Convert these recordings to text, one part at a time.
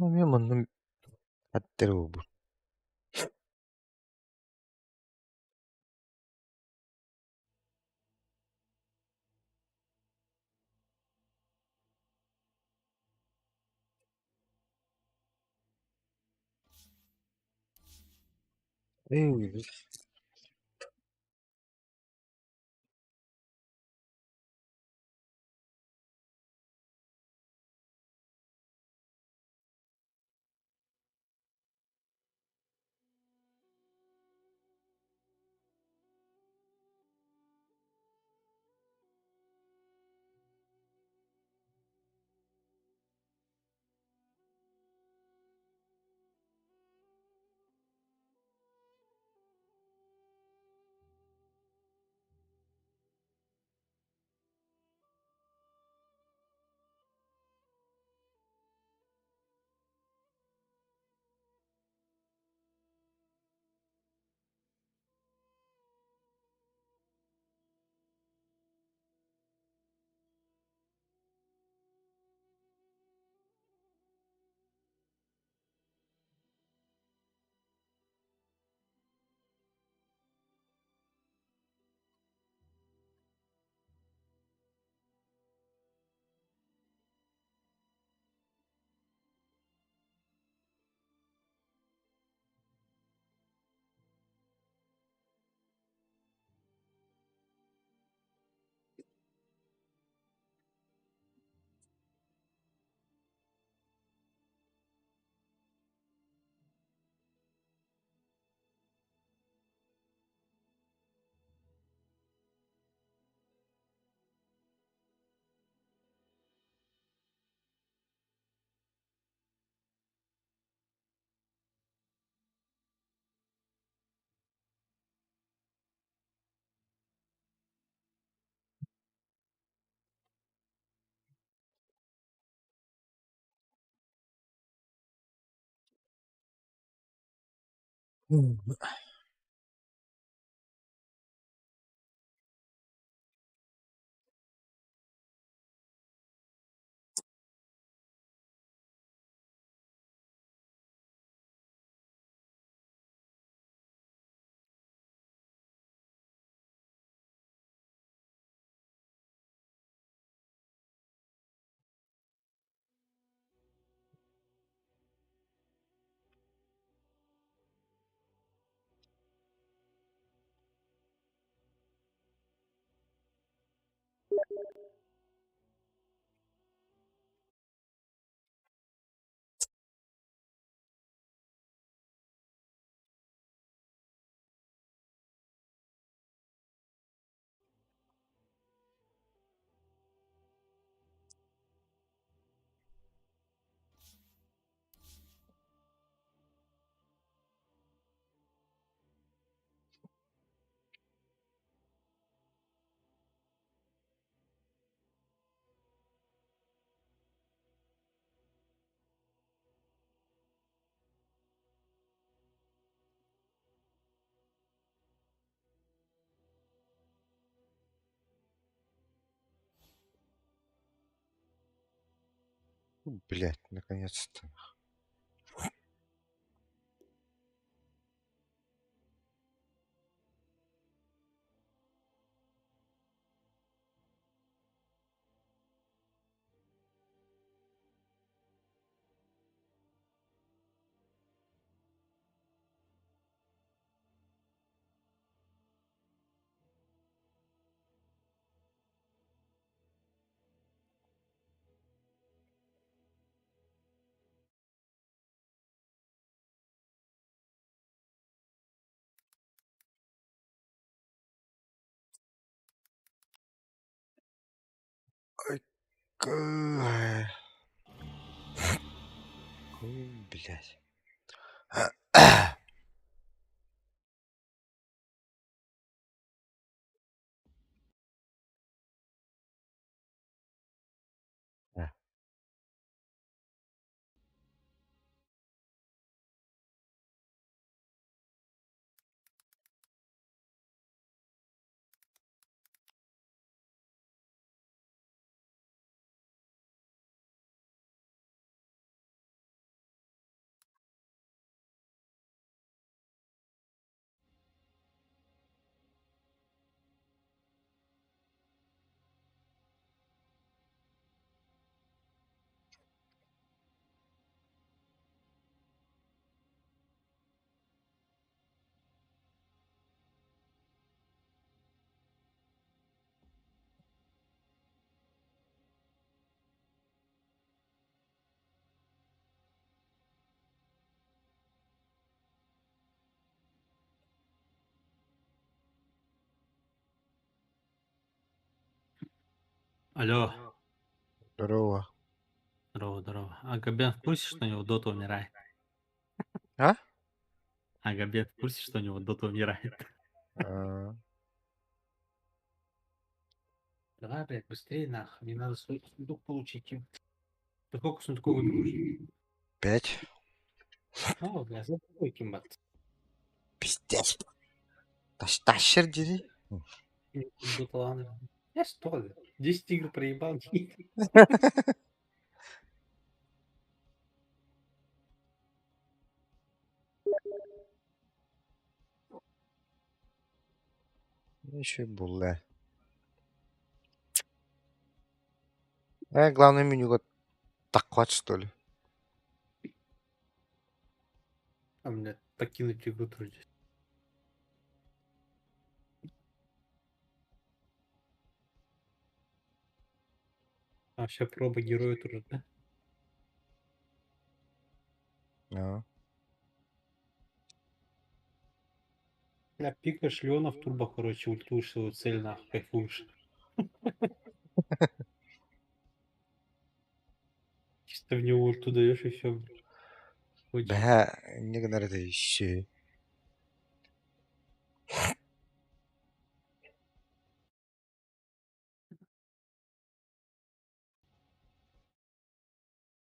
Эмиэ муннум аттары буолбут. Блять, наконец-то. Ой, блядь. Алло. Здорово. Здорово, здорово. А Габен в курсе, что у него Дота умирает? А? А Габен в курсе, что у него Дота умирает? А, Давай, блядь, быстрее нахуй. Мне надо свой сундук получить. Ты сколько сундуков выбил уже? 5. О, бля, забыл кимбат. Пиздец. Тащер дери. Дота ладно. Я что ли? 10 игр проебал. Еще булла. Главное меню вот так что ли. А мне покинуть игру трудись. А сейчас проба героя тоже, да? Ну. Бля, пикаешь Леона в турбо, короче, ультуешь свою цель, нахуй, кайфуешь. Чисто в него ульту даешь и все. Бля, не надо еще.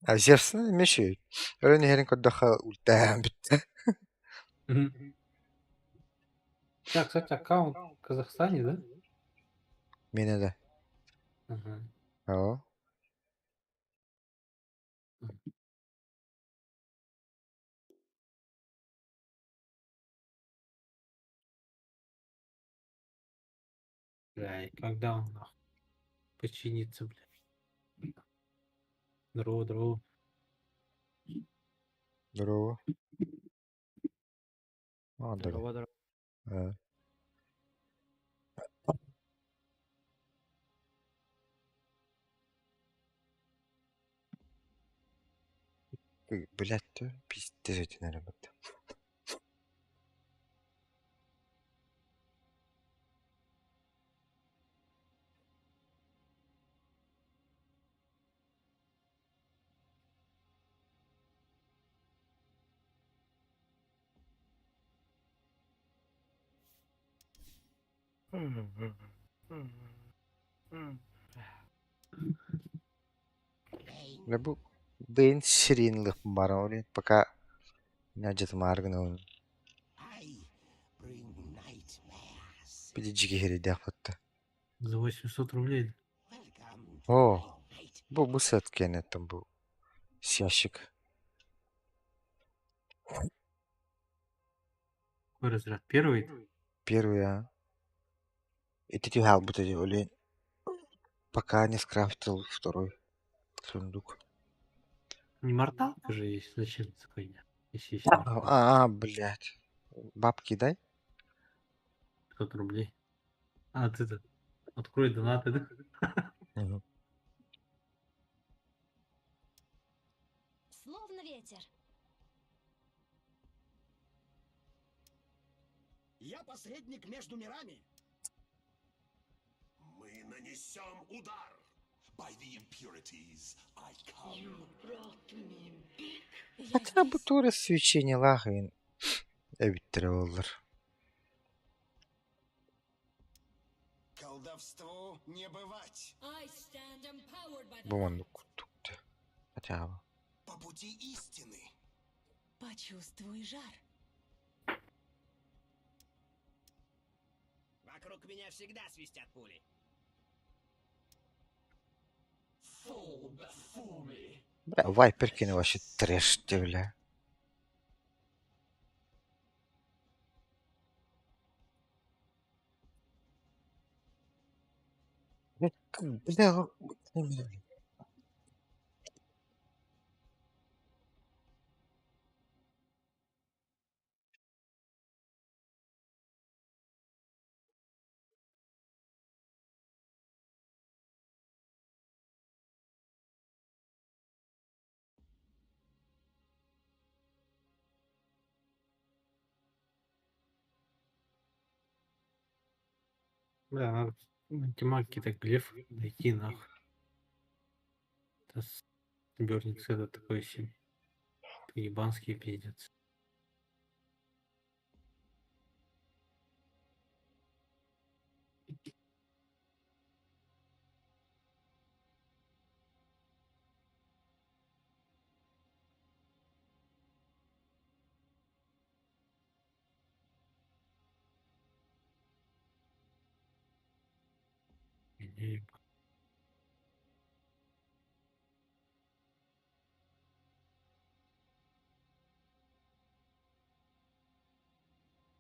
А Зевс мешает. Өрөн иһэрин көрдөххө ультаан бүттэ. Так, кстати, аккаунт в Казахстане, да? Миэнэ да. Ага. Оо. Бля, и когда он нахуй починится, бля? Здорово, здорово. Здорово. А, да. Здорово, здорово. А. Блядь, пиздец эти, наверное. Бля, бу бэйн сиренлых баран, пока нядьытымаар гына Пидиджиги херидэх батта. За 800 рублей. О, бу сет кенеттен бу ящик. Какой разряд? Первый? Первый, а. И ты хал бут олень. Пока не скрафтил второй сундук. Не морталка же есть? Зачем эта хуйня? Если есть морталка. А, блядь. Бабки дай. 500 рублей. А, ты-то открой донаты, да? Мгм. Словно ветер. Я посредник между мирами. Мы нанесем удар. By the impurities, I come. Я Хотя бы здесь. тура свечение лагин. Эбиттер олар. Колдовству не бывать. Бу маннык курдук. Хотя бы. По пути истины. Почувствуй жар. Вокруг меня всегда свистят пули. Бля, Вайперкин вообще трэш, ты, бля. Бля, как, бля, бля. Бля, надо антимаг какие-то глеф найти, нахуй. Это Берникс это такой себе. Ебанский пиздец.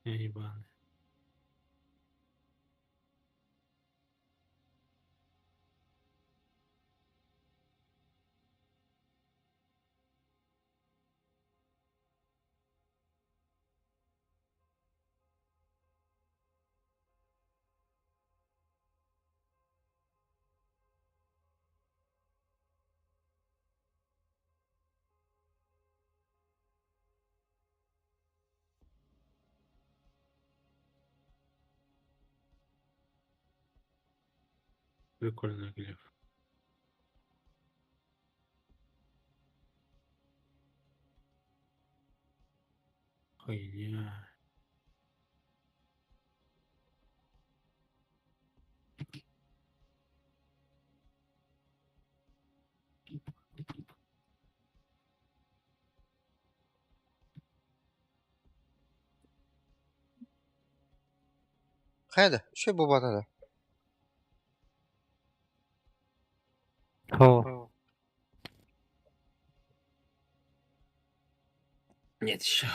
Ебаный. Прикольный глеф. Хуйня. Хайа да, үчүгэй буолбата да. О. Нет еще.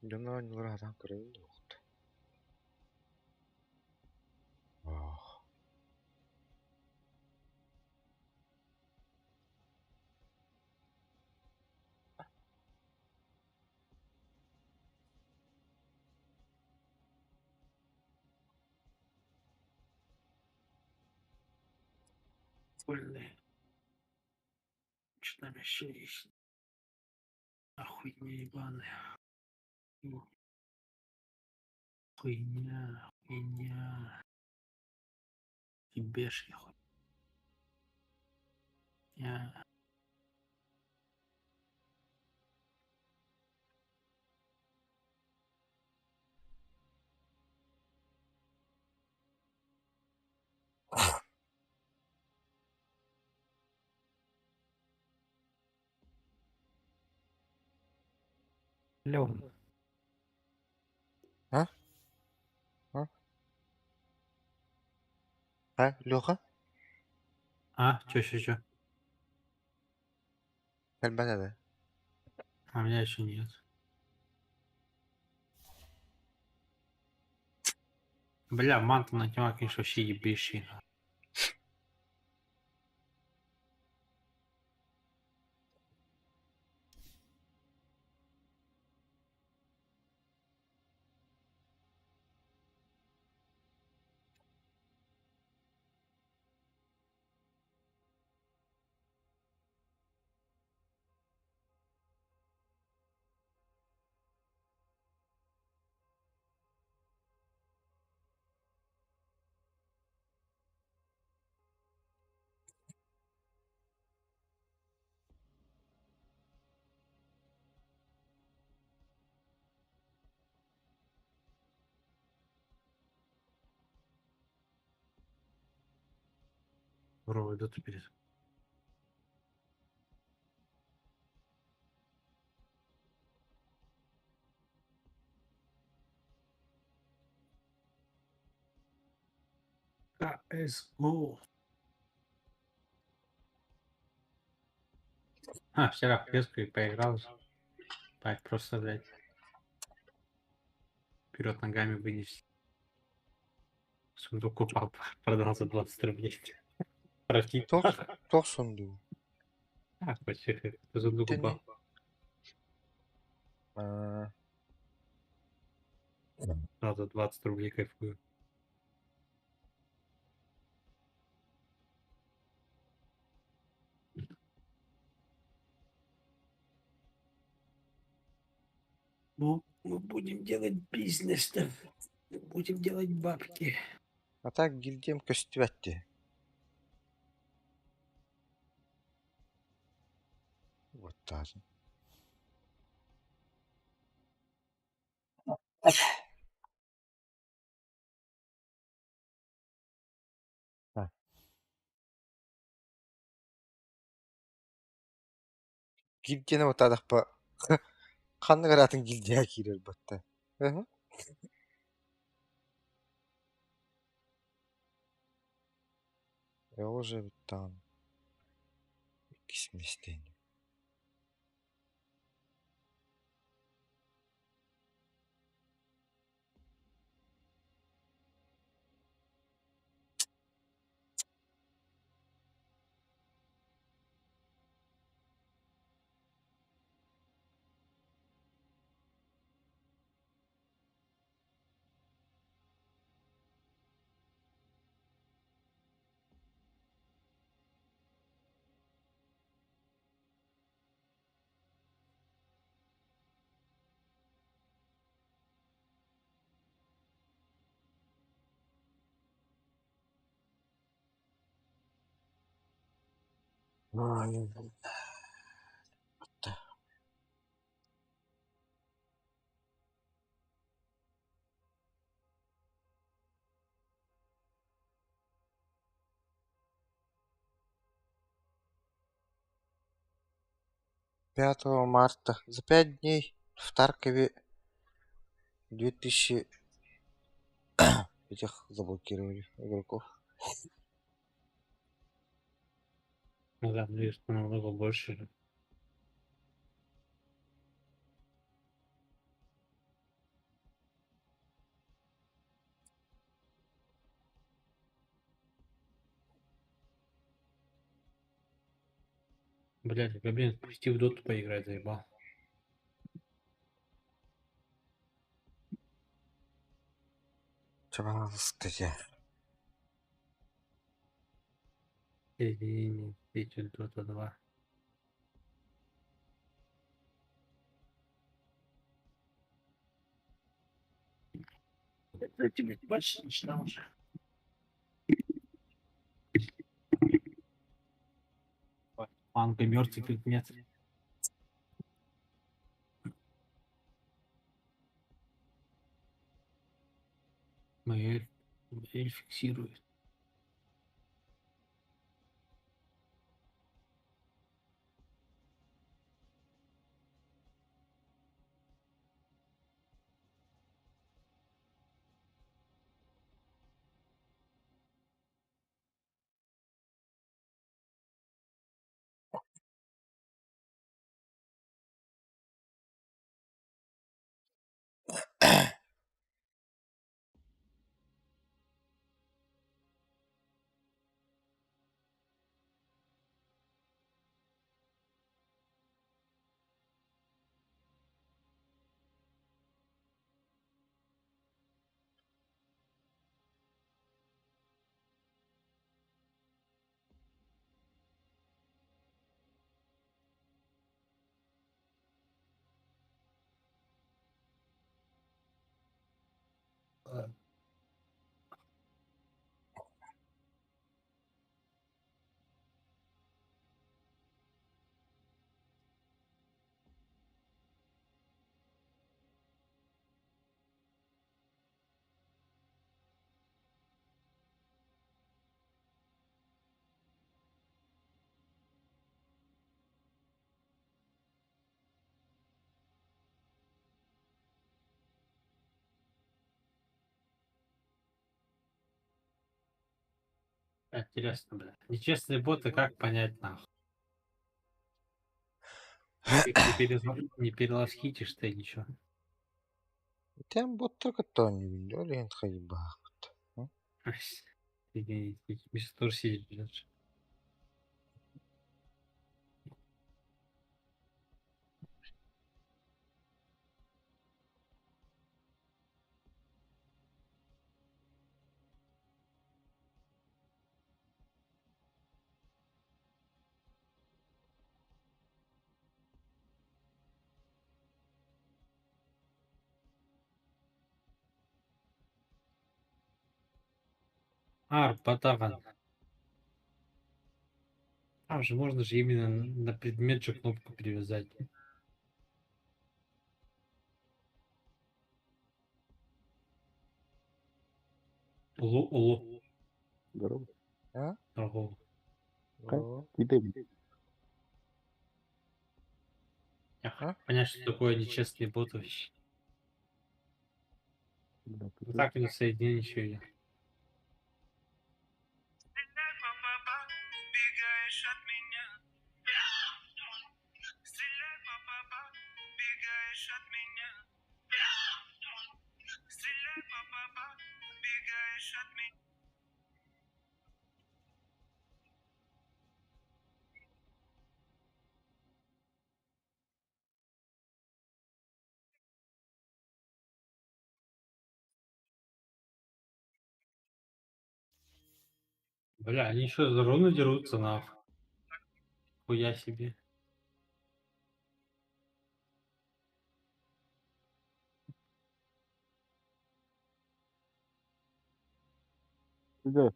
Дьон оонньуулара сатаан көрөбүн да уһукту. Ох. Прикольный. Что там еще есть? Охуйня ебаная. Хуйня, хуйня. Ебешь хуйня. Лёв. А? А? А, Леха? А, чё, чё, чё? Кэлбэтэ да. А меня еще нет. Бля, манта на тема, конечно, вообще ебейший. Здорово, идут вперед. CSGO. А, вчера в песку и поиграл. Так, просто, блядь, вперед ногами вынести. Сундук упал, продал за 20 рублей. Прости. Туох туох сундуу? А, почти, сундук Тени. упал. Аа, Продал за 20 рублей, кайфую. Ну, мы будем делать бизнес, да. Будем делать бабки. А так гильдиям көстүбэт дии. Уоттаатын. Гильдияны уоттаатахпа ханнык эрэ атын гильдияҕа киирэр батта. Ээ уже бүттэҕин иккис миэстэни. Ой, 5 марта за 5 дней в Таркове 2000 этих заблокировали игроков. Ну да, ну их намного больше же. Блядь, блин, пусти в доту поиграть, заебал. Пожалуйста. Соединение сетью Дота 2. Это тебе больше начинал уже. Манго мертвый тут нет. Эль, эль фиксирует. Интересно, бля. Нечестные боты, как понять нахуй? Их не переловхитишь ты ничего. Тем боттар кытта оонньуур иһин хайбаахпыт. Миша тоже сидит, блядь. Арбатаҕан. Там же можно же именно на предмет же кнопку привязать. Улу, улу. Здорово. А? Торговый. Как? О, Иди. Я А? хочу понять, что такое нечестный бот вообще. Да, Ну так не соединение еще я. Бля, они еще за руны дерутся, нахуй. Хуя себе. Да.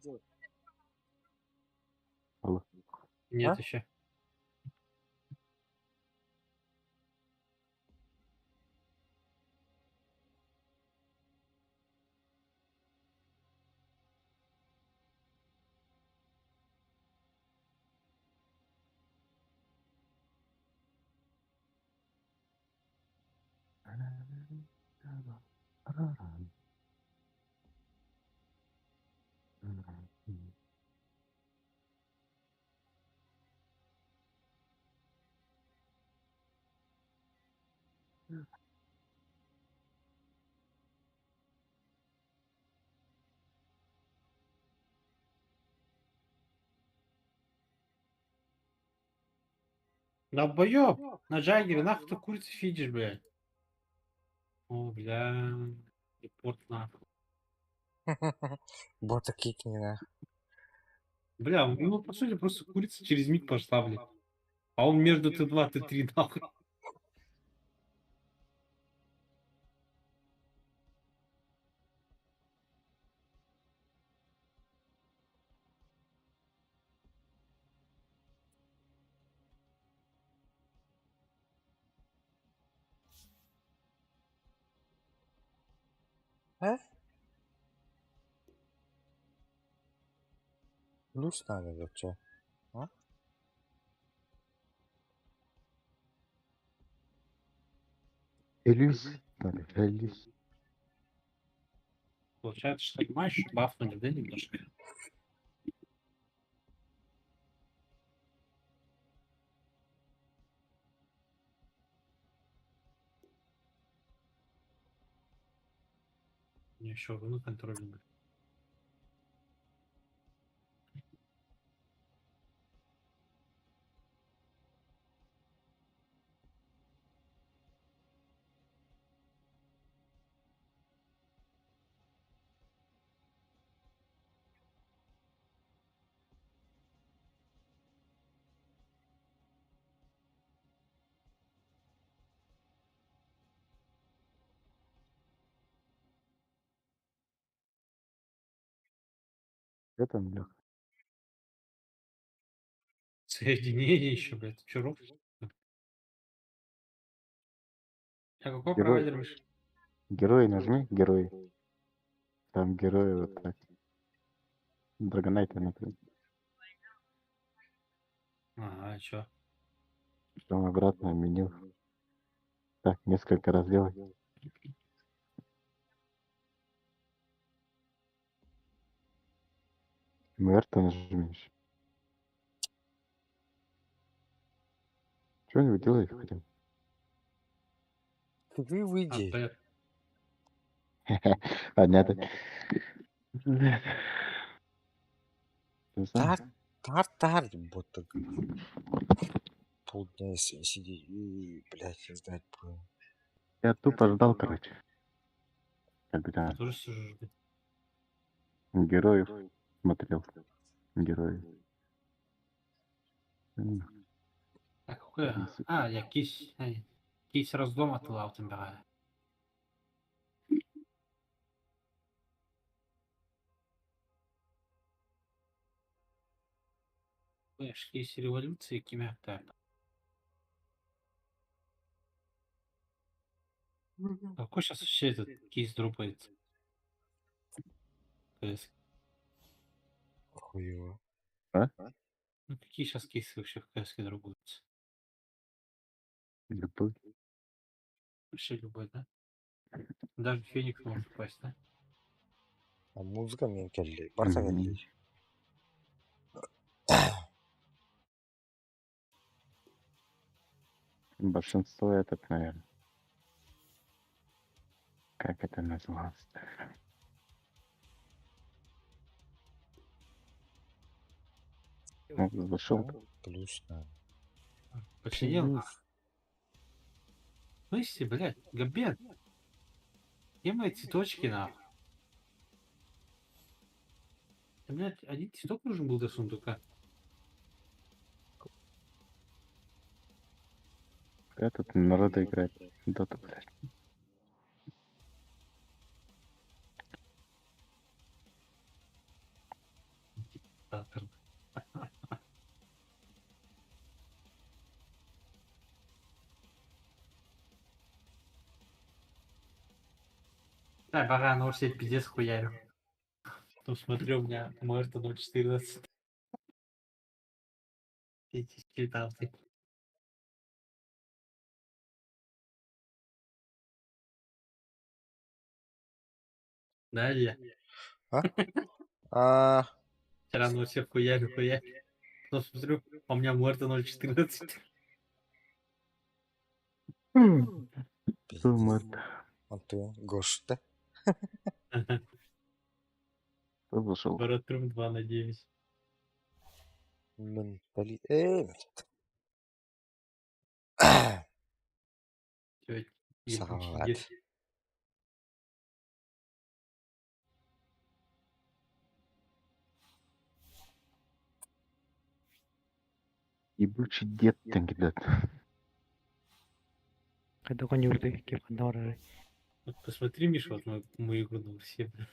Алло. Нет А? еще. Долбоёб! На Джаггере нахуй ты курицу фидишь, блядь? О, бля. Репорт нахуй. Бота кикни нахуй. Бля, у него, по сути, просто курица через миг пошла, блядь. А он между Т2, Т3, нахуй. А? Плюс надо вообще. А? Элюс. Надо, Элюс. Получается, что матч бафнули, да, немножко? У меня еще руны контрольные. Где там, Леха? Соединение еще, блядь. Ты чё, роб? А какой Герой. провайдер, Миша? Герои нажми, герои. Там герои вот так. Драгонайта, например. Ага, чё? Потом обратно меню. Так, несколько раз делай. Мэрта нажмешь. Что-нибудь делай хотя бы. Ты А, выйди. блядь. Понятно. Не знаю. Тар, тар, тар, бота. Полдня сидеть и, блядь, ждать будем. Я тупо ждал, короче. Когда Я тоже сижу, жду. героев смотрел. Герои. М, А какой? А, я кись. ай, Кись раздом от набираю. Кейс революции кимээхтэ. Какой сейчас вообще этот кейс дропается? КС. Хуево. Ну какие сейчас кейсы вообще в КС дропаются? Любой. Вообще любой, да? Даже Феникс может попасть, да? А музыка мен келли. Барса Мгм. келли. Большинство этот, наверное. Как это называлось? Ну, зашел. Плюс, на. Починил? В смысле, блядь, Габен? Где мои цветочки, нахуй? Да, блядь, один цветок нужен был до сундука. Этот народа играет. Доту, блядь. Диктатор. Да, бага, ну все пиздец хуярю. Потом смотрю, у меня Мэрта 0.14. Эти скельтанты. Да, Илья? А, Вчера ну все хуярю, хуярю. Потом смотрю, а у меня Мэрта 0.14. Что, Марта? Антон, Гош, да? Кто зашел? Баратрум 2 на 9. Ментали... Чё, ебучий Салат. дед. Ебучий дед там кидает. Хайдах оонньуур ким ханна барарый. Вот посмотри, Миша, вот мою игру на Урсе, бля.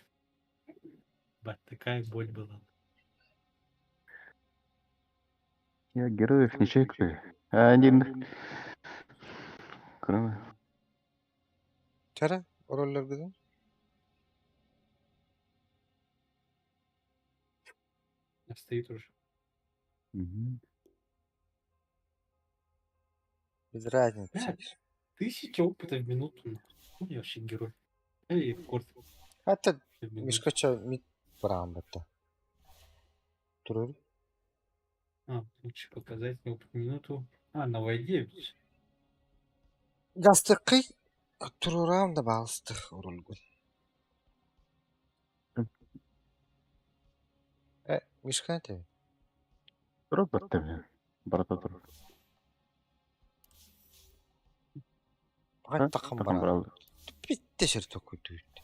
Бать, такая боль была. Я героев не чекаю. А один. Кроме. Чара, роллер гыдың? Стоит уже. Мгм. Без разницы. Блядь, 1000 опыта в минуту. Нахуй. Хуй я вообще герой. Эй, рекорд Хата в минуту. Мишкача мит барамбата. Турur. А, лучше показать опыт в минуту. А, на войде ведь. Гастыкый турурам да балыстых урулгун. Мишка это? Робот ты, блин. Брата друг. Паган такым Такым бара. брал. Битте шер токуй түйт.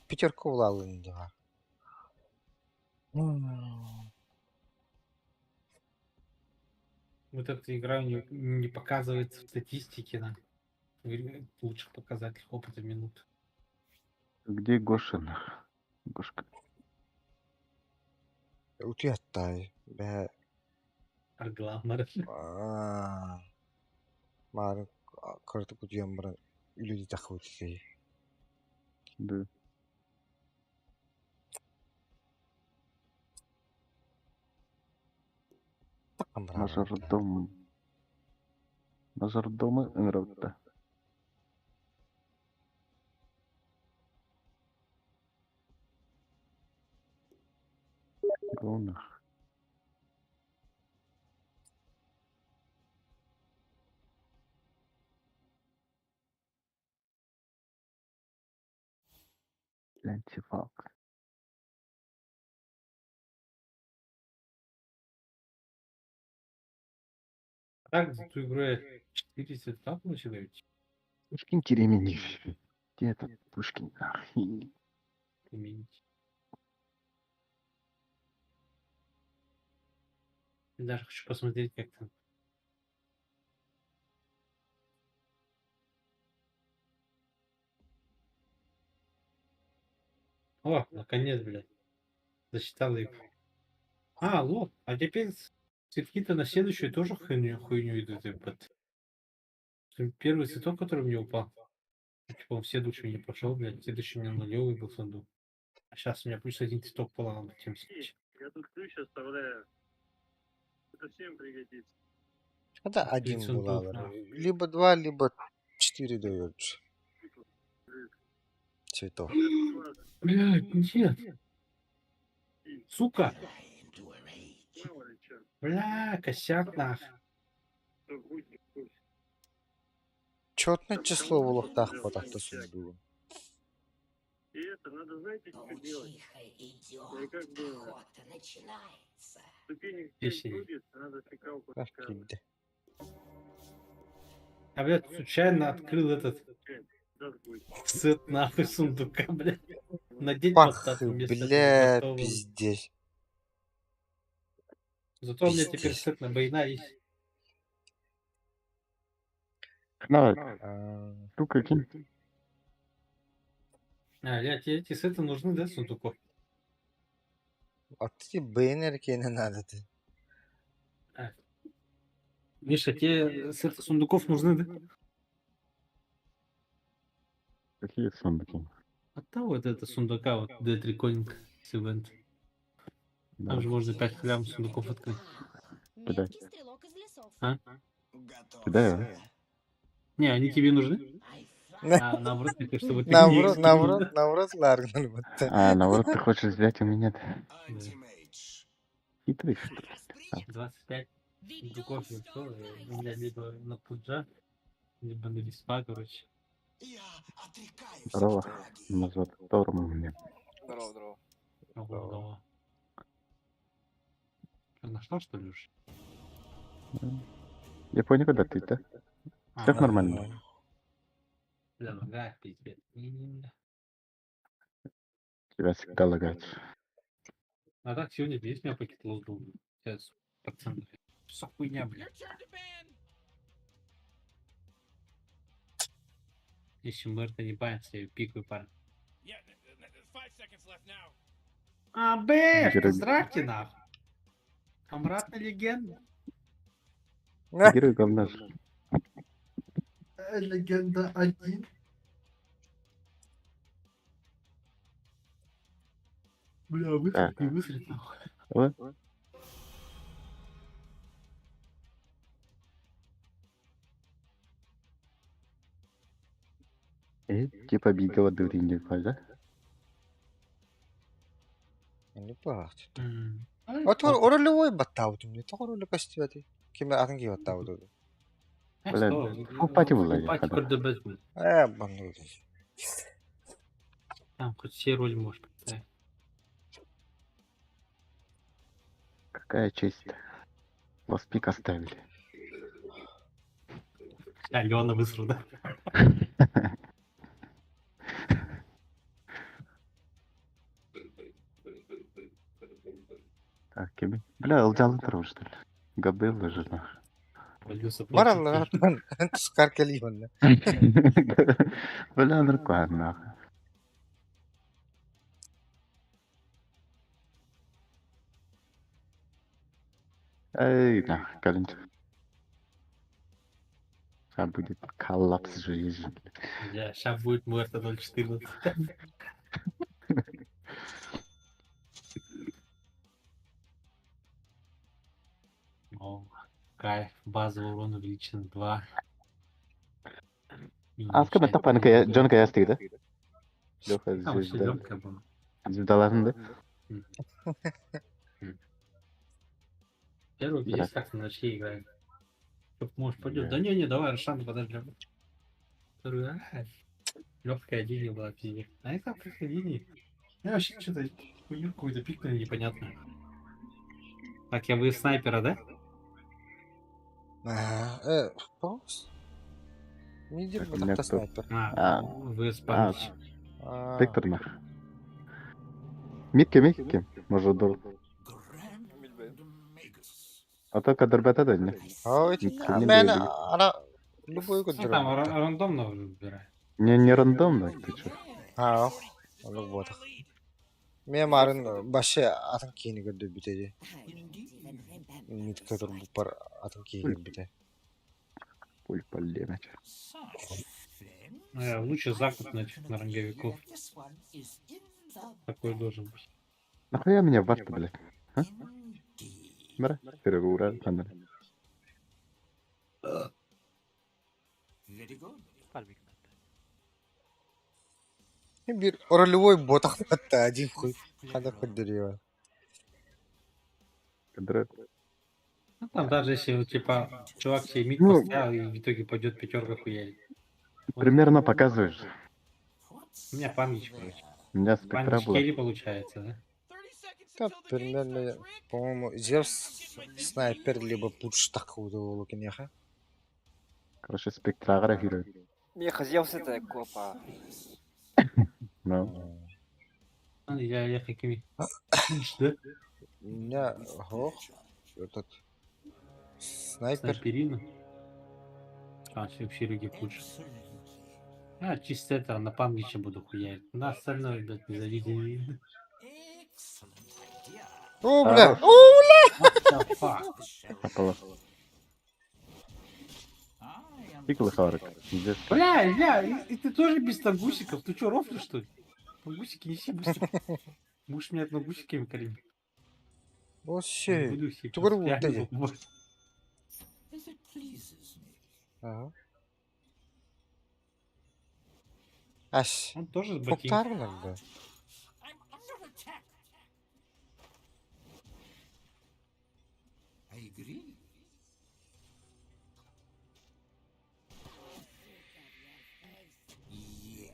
Пятерку улалын да. Вот эта игра у нее не показывается в статистике, на лучших показателях опыта в минуту. Где Гоша? Нах? Гошка. Утуяттай. Бә. Аргламар. Марын кырты кутуям бара. Үлүдү тахыбыт Да. Такым бара. Мажордом. Мажордомы ыҥырабыта. Гонах. Лэнси Фалк. Так, за ту игру я 402 получил ведь? Пушкин Теременев. Где этот Пушкин? Ах, Применить. Я даже хочу посмотреть, как там. О, наконец, блядь. Засчитал их. А, лох. А теперь Цветки-то на следующую тоже хуйню, хуйню идут, ебать. Первый цветок, который мне упал, типа он в следующую не пошел, блядь, следующий у меня нулевый был сундук. А сейчас у меня плюс один цветок поломал тем Я тут ключ оставляю. Это всем пригодится. Это один сундук, булавер. нахуй. Либо два, либо четыре дает цветов. Блядь, нет. Сука. Мало ли чё. Бля, косяк нах. Кто будет, не в курсе. Четное число в лохтах по так-то сундук. И это надо, знаете, что делать? Паучиха Да и идет. как было? Охота начинается. Ступенек Здесь 7 сидит. будет, надо фекалку Ах, показывать. киде. А, блядь, случайно открыл этот Даст будет. сет нахуй сундука, блядь. Надеть Пах, подтат вместо этого бля, готового. пиздец. Зато у меня теперь Пиздец. сет на Бейна есть. На, А, сука, кинь. А, блядь, тебе эти сеты нужны, да, сундуков? А ты бейнерки не надо ты. Миша, тебе сеты сундуков нужны, да? Какие сундуки? От того вот это сундука, вот D3 Конинг с ивент. Да. Там же можно 5 халявных сундуков открыть. Куда? Меткий стрелок из лесов. А? Готов. Кидаю, а? Не, они тебе нужны? А, наоборот, мне кажется, вот Наоборот, наоборот, наоборот, ларгнул. будто. А, наоборот, ты хочешь взять у меня Антимейдж. хитрый, что ли? 25 сундуков и всё, и у меня либо на пуджа, либо на виспа, короче. Я отрекаюсь Здорово. от магии. Меня зовут Торм, мне. Здорово, здорово. Ого, да. Что, нашла, что ли, уж? Я понял, куда ты, да? А, Всё да. нормально. Бля, лагает, пиздец. Не-не-не. Тебя всегда лагает. А так сегодня весь у меня пакет лоз был. 50%. Что хуйня, бля. Если Мерта не банится, я ее пикаю, парень. А, Б, Герой- поздравьте нахуй. Обратно легенда. Герой говна же. Легенда один. Бля, высрать, Так. не высрать, нахуй. Давай. Типа бигова дурин, да? Не пахнет. М. А то ролевой баттаут мне, то ролевой костюм. Кем атынги баттаут. А Бля, что? фу, пати была, Фу, пати я көрдө бэт, Бану. Там хоть все роли можешь представить. Какая честь. Вас пик оставили. Алена высру, да? Так, кеми. Бля, ылдьалын турар, что ли? Габелла же, нахуй. Пойду Баралла, тускар келибен. Бля, нормально, нахуй. Эй, нахуй, калинчик. Сейчас будет коллапс жизни. Бля, сейчас будет Муэрто 0.14. О, кайф, базовый урон увеличен 2. Аска мен таппан Джон Каястык, да? Леха Там вообще звезда. легкая была. Звездаларын, да? Первый Да. пиздец, как на ночи играем. Чтоб, может, пойдет. Да. Да не, не, давай, Рошан, подождем. Второй, легкая линия была, пиздец. А это как линии. Я вообще что-то хуйню какую-то пикнули непонятную. Так, я вы снайпера, да? Паус. Мидер, Так, у меня вот кто? снайпер. А, А. вы спамите. А, Виктор нах. Митке, Митке. Может, дур. Grand Magus. А то кадырбата да не. А эти, Митке а не мен, бери. ана, любой Ну, там рандомно выбирай. Не, не рандомно, ты чё? А, вот. Мен марын башы атын киһини көрдөрбүтэ дии. Митка турбуппар атын киһи кэлбитэ. Пуль полемечь. Лучше закуп на этих на ранговиков. Такой должен быть. Нахуя меня варта, блядь? А? Бара, Серега, ура, ханна. Биир ролевой ботахтатта один хуй. Хада көрдөрүө. Кадра. Ну, там даже если, вот, типа, чувак себе мид Ну. поставил и в итоге пойдет пятерка хуярить. Вот. Примерно показываешь. У меня память, короче. У меня спектра Память была. Келли получается, да? Да, примерно, по-моему, Зевс снайпер либо пуч так удоволокинеха. Короче, спектра графирует. Меха Зевс это копа. Ну. Ну, я какими... Что? У меня ох, этот снайпер. Снайперина. А, все, вообще руки пуч. А, чисто это, на памгиче буду хуярить. На остальное, блядь, не завидели. О, бля! Хорош. О, бля! What the fuck? Попало. Иглы харак. Пиздец. Бля, бля, и ты тоже без тангусиков? Ты что, рофлишь, что ли? Тангусики неси быстро. Будешь меня тангусиками кормить. Вообще. Буду себе Тугру реально дали. вот. Ага. Ась. Он тоже с ботинками. Фуктарно, да.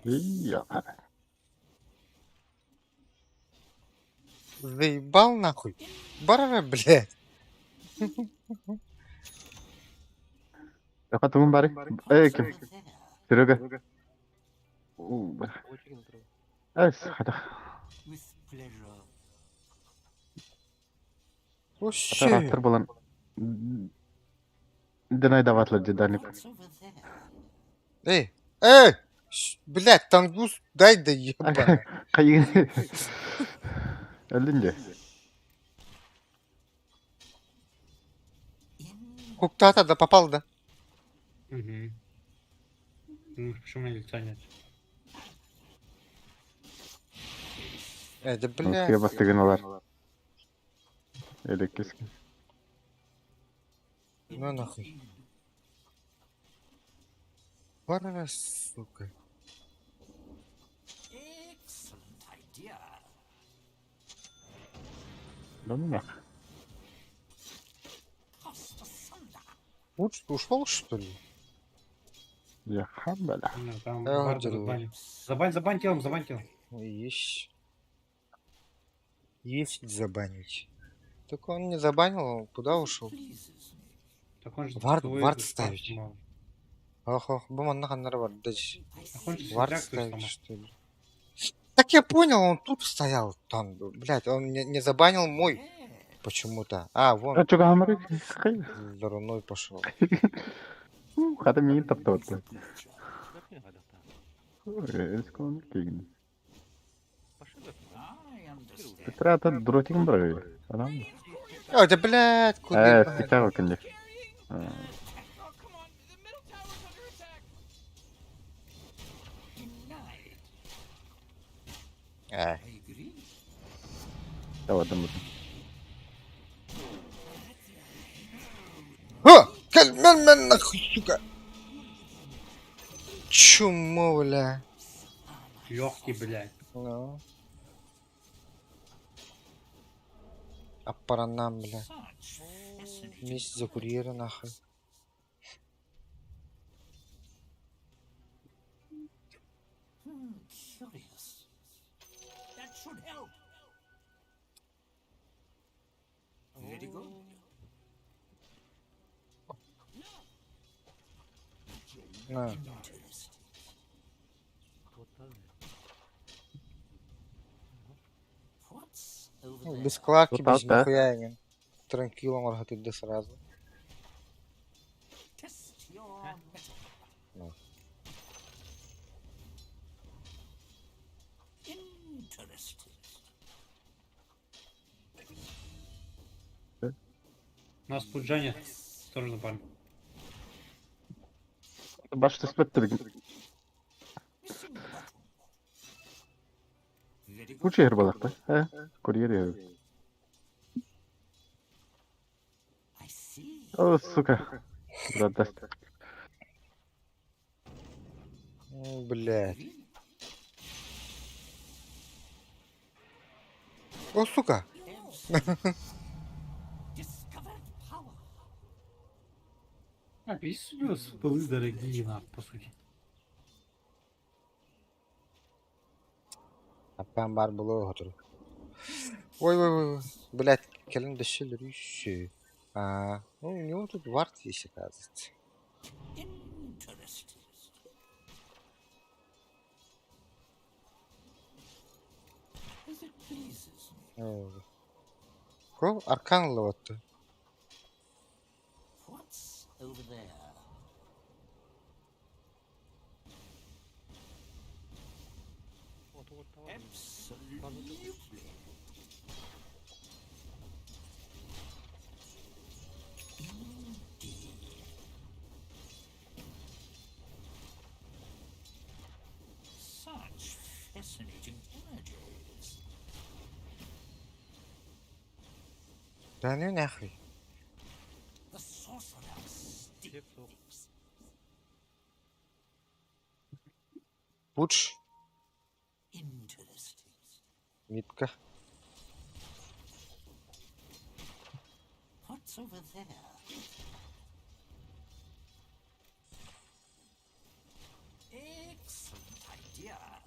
Я. Заебал нахуй. Барара, блядь. Я потом бари. Эй, кем? Серега. У, бля. Эй, хата. Вообще. Характер болан. Динай даватлар дедальник. Эй, эй! Блядь, тангус, дай да ебаный. Кайын. Әлінде. Куктата, да попал, да? Угу. Ну, почему у меня лица нет? Да Блядь. блядь. Бастыгын алар. Элеккеске. Ну нахуй. Барара, сука. Да ну нах. Лучше ушел, что ли? Я хамбала. Ну, там Я Барда дерево. забанил. Забань, забань телом, забань телом. Есть. Есть забанить. Только он не забанил, он куда ушел? Так он же Вард, твой вард этот ставить. сломал. Ох, ох, буман наханнар вард, Так он же Вард светляк твой ставить, сломал. что ли? Так я понял, он тут стоял, там, блядь, он не забанил мой почему-то. А, вон, А чего хамары? за руной пошел. Хата мин таптап. Эскон кигин. Петрата дротиком брали. Адам. А, да, блядь, куда? Спектакль, конечно. Давай, давай. О, кальмен, нахуй, сука. Чумо, бля. Легкий, блядь. Ну. Аппаранам, бля. Месяц за курьера, нахуй. На. Ну, без клавки, без Вот так, нихуя не. Транквилом да сразу. Ну. У нас Пуджаня тоже на парне. Баш түспэт билигин. Куча иһэр буоллахта. Э, курьер иһэр. О, сука. Задаст. Ну, блядь. О, сука! А, пиздец, у него спылы дорогие, нахуй, по сути. Аппаан баар буолуо сотору. Ой, ой, ой, ой. Блядь, кэлин дөссө өлөрүүсү. А, ну, у него тут вард есть, оказывается. Оо. Ко аркан ыллыбатты. Да ну нахуй. Пудж. Митка.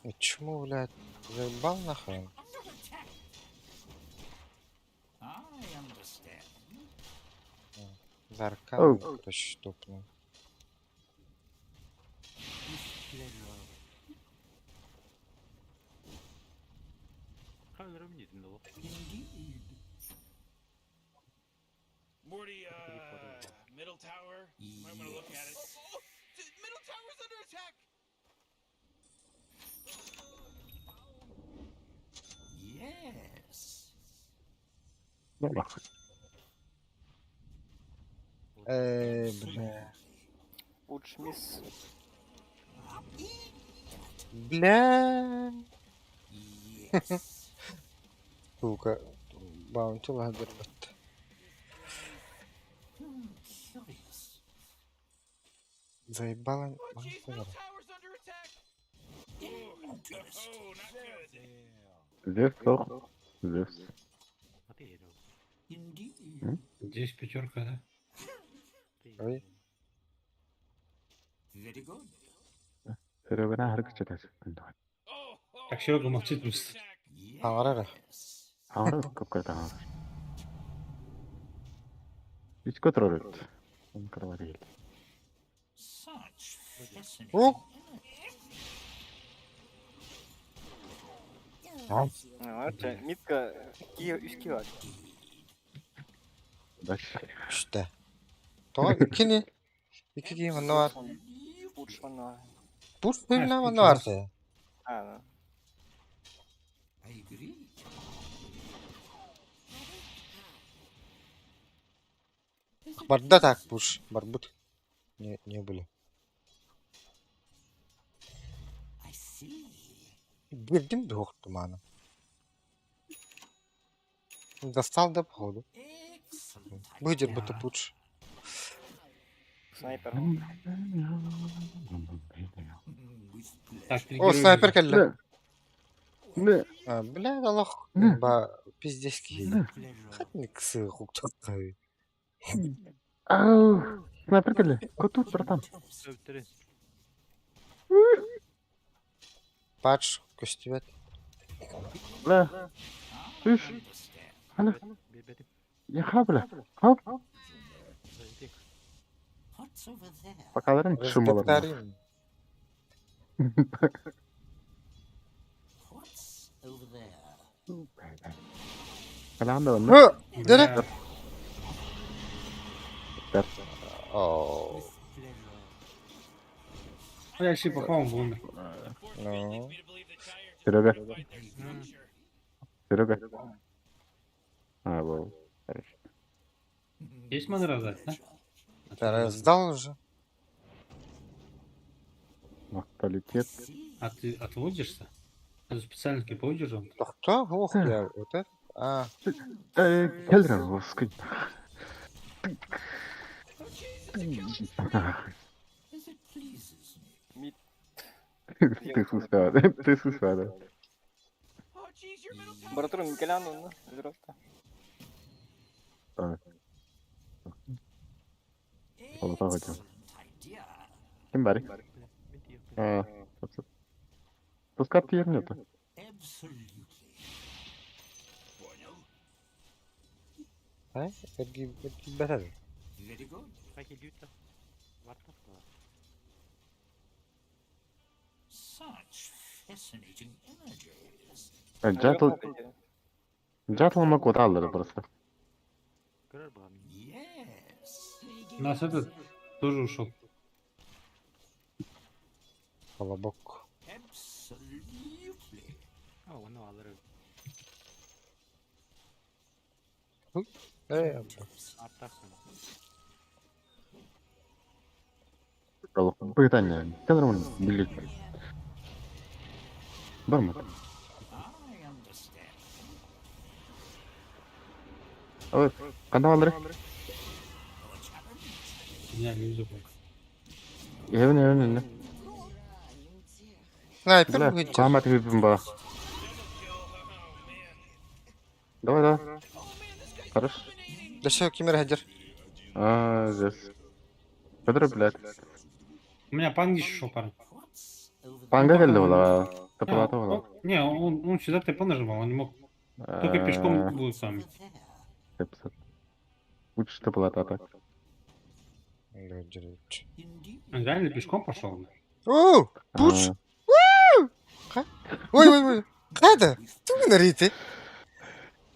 Ну чему, блядь, заебал нахуй? За аркан, Оу. короче, топнул. Morty, middle tower. Might want to look at it. Middle tower's under attack. Ну, нахуй. Эй, бля. Лучше мисс. Бля. Сука. Баунти лагербат. Заебало. Oh, jeez, middle tower's under attack. Oh, not good. Зевс, ох. Зевс. Здесь пятерка, да? Ой. Серега харгычаад. Oh, oh, Так, Серега молчит under просто. attack. Хаҥарара. Хаҥарар көккө хаҥарар. Үскө турар эбит. Оны кырбар ел. О! А, это Митка үс кило. Дальше. Үстэ. Тоҕо иккини? Икки киһи манна баар. Лучше манна. Пуш химна манна баар сэ. А, ну. Барда так пуш. Барбут. Не, не были. Бирдим двух тумана. Достал да походу. Выдер бы ты пуш. Снайпер. Так, три О, героя снайпер вижу. кэллэ. Не. А, бля, олох Не. ба пиздец киһи. Не. Хатник сыхуктакай. Ау. Снайпер кэллэ. Коту, братан. Патч көстүбэт. Бля. Үш. Ана. Яха, бля. Хоп. Бакаларын чум болар. Респектарим. Калаан да онно. Хы! Дere. Бля. О. Я если попал, он бы умер. Ну. Серега. Fight their structure. Серега. А, был. Хорошо. Есть мана раздать, да? Да, раздал уже. Морталитет. А ты отводишься? Ты специально кипа удержал? Да кто? Ох, бля, вот это. А, Кэлрен, господи. Мид. Ты сусада, ты сусада. Oh jeez, your middle tower's Баратуру under Микелян, attack. ну, взрослый. Полотого хотел. Ким бари? А, Пускай пьер нету. а? Эрги бэтэр. Джатл, Джатл могу аллары просто. У нас этот тоже ушел. Колобок. Питание. Кэлрен, билет. Бармат. Ой, канда аллары? Меня не вижу. Эвен, эвен, эвен. Снайпер Бля, выйдет. камат выпьем ба. Давай, давай. Хорош. Да что, кимер хадер? А, здесь. Петр, блядь. У меня панги еще парень. Панга келди була. Не, Тапалата була. не, он всегда ТП нажимал, он не мог. Только пешком будет сам. Лучше тапалата так. Он реально пешком пошел. О, пуч! Ой, ой, ой. Кайда? Тугун рити.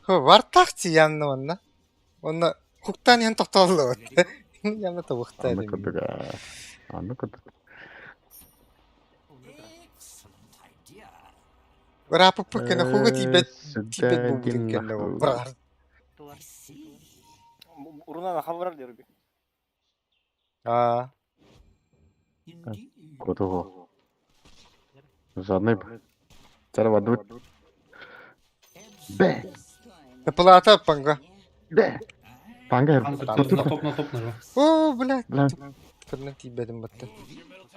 Вартахти янна онна. Онна хуктан ян тохтоллоо. Янна тавхтай. Аны кыдыга. Аны кыдыга. Рапы кена хуга тибет тибет бубдин кена. Брар. Руна на хаврар дерби. А, Кутугу. Жадный бы. Царва дур. Б. Плата панга. Б. Панга. Панга на топ, на топ нажал. О, блядь. Бля. Кына тибедим батты.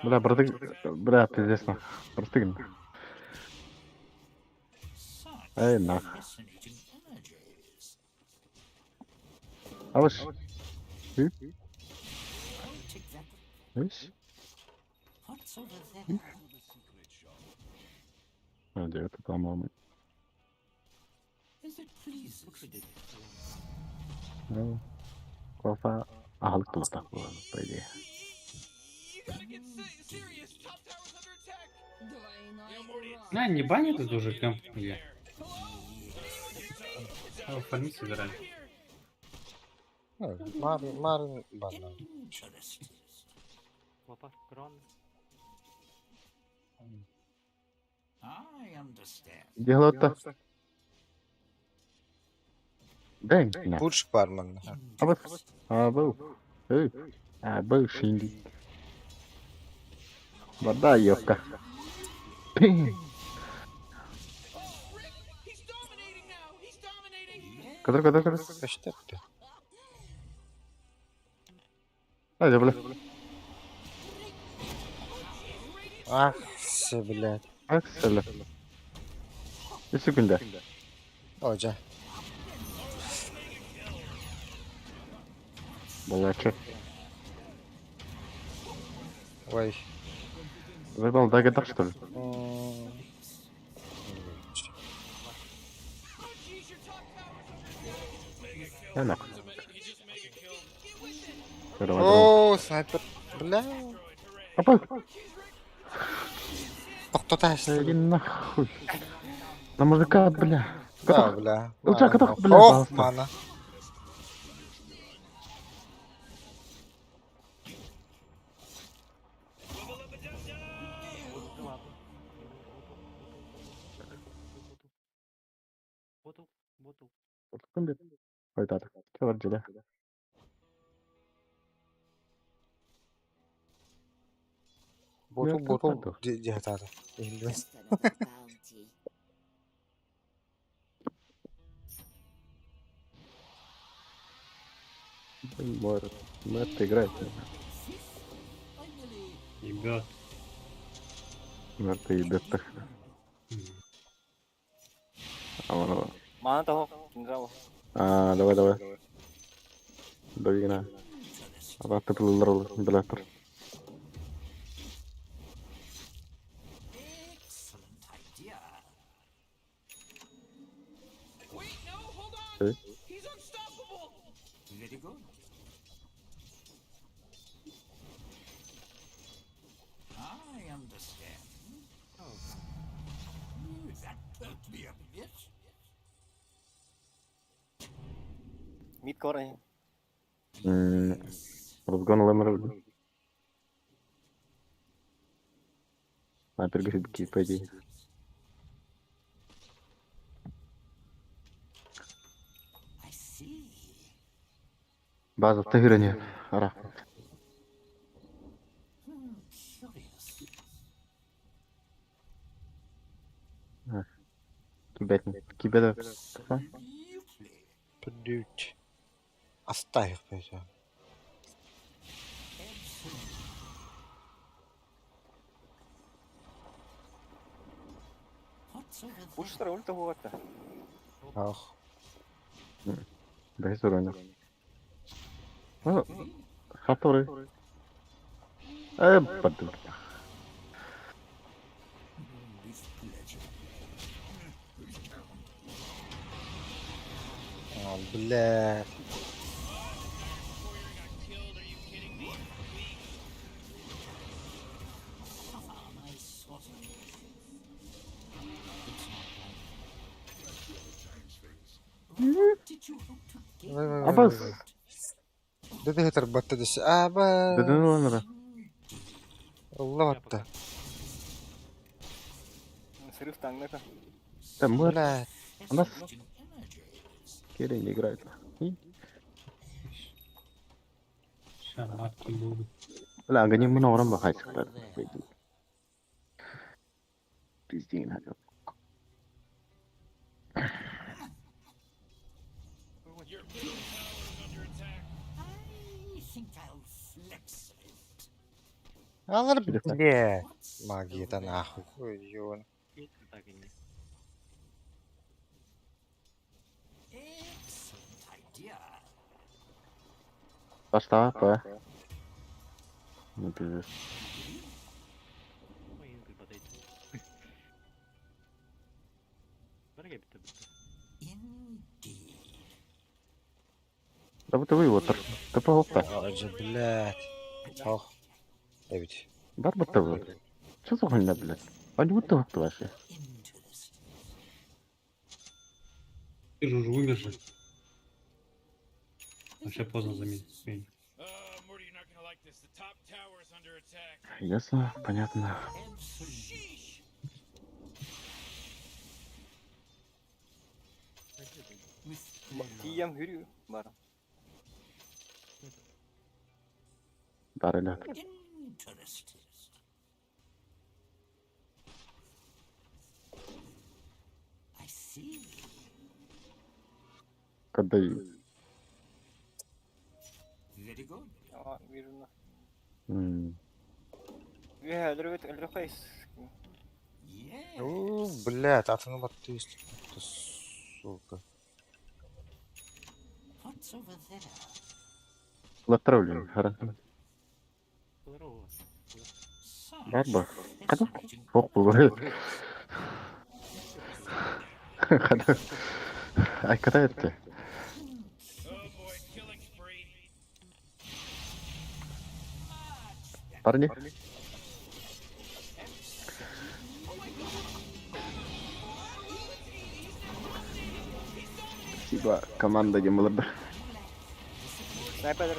Бля, братык. Бля, пиздец нах. Простыгн. Эй, нах. Алыш. Видишь? А, где это там, мама? Ну, кофе. А, кто так было, по идее. На, не банит это уже кемп или? А, фармить собирали. Мар, мар, банан. Дело-то. Дэн, на. Пуч барман. А вот, а был. Эй, а был шинди. Вода, ёпка. Который, который, который. Что ты? А, бля. Ах, все, блядь. Ах, все, Bir секунда. Ожа. Бля, чё? Ой. Заебал, да, так что ли? Я нахуй. Давай, давай. О, снайпер. Бля. Опа! Тоқтата Иди нахуй. На мужика, бля. Да, бля. Ылча, катах, бля, Ох, пожалуйста. мана. Ой, так. Чё, Варджиля? Ботул Мертв ботул падал. диһатаата. Иһиллибэт. Just another bounty. Мэр, Мэрт играет. Ебет. Мэрт ебет так. А, вон, Мана того, кинжал. А, давай, давай. Давай, Атты пылылар билаттыр. Excellent idea. Wait, no, hold on. Э? He's unstoppable. Very good. I understand. Oh. That hurt me a bit. Мид корни. Разгон лэмэр. Снайпер грибки, по идее. I see. База в Тагиране. Ара. Curious. Кибетни. Кибеда. Absolutely. Блять. Оставь их, блядь. What's over there? Пуштар ульта хуата. Ах. Бэйс урона. Хаторы. Паду. With pleasure. А, блядь. Warrior got killed. Are you kidding me? Weak. Suffer my sorcery. It's not like. What did you hope to gain? Ой, ой, ой, Абас. ой, ой. Дэдэ тарбатта дэс. Аба. Дэдэн лэнэр. Allah батта. Срыв таңныка. Да, мэр. Блядь. У нас Fascinating energies. Керри не играет. Сейчас матки будут. Бля, ага не мы на уран бахать. Пиздин хотел. Your middle tower is under attack. I think I'll flex a bit. Алар блядь. What's Магия-то over there? нахуй. Ой, ёбан. Excellent idea. Пошла, па. Ну пиздец. Indeed. Да будто вы его тор. Да похопта. Ой, блядь. Ох. Эбит. Бар будто вы. Что за хуйня, блядь? Они будто вот вообще. Interesting. Ты же уже умер же. Вообще поздно заметить. Morty, you're not gonna like this. The top tower is under attack. Ясно, понятно. Absolutely. Sheesh. With pleasure. Тием хүрю. Бар. Бар или Interesting. I see. Когда Very good. А, вижу на. М, Өлөрөт өлөрөйс. Yes. У, блядь, атыны батты. Сука. What's over there? Латравлю, хорошо. Such Барба. Когда? fascinating Ох, бывает. Когда? Ай, когда это? Oh boy, killing spree. Парни? Спасибо, команда Гемлэб. Снайпер.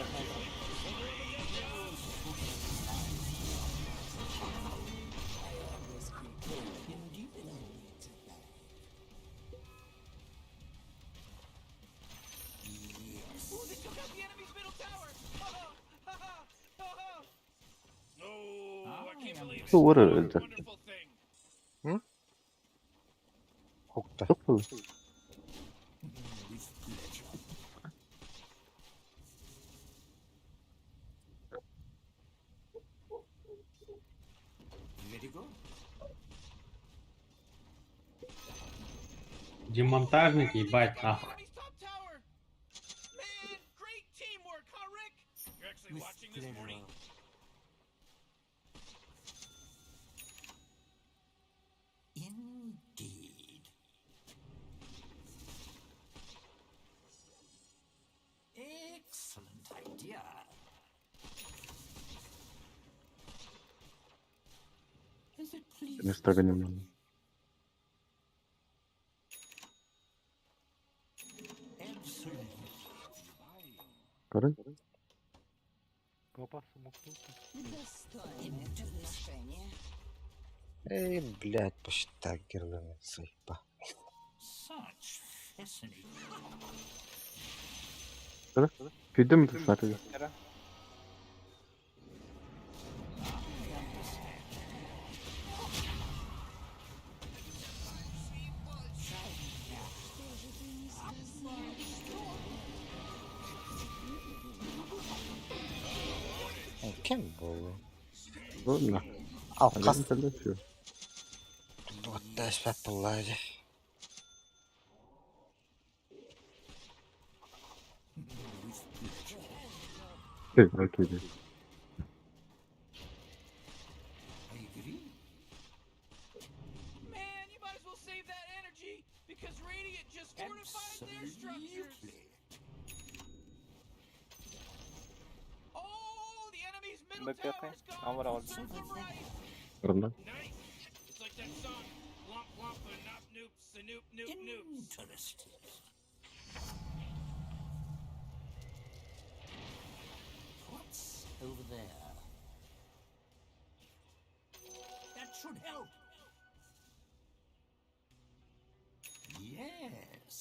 Ooh, they took out the enemy's middle tower. Ha ha ha ha. Oh, I can't believe Ура, это. М? Хукта. Демонтажники, ебать, нахуй. Indeed. Excellent idea. As it Не pleases строго немного. Absolutely. Короче. Опа, смокнулся. Достойное предложение. Эй, блядь, посчитай герлами, заеба. Such fascinating. Күйдім сары. Что же ты не сказал? Кем был? Ладно. Алкас. Вот дальше палладе. Окей. I agree. Man, you might as well save that energy because Radiant just fortified their structures. Absolutely. Oh, the enemy's middle БКП. tower's gone. Амра Serves them right. Ладно. Nice. It's like that song, Lump Lump a Nop Noop Sanoop Noop Noops. Interesting. What's over there? That should help. Yes.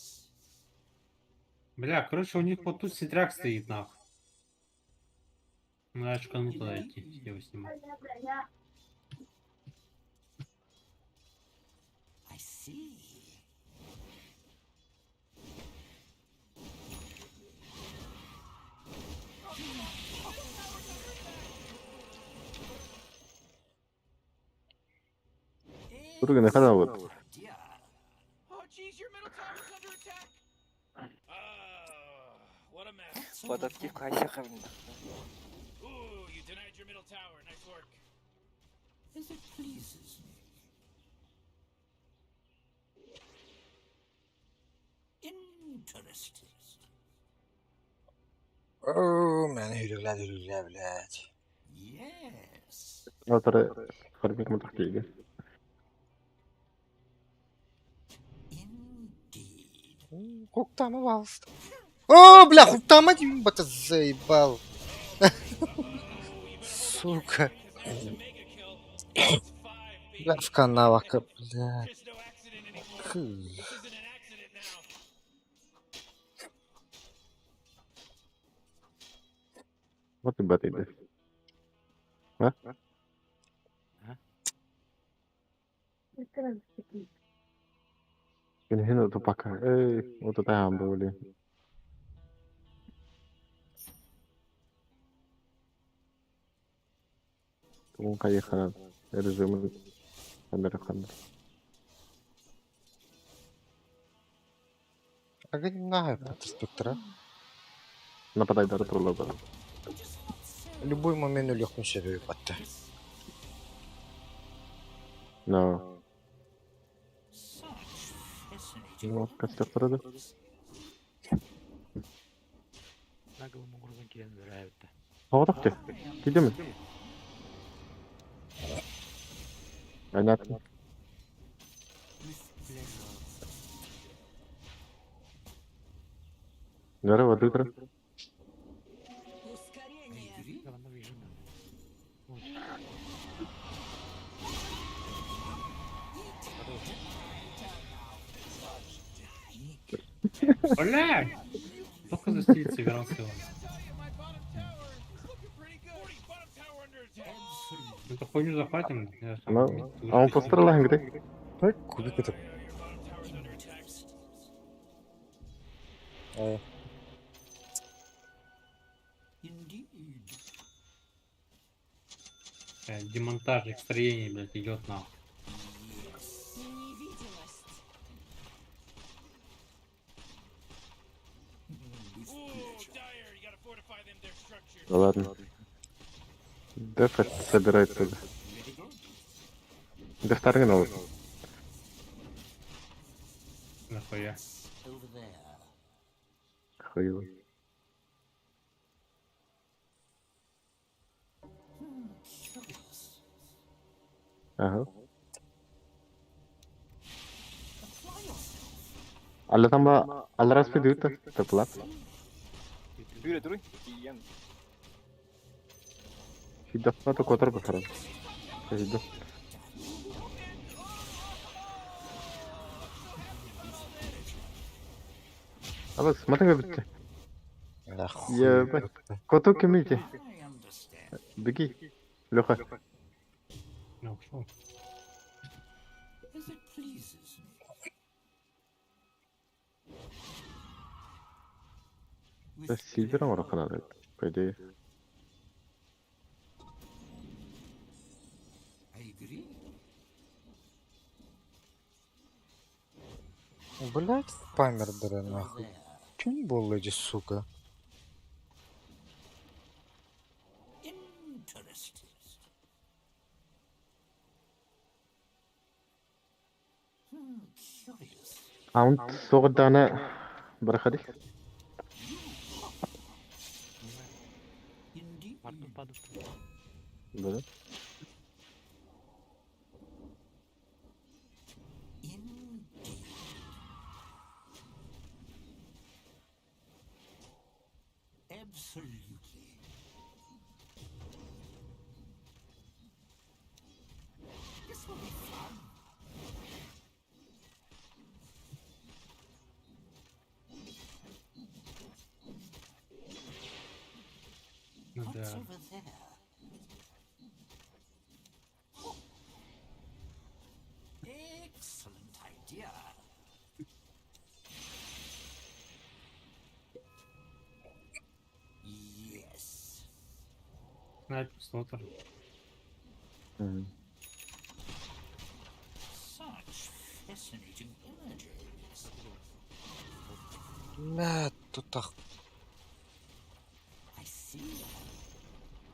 Бля, короче, у них вот тут ситряк стоит, нахуй. Надо шкану туда идти, его снимать. I see. Тургана хана вот. Idea. Oh, jeez, your middle tower's under attack. Oh, what a mess. Вот активка Асяха. Ooh, you denied your middle tower. Nice work. As it pleases me. Interesting. О, мен үрүглә, үрүглә, блядь. Yes. Атары фармик мутахтиге. Indeed. Хуктама, пожалуйста. О, бля, хуктама бата заебал. Сука. Бля, в канавах, бля. Just no accident anymore. Хы. This isn't an accident now. Вот и бат иди. А? Кин тупака. Эй, вот это амбули. Тун кайхана режим Американ. Огонь спектра. Нападай дары турла бар. Любой момент легко себе батта. No. Such fascinating. Ну, кастер Наглым образом киэн нравится. Тоҕотох Кидеми? Понятно. With pleasure. Здорово, утро. Ускорение. I agree. Говно вижу надо. Лучше. Бля! Только застелить собирался его. I gotta tell you, my bottom tower is looking pretty good. 40 bottom tower under attack. Absolutely. Эту хуйню захватим. Я сам Ну, мид а он лучше сниму. постарал где? Ой, куда ты так? Indeed. Демонтаж их строений, блядь, идет нахуй. Невидимость. With Ooh, pleasure. Dire, you gotta fortify them their structures. Да ладно. Деф собирает туда. Very good. Деф таргинул. Нахуя. Over there. Хуево. Curious. Ага. Apply yourself. Alla там alla раз пидут, тепла. Бүрэ дүрүй. Тиен. Хиддафна то котор бахара. Хидда. Абас, смотри, битте. Нахуй. Ебать. Коту кемите. I understand. Беги. Леха. Ну, ушел. As it pleases me. With Да сильвером pleasure. роха надо, по идее. I agree. Блять, памер дыра Over нахуй. there. Чё не было эти, сука? Interesting. Curious. А он соғдана барахади. Indeed. Варду падают. Да. Indeed. Absolutely. This will be fun. Ну What's да. over there? Excellent idea. Yes. Снайпер, слотер. Мгм. Such fascinating images. Бля, тут ах... I see.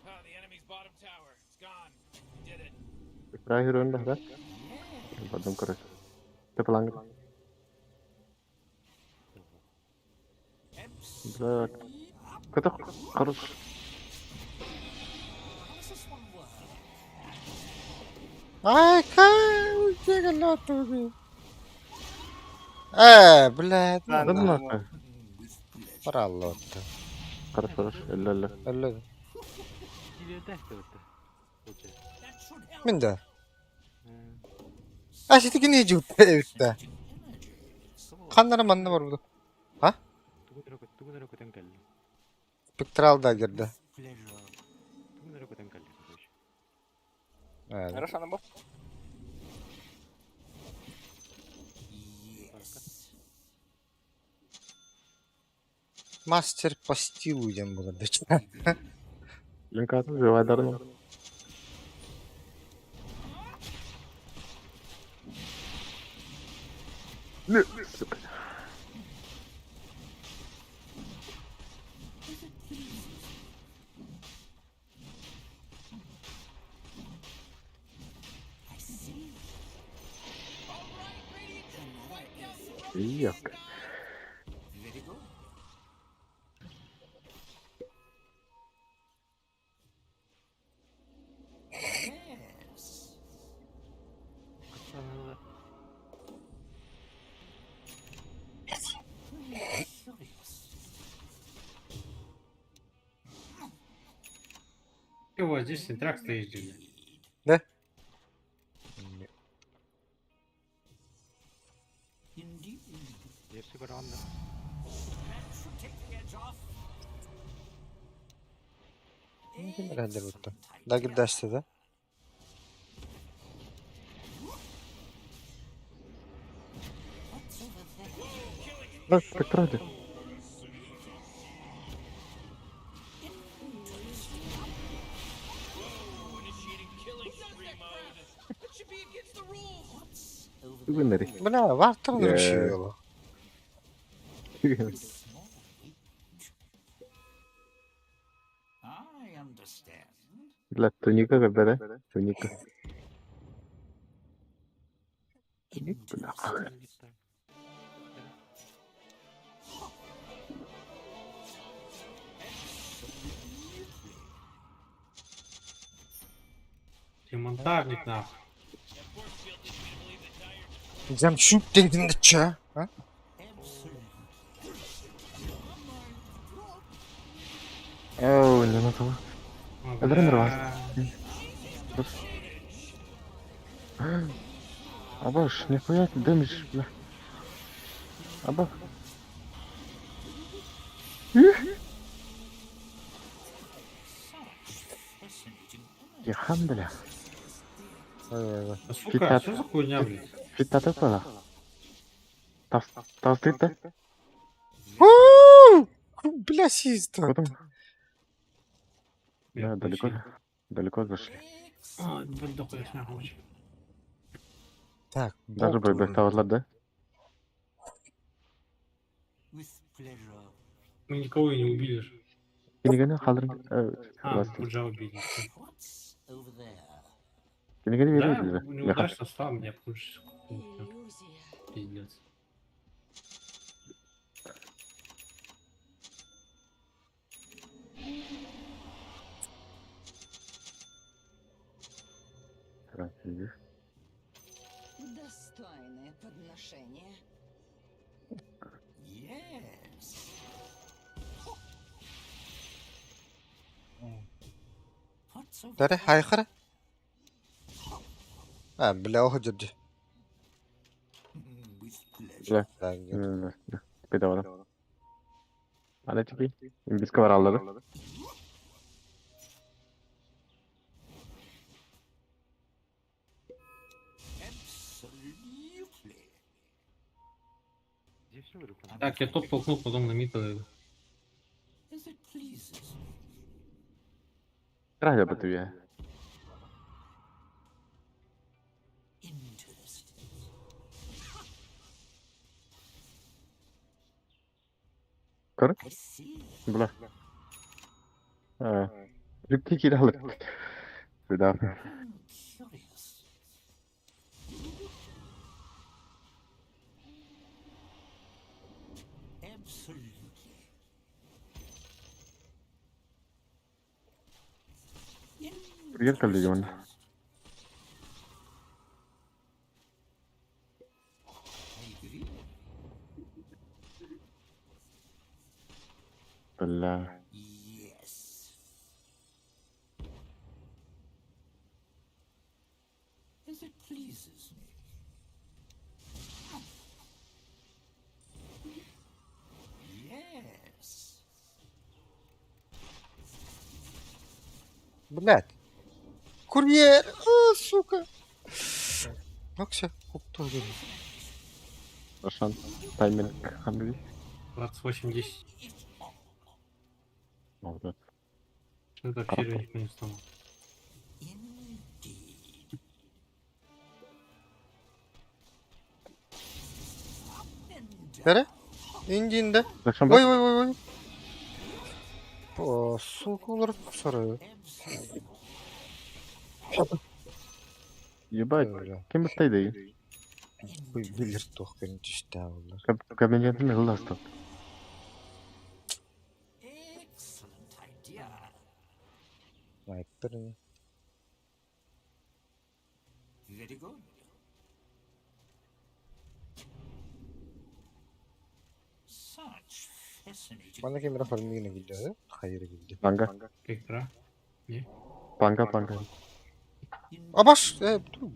Oh, the enemy's bottom tower. It's gone. You did it. Прагерун да? Потом, короче. Тепланг. Бля. Коту хорош. How does this one work? Ай, кай, убегали блядь, Да, ну Да нахуй. нахуй. With pleasure. Пролота. Хорош, хорош. Ля-ля. Алло. Или дайте вот. Получается. That should help. Мин да. А, ситигини жута эбит да. Fascinating images. Ханнара манна бар буду. Тугун эрэ көтөн кэллим. Спектрал дагер да. With pleasure. Тугун эрэ көтөн кэллим, короче. Хорошо, на баф. Yes. Мастер по стилу идем было, да чё? Линкат, живая дарна. Не, сука. I see. Ёпка. Very good. Yes. Curious. Его здесь синтрак стоит, блядь. Да? Indeed. Лепси баранна. That should take the edge off. Ну, ким эрэ будто. Excellent Дагер idea. дашты да? Да, спектраде. Бүгүннэри. Бля, вартан решила. Бля, туника көрдөрө. Туника. Бля. Ты монтажник нахуй. Замчуп дедин че? А? Оу, не надо. А, Эдерин бля. Абаш, нихуя ты дымишь, бля. Аба. Ехан, бля. Ой, ой, ой. Да, сука, Китап. что за хуйня, блядь? Фиттата пала. Тас, тастыта. У! Бля, систа. Потом. Я Да, далеко. включил. Далеко зашли. А, блядь, дохуя, нахуй. Так, Даже бот б таварлар да. Мы никого и не убили же. Кинигени халдыр. А, Пуджа убили. Кинигени Да, беребиз. неудачно стал, меня Пудж. Иллюзия. Пиздец. Достойное подношение. Дары, хайхара. А, бля, охо дьордю. Бля. Да, нет. Педавара. Ана типи. Имбиска бар аллады. Так, я топ толкнул, потом на мид подойду. Рада бы тебе. Көр? Бля. Жүкки кире алып. Буда. Курьер калдыгын. Бля. Блядь. Курьер! А, сука! Окся, кто один? Рошан. Тайминг ханды. 28-10. Молодец. Это вообще никто не встал. Дары? Индинда. Рошан Ой, ой, ой, ой. О, сука, олар сары. Ебать. Кем баттайды? Ой, билер тох көрүнчүштә олар. Кабинетин ылласты. Снайпер. не. Мана кемера фармигина килде, хайыр килде. Панга. Спектра. Панга, панга. Абаш, э, ту.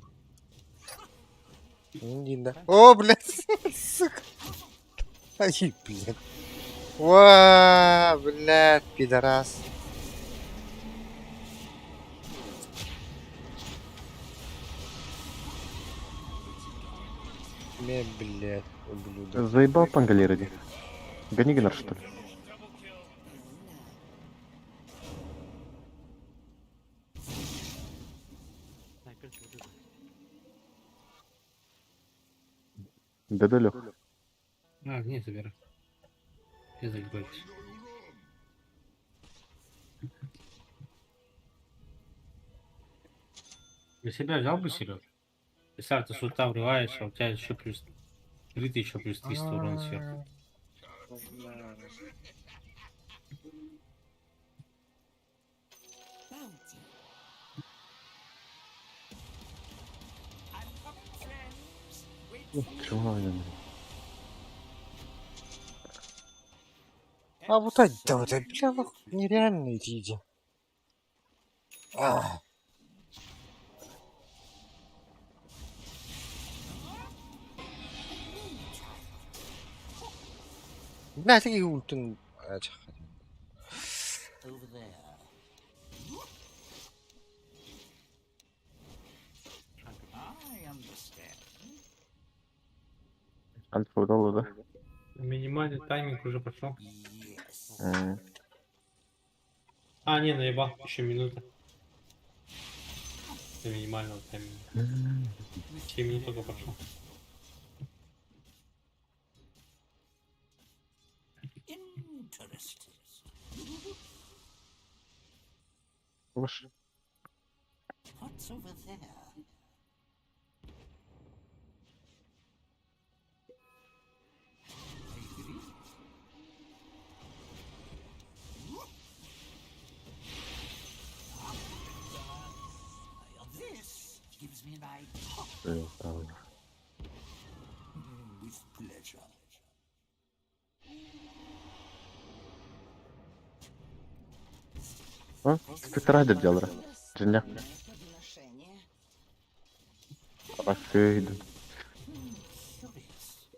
Индинда. О, блядь, сука. Ай, блядь. Ва, блядь, пидорас. Ме, блядь, ублюдок. курдук. Заебал пангалеры ди. Гони генер, что ли? Снайпер чего Да-да, Лех. А, нет, забирай. Я заебались. Для себя взял бы, Серег? Представь, ты с ульта врываешься, а у тебя еще плюс 3000, плюс 300 урона сверху. Bounty. I'm coming, friends. Wait for me. Чего они? А вот это, да, вот это, бля, нахуй, нереально эти иди. Ах. Бля, такие ультун. Over there. I understand. Альфа удала, да? Минимальный тайминг уже пошел. Yes. М. А, не, наебал, еще минута. До минимального тайминга. 7 минут только прошло. Interesting. Выше. What's over there? I agree. This gives me an idea. Э, там. With pleasure. А? Спектр делал, Женя. Достойное подношение. Ракейд. Curious.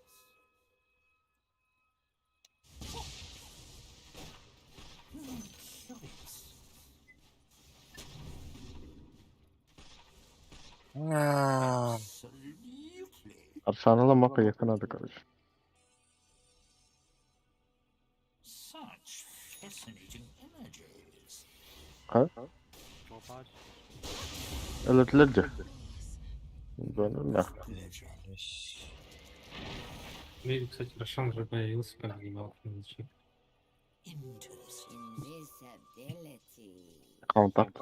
Curious. А, Absolutely. Аршанала мапа ехать надо, короче. Such fascinating images. А? Опа. Лет Да, ну нахуй. Pleasure. Видите, кстати, Рошан уже появился, когда не мог. Interesting. Invisibility. Контакт.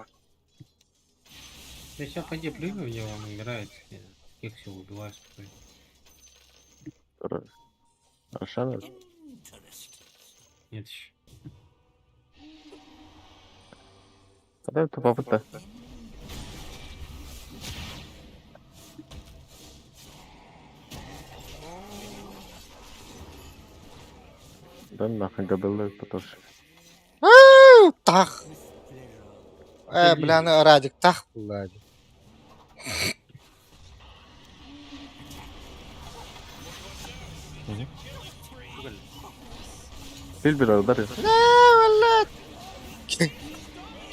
Я сейчас пойди плюну в него, он умирает. Я их все убиваю спокойно. Рошана. Interesting. Нет еще. Когда это попытка? Да нахуй габелы потуши. Тах. Бля, ну, Радик, тах, блядь. Фильбера ударил. Бля, блядь.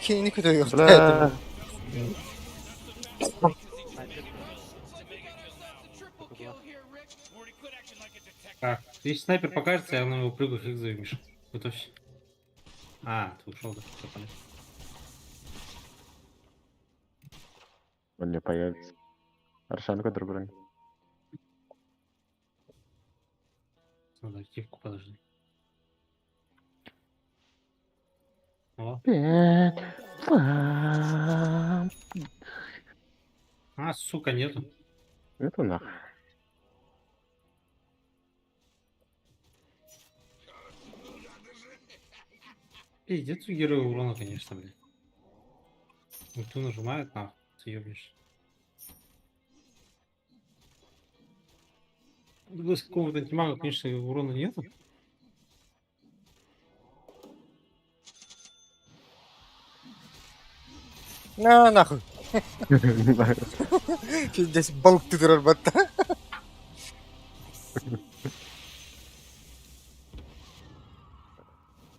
Кини куда Бля. Так, если снайпер покажется, я на него прыгаю, фиг зови, Миша. Готовься. А, ты ушел, да? Всё понятно. Он не появится. Аршан бронь. Надо активку подожди. О. Пять. Два. А, сука, нету. Это нахуй. Пиздец у героя урона, конечно, блядь. Ульту нажимает, нахуй, ты ебнешь. Ну, с какого-то антимага, конечно, урона нету. На нахуй. Пиздец, болт ты батта.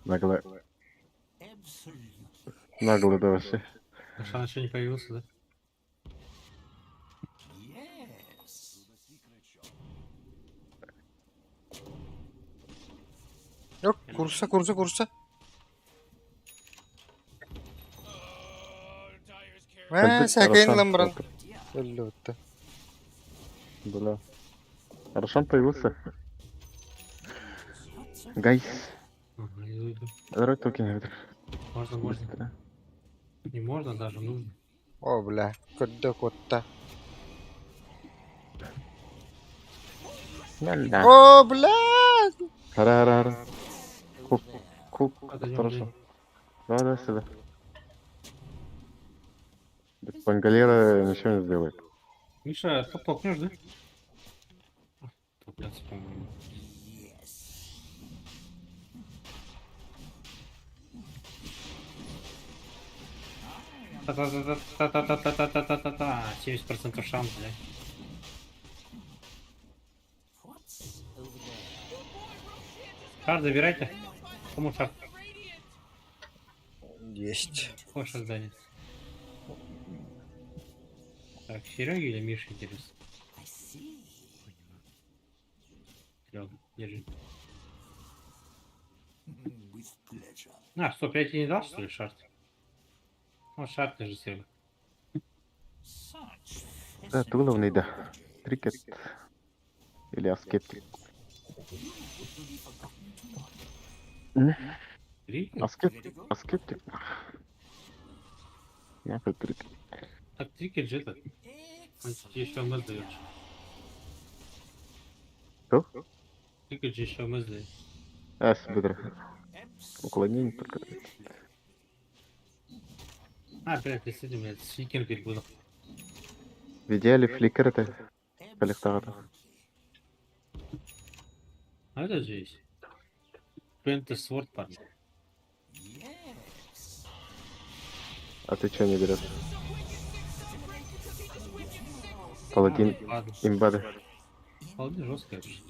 Нагло. Absolutely. Нагло да вообще. Рошан еще не появился, да? Yes. Курса, курса, курса. Мэ, Кэлбит сээкэйин Рошан ылан баран отыр. өллүбүттэ. Бля. Рошан появился. Гайс. Ага, иду, иду. Давай токен это. Можно, можно. Быстро. Не можно даже, нужно. О, бля, көрдө куотта. Да. О, бля! Хара, хара, хара. Кук, кук, Отойдем, хорошо. блин. Давай, давай сюда. Без Пангалера ничего не сделает. Миша, топ толкнешь, да? Толкнется, по-моему. Та-та-та-та-та-та-та-та-та-та-та. 70% шанс, блядь. What's over there? Шар забирайте. Кому шар? Есть. Какое создание? Так, Сереге или Мише интересно? I see. Серега, держи. With pleasure. А, стоп, я тебе не дал, что ли, шарт? Ну, шарт же, Серега. Such Да, ты главный, да. Трикет. Или аскептик. Три? Аскептик? Аскептик? Нахуй трикет. Так, трикет же этот. Он тебе еще МС дает. Кто? Трикет же еще МС дает. А, бедро. Уклонение только. А, блядь, действительно, блядь, фликер перепутал. В идеале фликер это коллектора. А это же есть. Пента Сворд, парни. А ты что не берешь? Паладин Ладно. имба, да. Паладин жесткий вообще.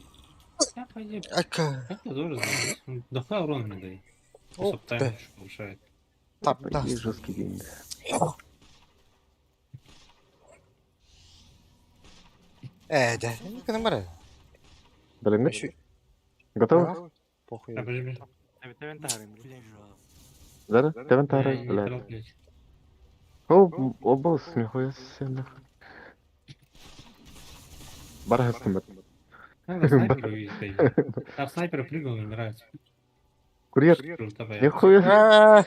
Я пойди. Ака. Это тоже знаю. Дохуя урон мне дает. О, Стоп тайм да. еще повышает. Тап, Пойди да. жесткий день. Э, да. Ну-ка, набирай. Блин, Еще- готово? А? Похуй. А, подожди, подожди. Тэвэн таһарым. Да, да? Тэвэн Я тары, не блядь. торопляюсь. О, обос, нихуя себе, нахуй. Бархастым. Надо снайпера увидеть, по идее. Там снайпер прыгал, мне нравится. Курьер, Круто, блядь. нихуя. А.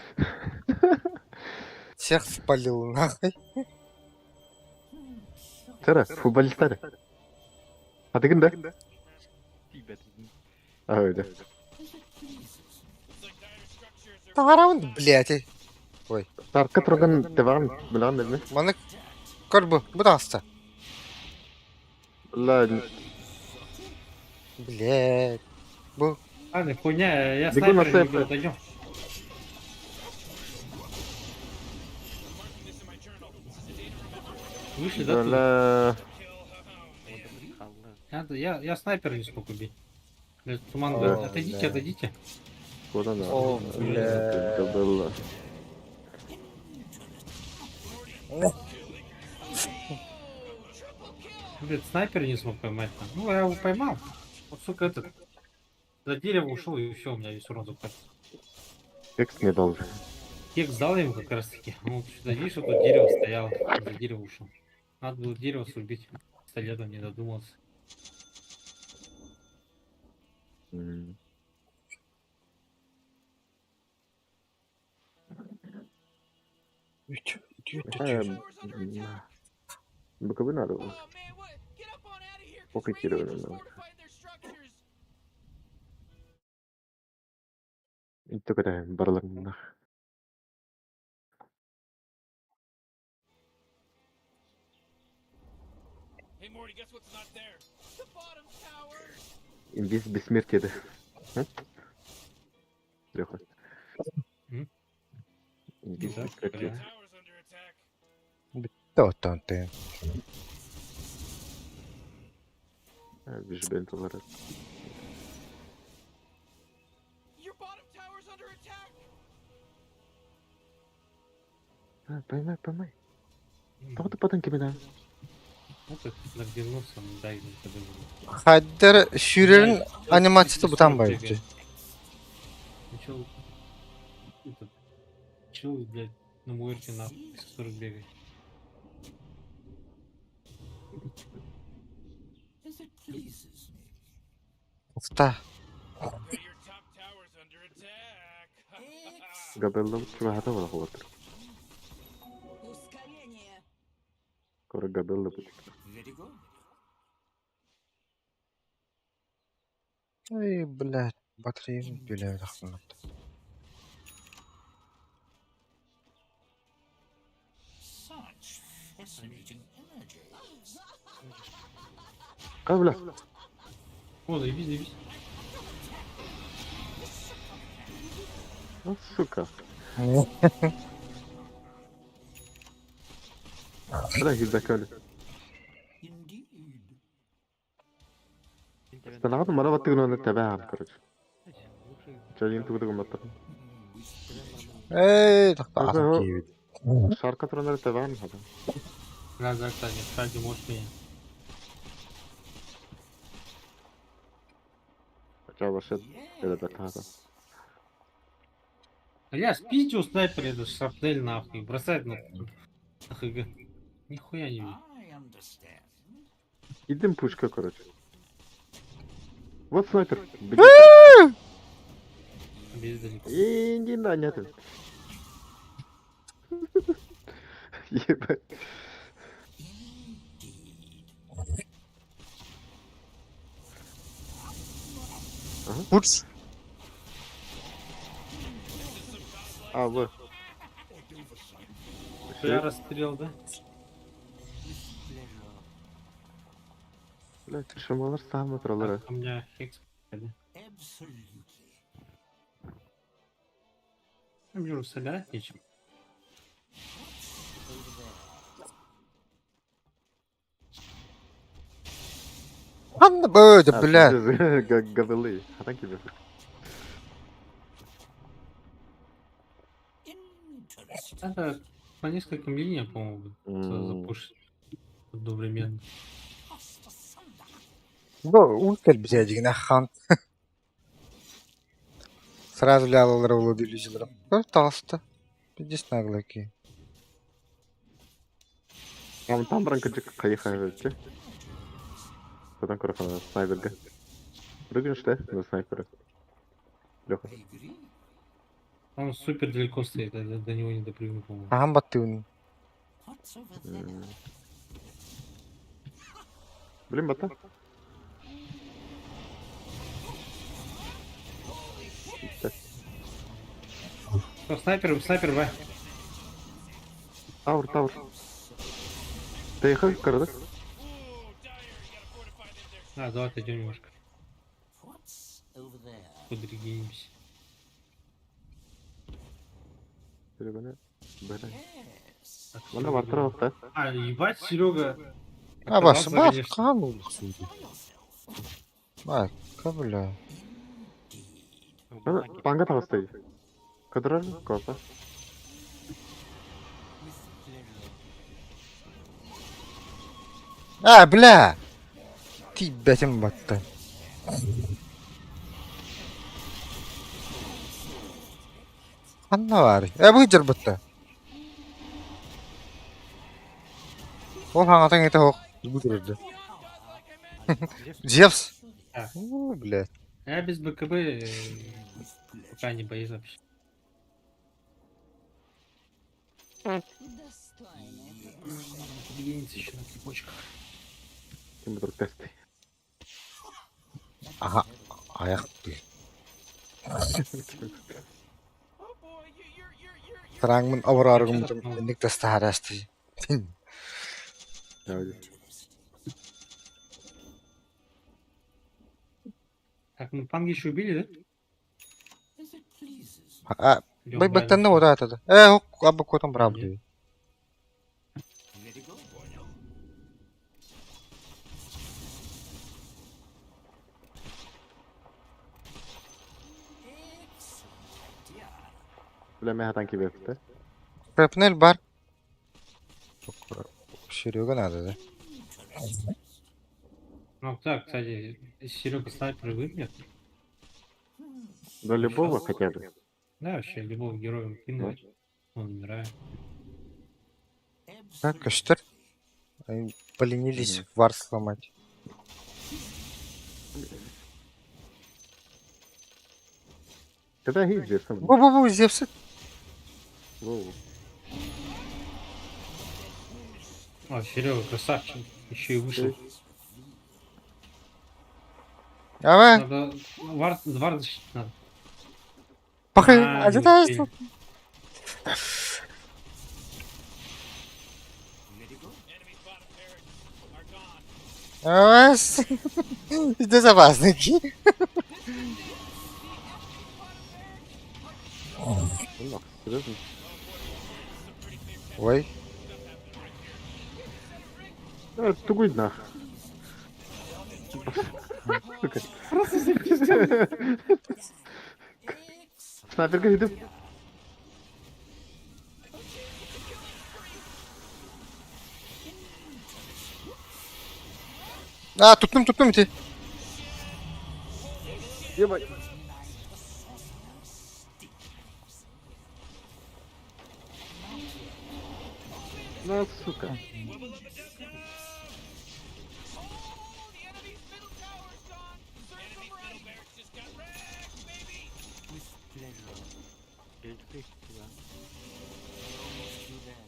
Всех спалил, нахуй. Тара, футболистары. А ты да? А, ой, да. Раунд, блядь. эй. Тарка троган теван, блан, да? Маны көрбү, бұдаста. Ла, Блядь. Бу. Ладно, хуйня, я Бегу на снайпера не сейф. убил, отойдем. Вышли, да? оттуда? бля. Надо, я снайпера не смог убить. Блядь, туман, О, говорит, отойдите, да. отойдите. Куда на? О, бля. Да было. Блядь, снайпер не смог поймать там. Ну, я его поймал. Вот, сука, этот. За дерево ушел и все, у меня весь урон закончился. Текст не должен. Текст дал ему как раз таки. Он сюда, видишь, вот тут дерево стояло. За дерево ушел. Надо было дерево срубить. Пистолетом не додумался. М. Үт, үт, үт, А, үт. м, БКБ надо было. Покритировали надо. И только да, барлар нах. Hey Morty, guess what's not there? The bottom tower. Инвиз бессмертие, да. М? Леха. М? Инвиз Да, бессмертие. да. Tower's under attack. Тоттон ты. А, Вижу бенту ларат. Your bottom tower's under attack. А, поймай, поймай. М, Того ты потом кидаю. Вот это нагнулся, он дай мне подумал. Хайдер шүрерин анимацияты бутан бар. Чел, этот, чел, блядь, на муэрте нахуй, 40 бегает. As it pleases me. Уфта. Your top tower's under attack. Габелла чугаһата буола холотур. Ускорение. Кора Габелла бут. Very good. Эй, блядь, батарея блядь, охуенно. Such fascinating images. А, бля. О, заебись, заебись. Ну, сука. Бля, гидакали. Indeed. Станаҕын мана баттыгын тэбээн, короче. Лучше Чайын тугудугун баттар. Эй, тахта Ага. атам киевит. Шарка туранары тэбээн хата. Да, да, кстати, кстати, может меня. Ча башет это хата. Yes. А я спиздил снайпер, это шрапнель нахуй, бросает на на ХГ. Нихуя не видно. I understand. Идем пушка, короче. Вот снайпер. Беги. Без далеко. Иди на, нет. Ебать. Indeed. Пурс. А, вот. Я расстрел, да? Блядь, шумалар саамы тураллар. Так, у меня хекс. Да? Absolutely. Мне уже собирать нечем. Анна бöde, блядь. Габеллы. Хатан кибер. Interesting. Это по нескольким линиям, по-моему, запушить одновременно. Cast asunder. Бу ультер бзядигин хан. Сразу лялалар улы. Толсто. Пиздец наглаки. Там там бранка жик кайха өтче. Содан көрө снайперге. Прыгнешь, да, на снайпера? Леха. I agree. Он супер далеко стоит, я до него не допрыгну, по-моему. Ахан баттыын. What's over there? Блин, бата. Что, снайпер, снайпер, Б. Таур, таур. Тейха, көрдүк. Ooh, Dire, you gotta fortify them there. А, давай отойдем немножко. What's over there? Подрегенимся. Серега, Бля. Yes. Так, Мана бартыр алты. А, ебать, Серега. А бас, оказался, бас, конечно. хан улы. For yourself. Майка, бля. Indeed. Панга тагысты. Кыдырар, копа. With pleasure. А, бля! Ти бэтим батты. Ханна бар. Э, бу жер батты. Ол хаңатан ете хоқ. Бу жүрді. Зевс. А. О, блядь. Я без БКБ пока не боюсь вообще. Достойное подношение. Подрегениться еще на цепочках. Ким вдруг тесты. Ага. Аяқ. Oh boy, you, you're, you're, you're, you're. Сараңмын аврарыгым ник тастарасты. Так, мы панги еще убили, да? As it pleases me. А, Или он бай брали? баттанны ода атады. Э, хок, абы котом брабды. Very good. Понял. Excellent idea. Бля, мен хатан кибер. Шрапнель бар. Серега надо, да? Interesting. Ну так, кстати, Серега снайпер вымер. Да любого хотя бы. Да, вообще, любого героя кинуть, он умирает. Так, а что? Они поленились вар сломать. Когда гильдия сам? Бу-бу-бу, Зевс. Воу. А, Серега, красавчик, еще и вышел. Давай, Надо вар защитить надо. похуй, А, а не ты знаешь, успели. Давай, Безопасники. Ну, нах, серьезно? Ой, А, тугой нах. Сука. Просто запиздил. Снайпер говорит, А, tuttum tuttum ти. ебать. На, сука. With pleasure. Guild priest, да. Almost too bad.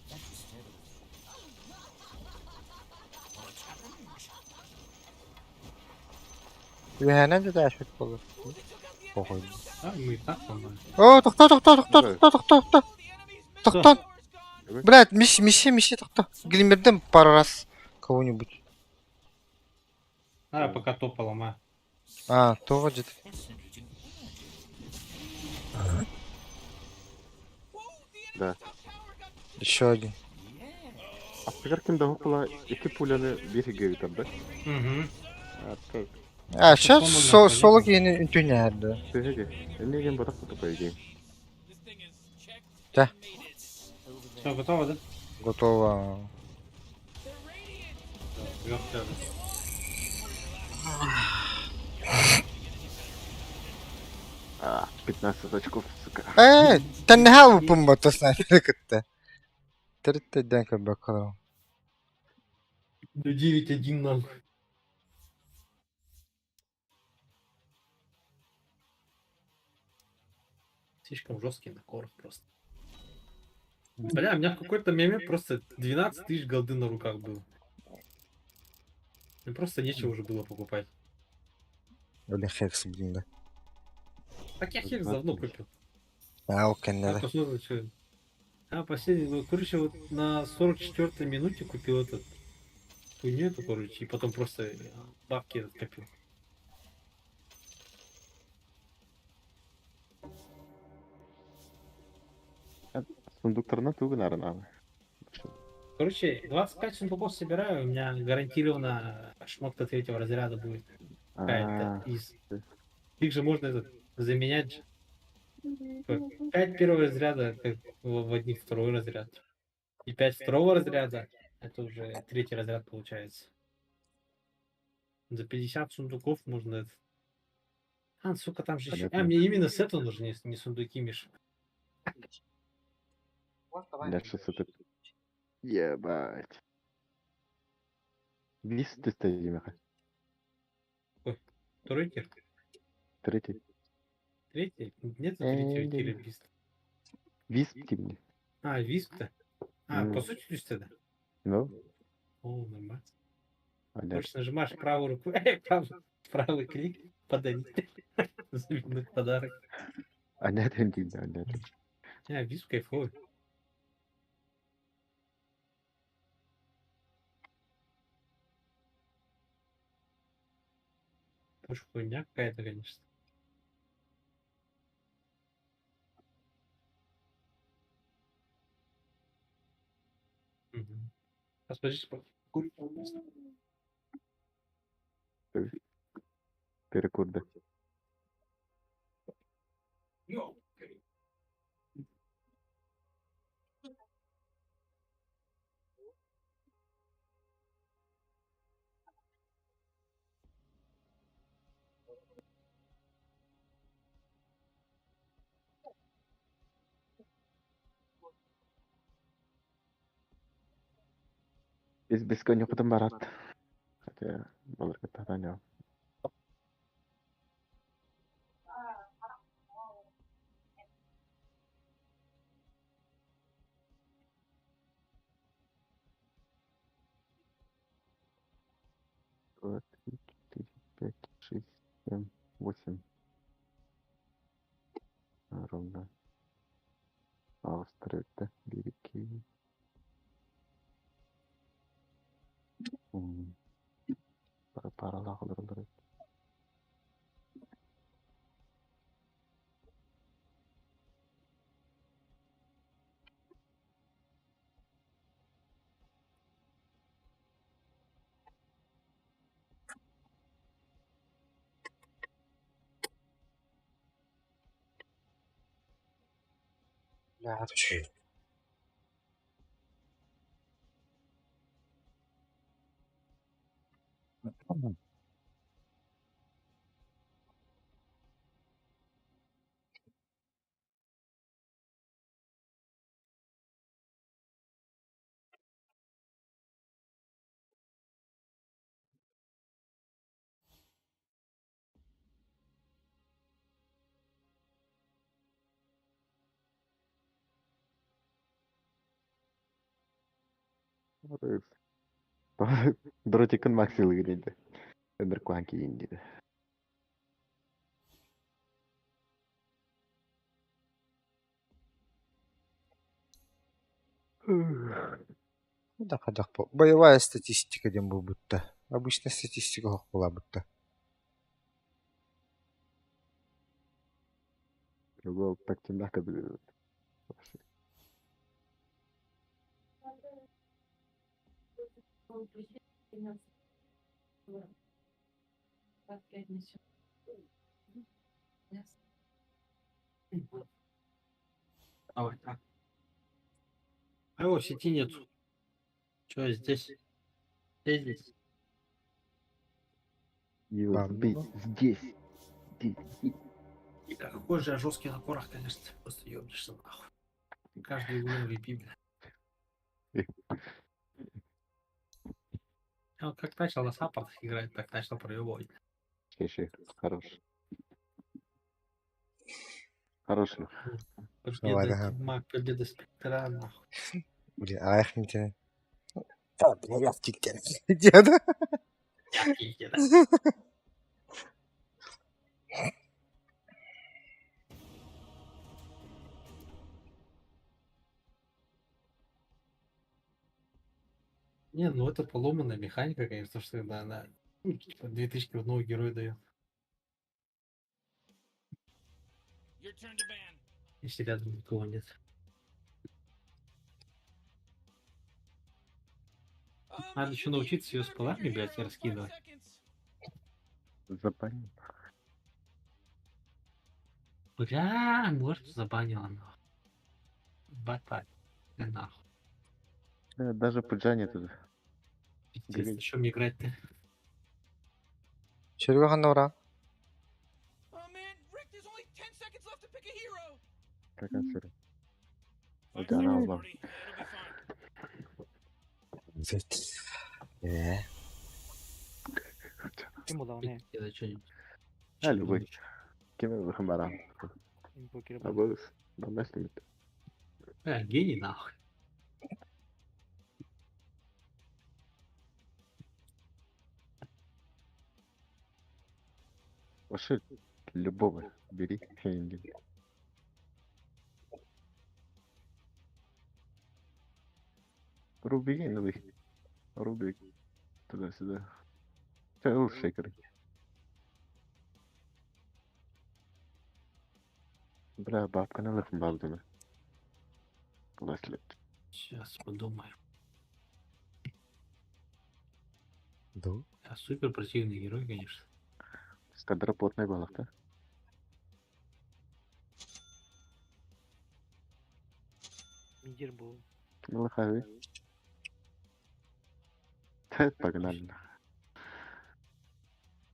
That was terrible. For a challenge. Үһэнэн да даашыт болор. Похуй. А, мы и так ломаем. О, тохто, тохто, тохто, тохто, тохто, тохто. Тохто. Блядь, миши, миши, миши, тохто. Глимердем пару раз кого-нибудь. Надо пока топа ломаю. А, то где-то. Fascinating energy. Да. Еще один. А ким да около iki пуляны bir говорит, да? Угу. А, так. А, сейчас По-моему, соло киһини үнтүнэһэрдэ. Ты Не ген батак по идее. Да. Все, готово, да? Готово. Легкая. А, 15 очков, сука. Э, тэннэһэ упуммата снайпер кытта. Төрүттэ көрбөккө. До 9-1 нам. Слишком жесткий накор просто. Бля, у меня в какой-то момент просто 12 тысяч голды на руках было. Мне просто нечего уже было покупать. Блин, хекс, блин, да. Так я хекс давно купил. А, окей, А, да. посмотрим, что. А, последний, ну, короче, вот на 44-й минуте купил этот хуйню эту, короче, и потом просто бабки этот копил. Сундуктарына тугын арына. Короче, 25 сундуков собираю, у меня гарантированно шмотка третьего разряда будет. Какая-то из. Их же можно этот, заменять. же. 5 первого разряда, как в одних второй разряд. И 5 второго разряда, это уже третий разряд получается. За 50 сундуков можно... это- А, сука, там же еще... А, Понятно. мне именно сеты нужны, не сундуки, Миша. Бля, что это? Ебать. Вис ты стоит, Второй тир? Третий. Третий? Нет третьего тира Э, вист. Вис тимни. А, висп-то? А, Ну. по сути, то есть это? Ну, О, нормально. понятно. Короче, нажимаешь правую руку, правый клик, подарить. Заменить подарок. Понятно, да, понятно. А, висп кайфовый. Тоже хуйня какая-то, конечно. Мгм. Сейчас, подожди, курю. Перекур, да. Из бесконечного барат. Хотя, баларга Два, три, четыре, пять, шесть, семь, восемь. Ровно. Австрия, Береги. Параллах олороллор. Бля, отвечай. Дротикын максилы дейді. Өмір куан кейін дейді. Да, ходах по. Боевая статистика дем был будто. Обычная статистика хох была будто. Ол так темляка біледі. Давай так. А его в сети нет. Че здесь? Где здесь? Его сбить здесь. Здесь. Какой же я жесткий на корах, конечно. Просто ебнешься нахуй. Каждый угол MVP, бля. Я вот как начал на саппортах играть, так начал проебывать. Шеше, хорош. Хороший. Победа, маг, победа спектра, нахуй. Блин, а их не тяне. Да, бля, я в тике. Деда. Не, ну это поломанная механика, конечно, что когда она ну, типа 2000 в одного героя дает. Если рядом никого нет. Надо еще научиться ее с полами, блядь, раскидывать. Забанил. Бля, может забанила нахуй. Батать. Да нахуй. Да, даже пуджа нету. Пиздец, на чем играть-то? Серега Ханора. Какая сера? Удара Аллах. Ким буоллаҕына Это что-нибудь. А, любой. Кем это барам? инвокер А был. Бомбастик. Бля, гений нахуй. Вообще, любого бери. Хенги. Рубик, ну Рубик. Туда-сюда. Все, шейкер. Бля, бабка на лыхм балдуна. Ласлет. Сейчас подумаю. Да. Я супер противный герой, конечно. Скадра плотная была, да? Мидер был. Лохави. Погнали.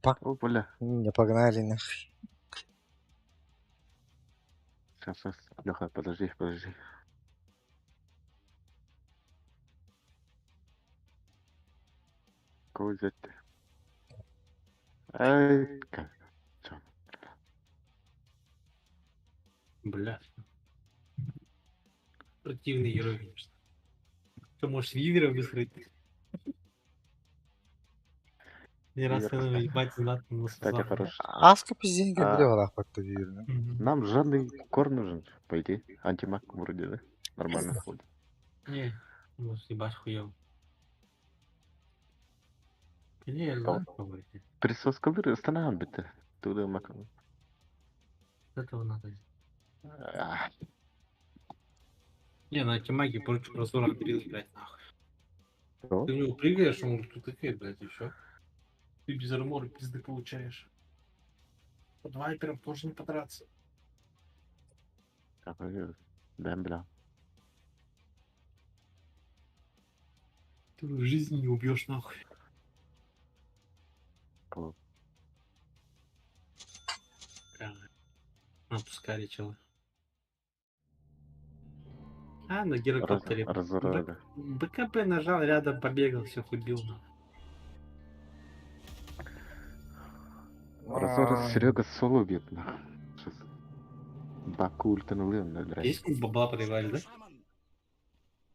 Па. О, бля. Не погнали нахуй. Сейчас, сейчас. Леха, подожди, подожди. Кого взять-то? Ай, как? Чё? Бля. Противный герой, конечно. Ты можешь Вивера высрать? Не раз Вивер, я кстати. ебать знатно Кстати, насосал. хорош. Аска пизденька А. бля лахпатта виверны. Мгм. Нам жадный кор нужен, по идее. Антимаг вроде, да? Нормально ходит. Не, может ебать хуёво. Не, Что? знаю, блядь. Присоскалыр станан битте. Туда макан. Этого надо. А, Не, на антимаге против разора дрил играть нахуй. Что? Ты в него прыгаешь, он тут тыкает, блядь, и всё. Ты без армора пизды получаешь. Под вайпером тоже не подраться. Какой, Да, бля. Ты в жизни не убьешь нахуй. Кого? Прям напускали чела. А, на гирокоптере. Разорвали. БКБ нажал, рядом побегал, всех убил. нахуй. Разор Серега соло убьет, нахуй. Сейчас. Баку ультанули, он на Есть кому бабла проливали, да? Шаман.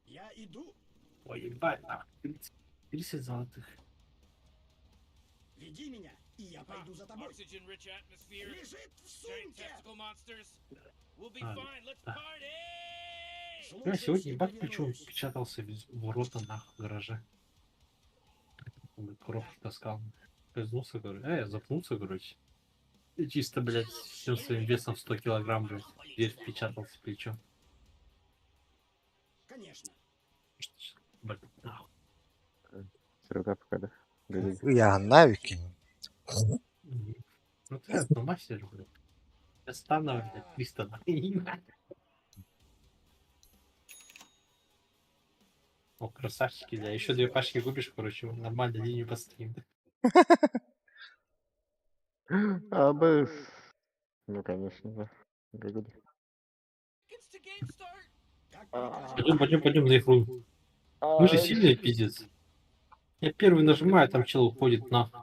Я иду. Ой, ебать, нахуй. 30, 30 золотых. Веди меня, и я пойду за тобой. Oxygen-rich atmosphere. Лежит в Giant сумке. tentacle monsters. We'll be А, fine. Let's да. party! Я сегодня ебать Слушаюсь и ключом повинуюсь. печатался без ворота нахуй в гараже. Он коробки таскал. Скользнулся, говорю. Я запнулся, короче. И чисто, блядь, всем своим весом в 100 килограмм, блядь, в дверь впечатался плечом. Конечно. Что ж, Блядь, нахуй. Серега пока, да? Годи. Я навики. Мгм. Ну ты на мастер, блядь. Я стану, блядь, 300 нахуй. О, красавчики, да. Еще две пачки купишь, короче, нормально линию пострим. АБС. Ну, конечно, да. Годи. It's to game start. Как А. прикажете. Пойдем, пойдем, пойдем на их руну. Мы же сильные, пиздец. Я первый нажимаю, там чел уходит нахуй.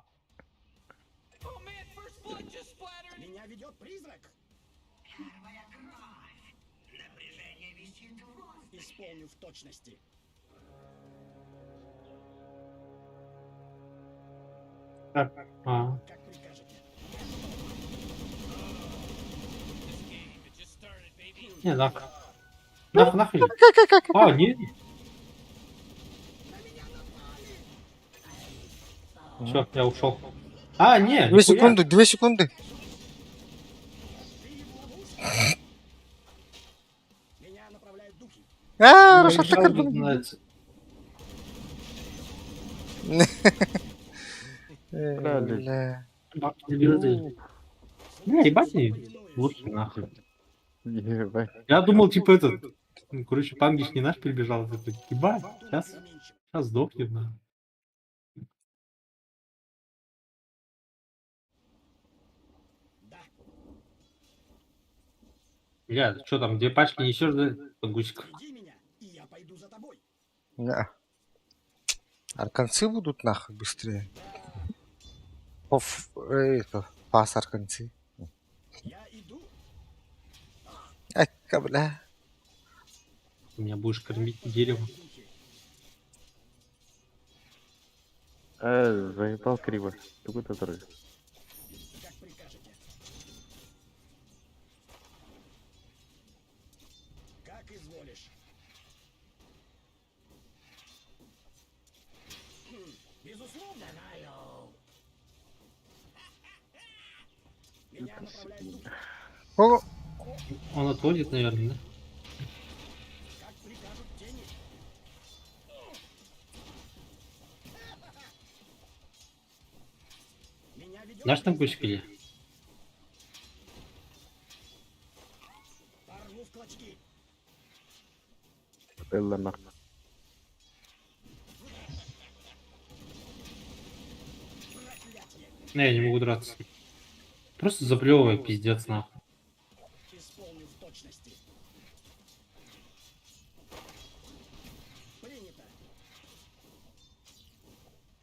Oh man, first blood just splattered. Меня ведет призрак. Исполню в точности. А, Как прикажете. This game, it just started, baby. не, нахуй. Нахуй, нахуй. А, не. Все, я ушел. А, не, Две нихуя. секунды, 2 секунды. Меня направляют духи. А, Ну, Рашат решал, так нравится. Бля. Бабки не берут. Не, ебать они лучше нахуй. Ебать. Я думал, типа этот, ну, короче, Пангич не наш прибежал, такой, ебать, сейчас, сейчас сдохнет, нахуй. Да. Бля, что там, две пачки несешь, да, подгузик? Веди меня, и я пойду за тобой. Не. Арканцы будут нахуй быстрее. Оф, это, пас арканцы. Я иду. Эка, бля. Ты меня будешь кормить деревом. Духи. Заебал криво. Ты куда дорога? Как прикажете. Как изволишь. Хм, Безусловно. Меня направляют духи. О, Он отводит, наверное, да? Как прикажут тени. Меня ведет Наш там гусик или? Порву в клочки. Элла нахуй. Проклятье. Не, я не могу драться. Просто заплевывай, пиздец, нахуй. Исполню в точности. Принято.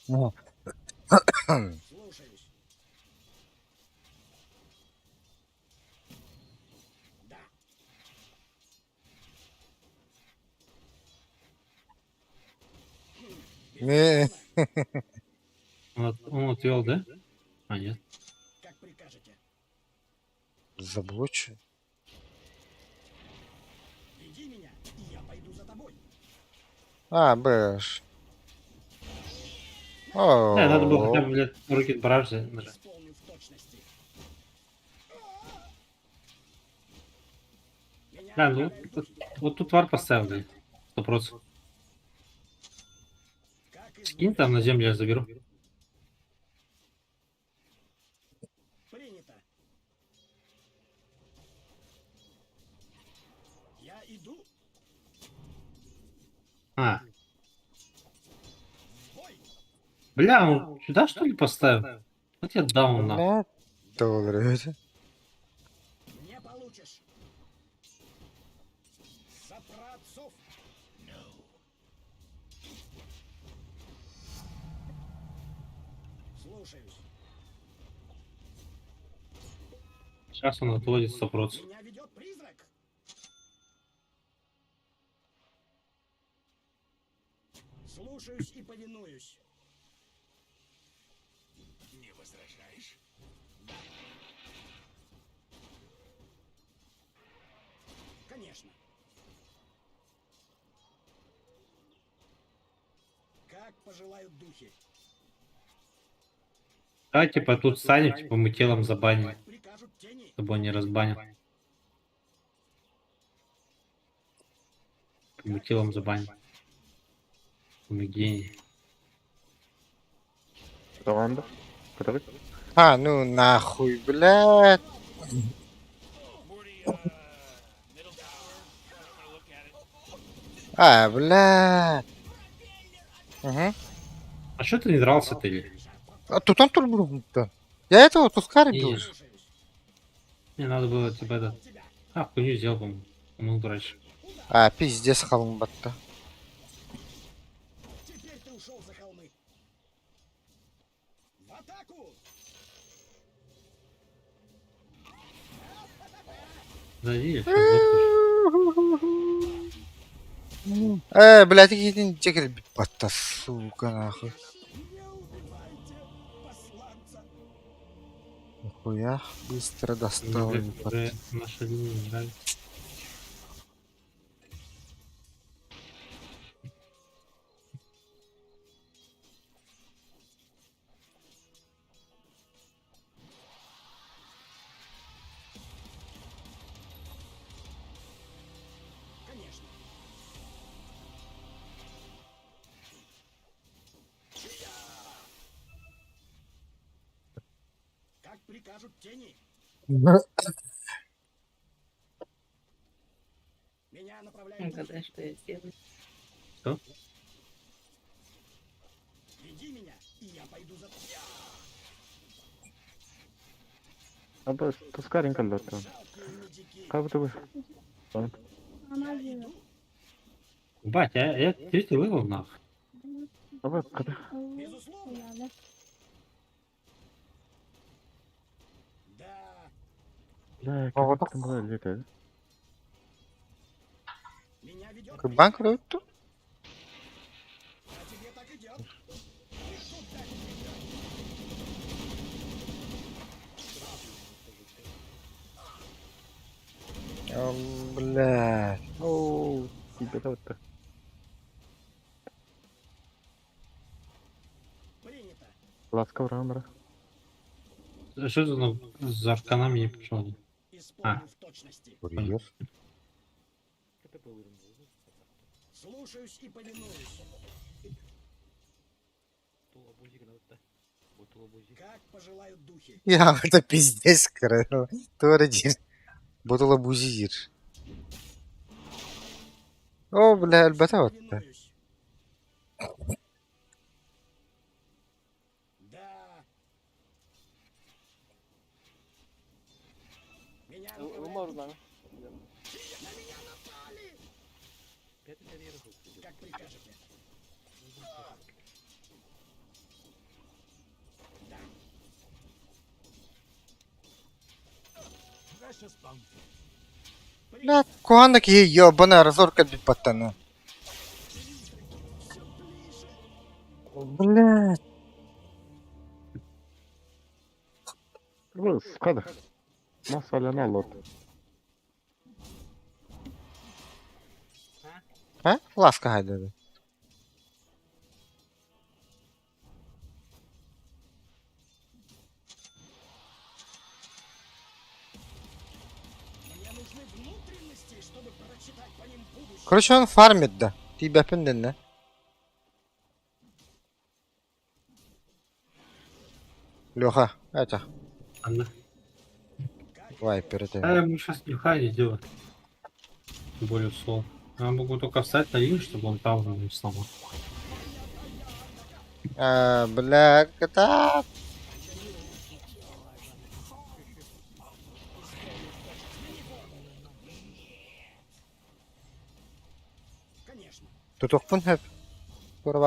О. Слушаюсь. Да. Не. Он отвел, да? А, нет. Как прикажете. Заблочу. Веди меня, и я пойду за тобой. А, бэш. Да, надо было хотя О, бы, блядь, Рокет Бараш нажать. Исполню в точности. Меня Да, ну направляют вот, духи. вот тут вар поставил, блядь. 100%. Как Скинь там на изволишь. землю, я заберу. Принято. Я иду А, в бой. бля, он сюда что ли поставил? Вот я даун нахуй. блядь, доллары. Не получишь. За праотцов. Слушаюсь. Сейчас он отводит 100%. Меня ведет призрак. Слушаюсь и повинуюсь. Не возражаешь? Конечно. Как пожелают духи. Да, типа тут станем, типа мы телом забаним, Как прикажут тени. чтобы он не разбанил. Мы Как телом изволишь. забаним. Мы гений. Команда. Который? А, ну нахуй, блядь. Morty, middle tower. I'm gonna look at it. А, блядь. Угу. А что ты не дрался-то или? А тут он турбул-то. Я этого Тускара Не, бил. Слушаюсь. Мне надо было типа это... Тебя. А, хуйню сделал, по-моему. По-моему, раньше. А, пиздец, халымбатта. Теперь ты ушел за холмы. В атаку! Зайди, я щас сдохнешь. Блядь, иди, чекай, батта, сука, нахуй. Не убивайте посланца. Нихуя, быстро Мне, достал. блядь, уже наша линия не нравится. Конечно. Как прикажут тени. Меня направляют духи. Угадай, что я сделаю. Что? Веди меня, и я пойду за... Аба Тускарин kaldı. Жалкие медики. Как будто бы. Я иду. Бать, я третий level нахуй. Аба когда? Безусловно. Да. Бля, А вот как там было лето? Меня ведет Банк тут? А тебе так идет. Никуда не придет. Блядь. Оу, тебе вот. Принято. Ласка Рамра. Что это ну, за арканами не пошел? Исполню в точности. Курьер. Слушаюсь и повинуюсь. Как пожелают духи. Я это пиздец, короче. Тура дир. Ботула бузир. О, бля, альбата вот. Повинуюсь. Да. Меня направляют Ылмар духи. lan. На меня напали! Как прикажете. Блядь, куһаҕан да киһи ёбаный разор кэлбит баттана. Блядь. Скада. Масаляна лот. А? Ласка хайдады. Короче, он фармит, да. Тиийбэппин дэннэ. Леха, это, Анна. вайпер это. А я ему сейчас нихуя не делаю. Тем более в соло. Я могу только встать на линию, чтобы он там не сломал. А, бля, кота. Тутуохпун сөп. Тура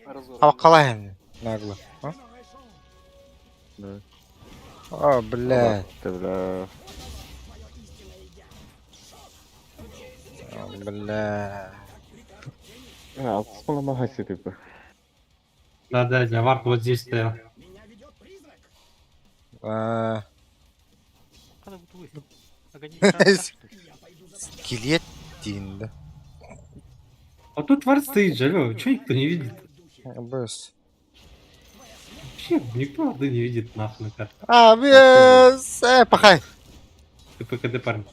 Разор. Халкалаем нагло. А? Да. О, бля. Ты, бля. О, бля. Алтыс маха типа. Да-да, для варп вот здесь стоял. А, Когда вот вы? Скелет да. А тут вард стоит же, алло, чё никто не видит? Быс. Вообще никто варды не видит нахуй на карте. А, бес. Пахай. Ты ПКД парень.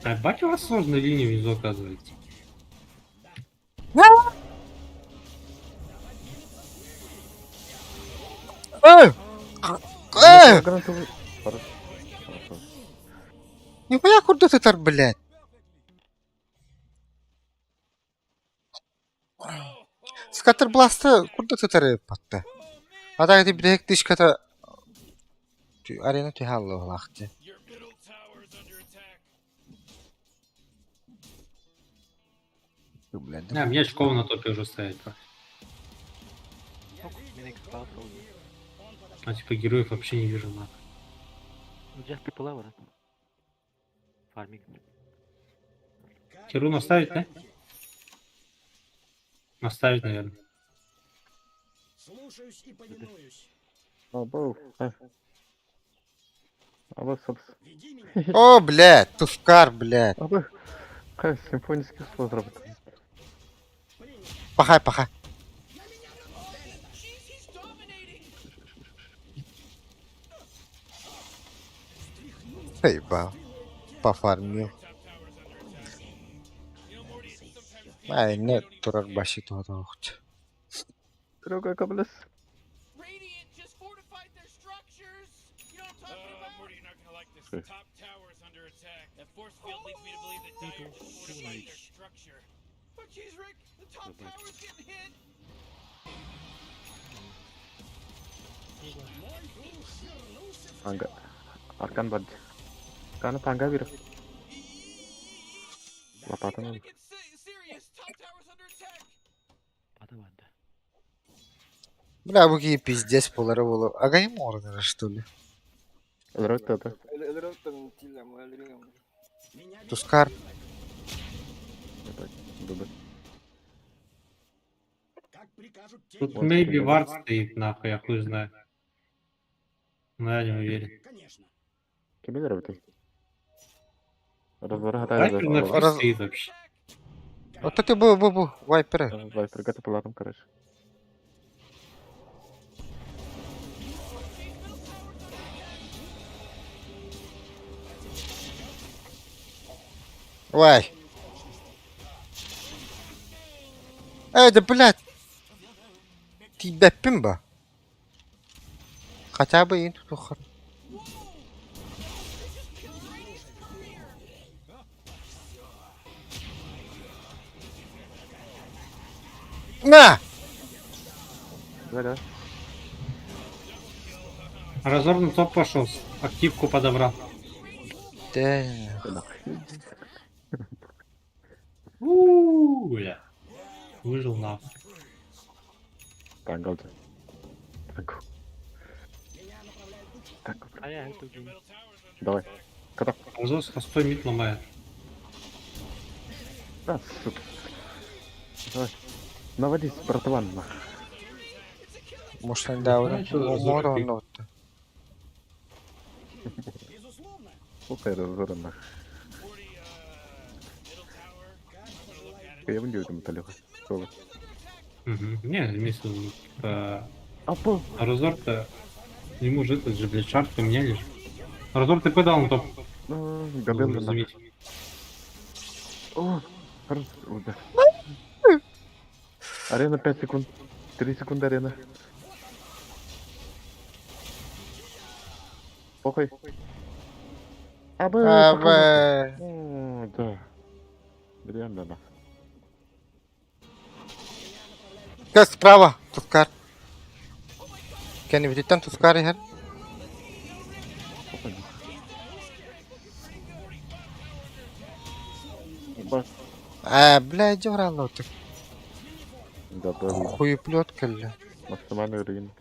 А бать у вас сложная линия внизу оказывается. Эй! Эй! Хорошо. Хорошо. Нихуя курдук сытар, блядь. Скаттер Бласта курдук сытар патта. А так ты блядь тышката арена ты халло лахты. Your middle tower is under attack. Блядь. А, мне очков на топе уже стоять. А типа героев вообще не вижу нахуй. Just people level. Фарминг. Херу наставить, да? Наставить, наверное. А, был. А. А вот, собственно. О, блядь, Тускар, блядь. А вы. Хай, симфонический разработан. Пахай, пахай. Jeez, he's dominating. Заебал. Пофармил. Top tower's under attack. You know, Morty, it sometimes feels Ай, like we нет, don't even турар care. баши туһа Серега, каблес. Radiant just fortified their structures. You know what I'm talking about? Morty, you're not gonna like this. Sure. Top tower is under attack. That force field leads me to believe that Dire just fortified their structure. Oh, jeez, Rick, the top tower's getting hit. Анга. Аркан бад. Кана танга бир. Лопата We gotta надо. get serious. Top tower's under attack. Падаванда. Бля, бу киһи пиздец буолара буолуо. Агаим ордера, что ли? Өлөрөт это. Тускар. Дубы. Тут Вот maybe пример. вард стоит, нахуй, я хуй знаю. Но я не уверен. Кими работай? Разбора Вайпер на фри Раз- стоит вообще. Вот это бу бу бу вайперы. Вайпер готов палатом, короче. Ой. Эй, да блядь. Тиийбэппин ба. Хотя бы ин тутухар. На! Да, да. Разор на топ пошел, активку подобрал. Да. Да. Тангал же. Танго. Танго, брат. А я это убил. Давай. Катап. Азос хостой мид ломает. Да, сука. Давай. Наводись, братван, нах. Может, они да, Знаешь, что за море пик? он Сука, разора, нах. Я не видел, Талюха. Соло. Угу. Не, имеется в виду, Апо. а Разор-то... Ему же этот же, блядь, шарт поменяли же. Разор ТП дал на топ. Ну, Должен Габелла, нах. заметить. О, хорош. О, да. Арена 5 секунд. 3 секунды арена. Похуй. Абы. А, б. О, да. Реально, да. Как справа, Тускар. Кенни видит Тускар иһэр. Похуй. Ба. А, бля, иди в ты. Да, да. Хуеплет, кэллэ. Максимальный уровень.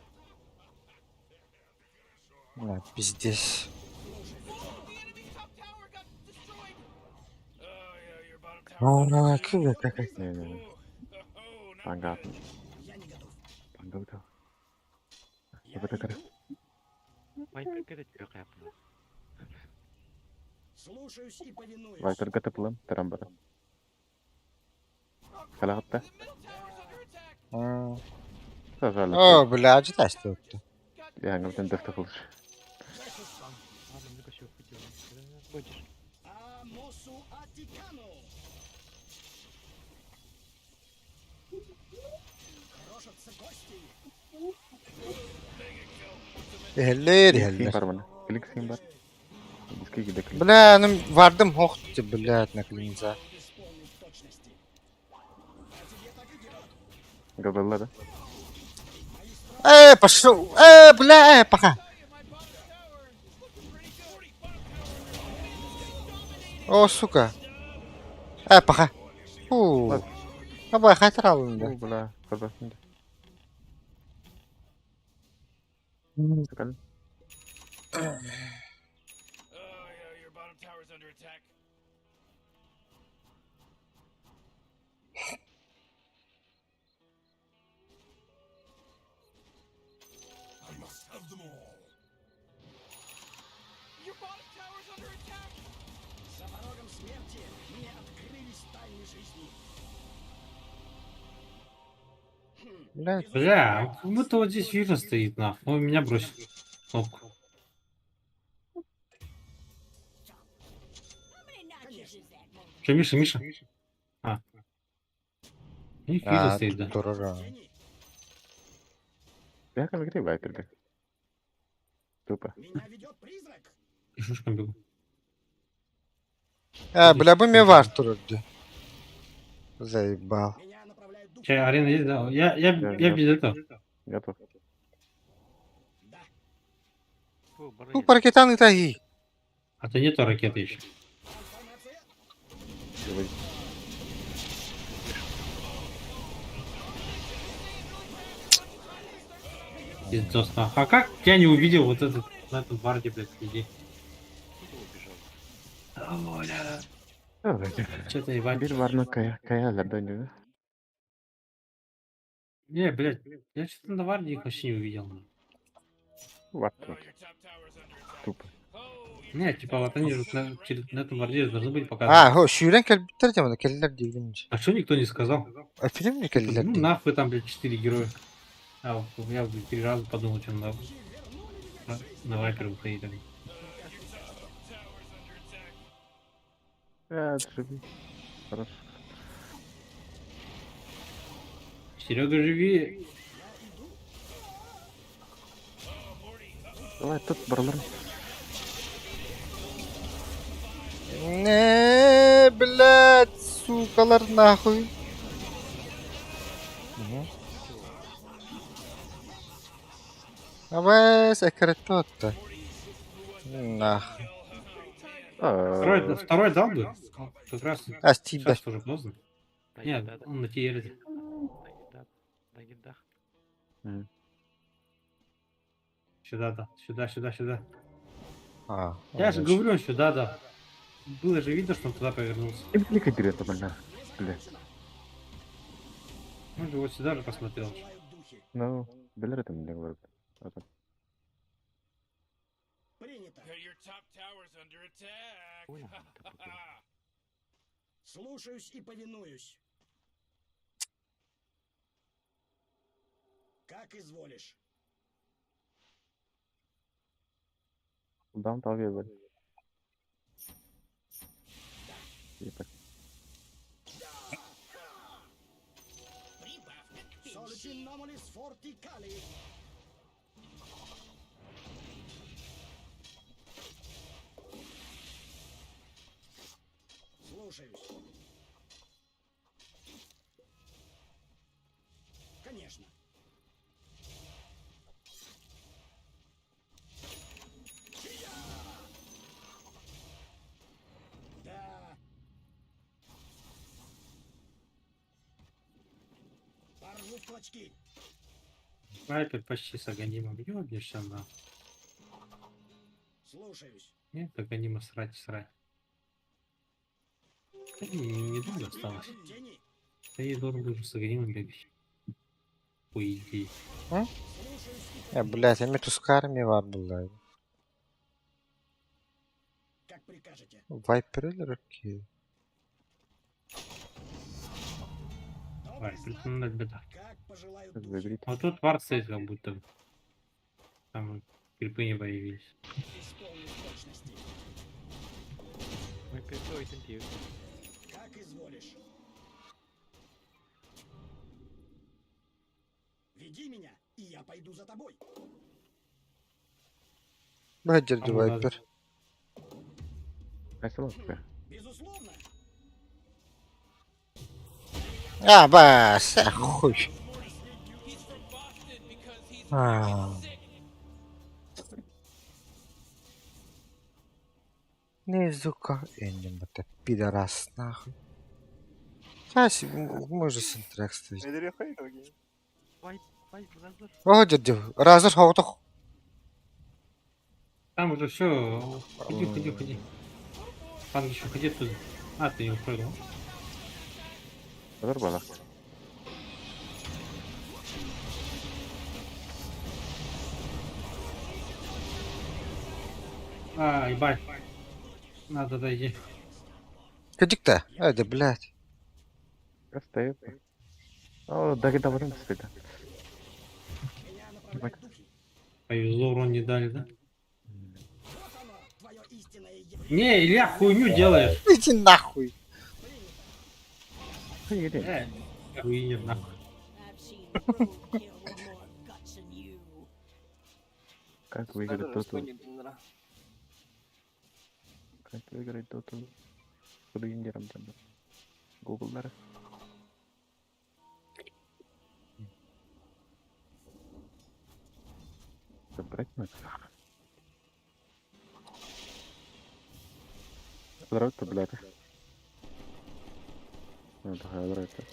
А, пиздец. А, какая. Не-не-не. Танга. Танга, да. Это как Вайпер говорит, как я понял. Слушаюсь и повинуюсь. Вайтер гатаплым, тарамбара. Халахатта. Сажали. О, бля, читай что это. Я говорю, дефтахлыш. Ладно, мне еще хотел. Будешь. Амосу Атикану! Крошатся кости! Хеллер, Клик хеллер. бар мана. Клик син бар. Диски гиде клик. Бля, ну вардым хохты, блядь, на клинза. Исполнить в точности. А тебе так идет. Габелла, да? Пошел. Бля, пока. О, сука. Пока. Фу. Абай, хайтер О, алынды. бля, казахстан. Сука. Oh, yeah, your bottom tower's under attack. I must have them all. Your bottom tower's under attack. За порогом смерти мне открылись тайны жизни. Блядь. Бля, как будто вот здесь Вижен стоит, нахуй. Он меня бросил. Кнопку. Че, Миша, Миша? А. У них Вижен А, стоит, да. турара. Я как где Вайтер, да? Тупо. Меня ведет призрак. И шушком бегу. Бля, бы мне вар турарды. Заебал. Меня направляет дух. Че, арена есть, да? Я, Да, я да. без этого. Готов. Да. Фу, барыня. Ну, паркетан таги. А то нету ракеты еще. Трансформация. Давай. Пиздец, нахуй. А как я не увидел вот этот на этом варде, блядь, людей? Куда убежал? Давайте. Че-то ебать. Bir varna kaya, kayalar dönüyor. Не, блядь, я что-то на варде их вообще не увидел. нахуй. Вот Oh, тут. your top tower's under attack. Тупо. Oh, your Не, top типа вот они же на этом варде должны были показывать. А, хо, шүрен кэлбиттэр дьэ, кэллэр диибин. А что никто не сказал? А фильм не кэллэр Ну дии. нахуй там, блядь, четыре героя. А, я, блядь, три раза подумал, чем на вайпер выходить. там. tower's under attack. А, живи. Хорошо. Серега, живи. Давай тут барлар. Не, блядь, сукалар нахуй. Абай, секретотта. Нахуй. Второй, второй дал бы. Как раз А, стида. сейчас уже поздно. Да, Нет, да, да, он на тиере. да, да, да. Мгм. Сюда, да. Сюда, сюда, сюда. А, Я же он говорю, он сюда, да. Было же видно, что он туда повернулся. И кликай это, больно. Блядь. Он же вот сюда же посмотрел. Желают духи. Ну, билер это мне говорит. Это. Принято. Your top tower's under attack. Ой, нахуй, ты Слушаюсь и повинуюсь. Как изволишь. Даун того был. Ебать. Прибавка к пенсии. Соличи номолис форти кали. Слушаюсь. Конечно. Да. Порву в клочки. Вайпер почти с Аганимом. Ёбнешься на. Слушаюсь. Нет, Аганима срать, срать. Да не, недолго осталось. Прикажут тени. Да я должен был с Аганимом бегать. По идее. Слушаюсь и Э, блядь, я тускарми var была. Как прикажете. Вайпер или руки? Добрый Вайпер, знак. ну, на беда. Как пожелают духи. Заберите. А тут вард стоит как будто. бы. Там крипы не появились. Исполню в точности. Вайпер то и тем Как изволишь. Веди меня, и я пойду за тобой. Блядь, дядя Кому надо? Вайпер. А что Безусловно. А, бас, а, хуй. He's from Boston because he's А. sick. Не, сука, это пидорас, нахуй. Сейчас может синтрек стоит. Өлөрүөххэ итоги. Вайп, вайп, разор. О, дядя, разор хоутох. Там уже все. Ходи, ходи, ходи. Панк еще ходи оттуда. А, ты не упрыгнул. Разорвала. А, ебать. Надо дойти. Кадик-то? Ай, да, блядь. Просто О, да, да, вот это. Меня направляют духи. Повезло, урон не дали, да? Вот оно, твое истинное я. Не, Илья, хуйню делаешь. Иди нахуй. Э, хуйню нахуй. I've seen roadkill with more guts than you. Как выиграть доту? Как Как выиграть доту с руинером там? Гуглдара. Забрать надо. Здравствуйте, блядь. Ну, давай, здравствуйте.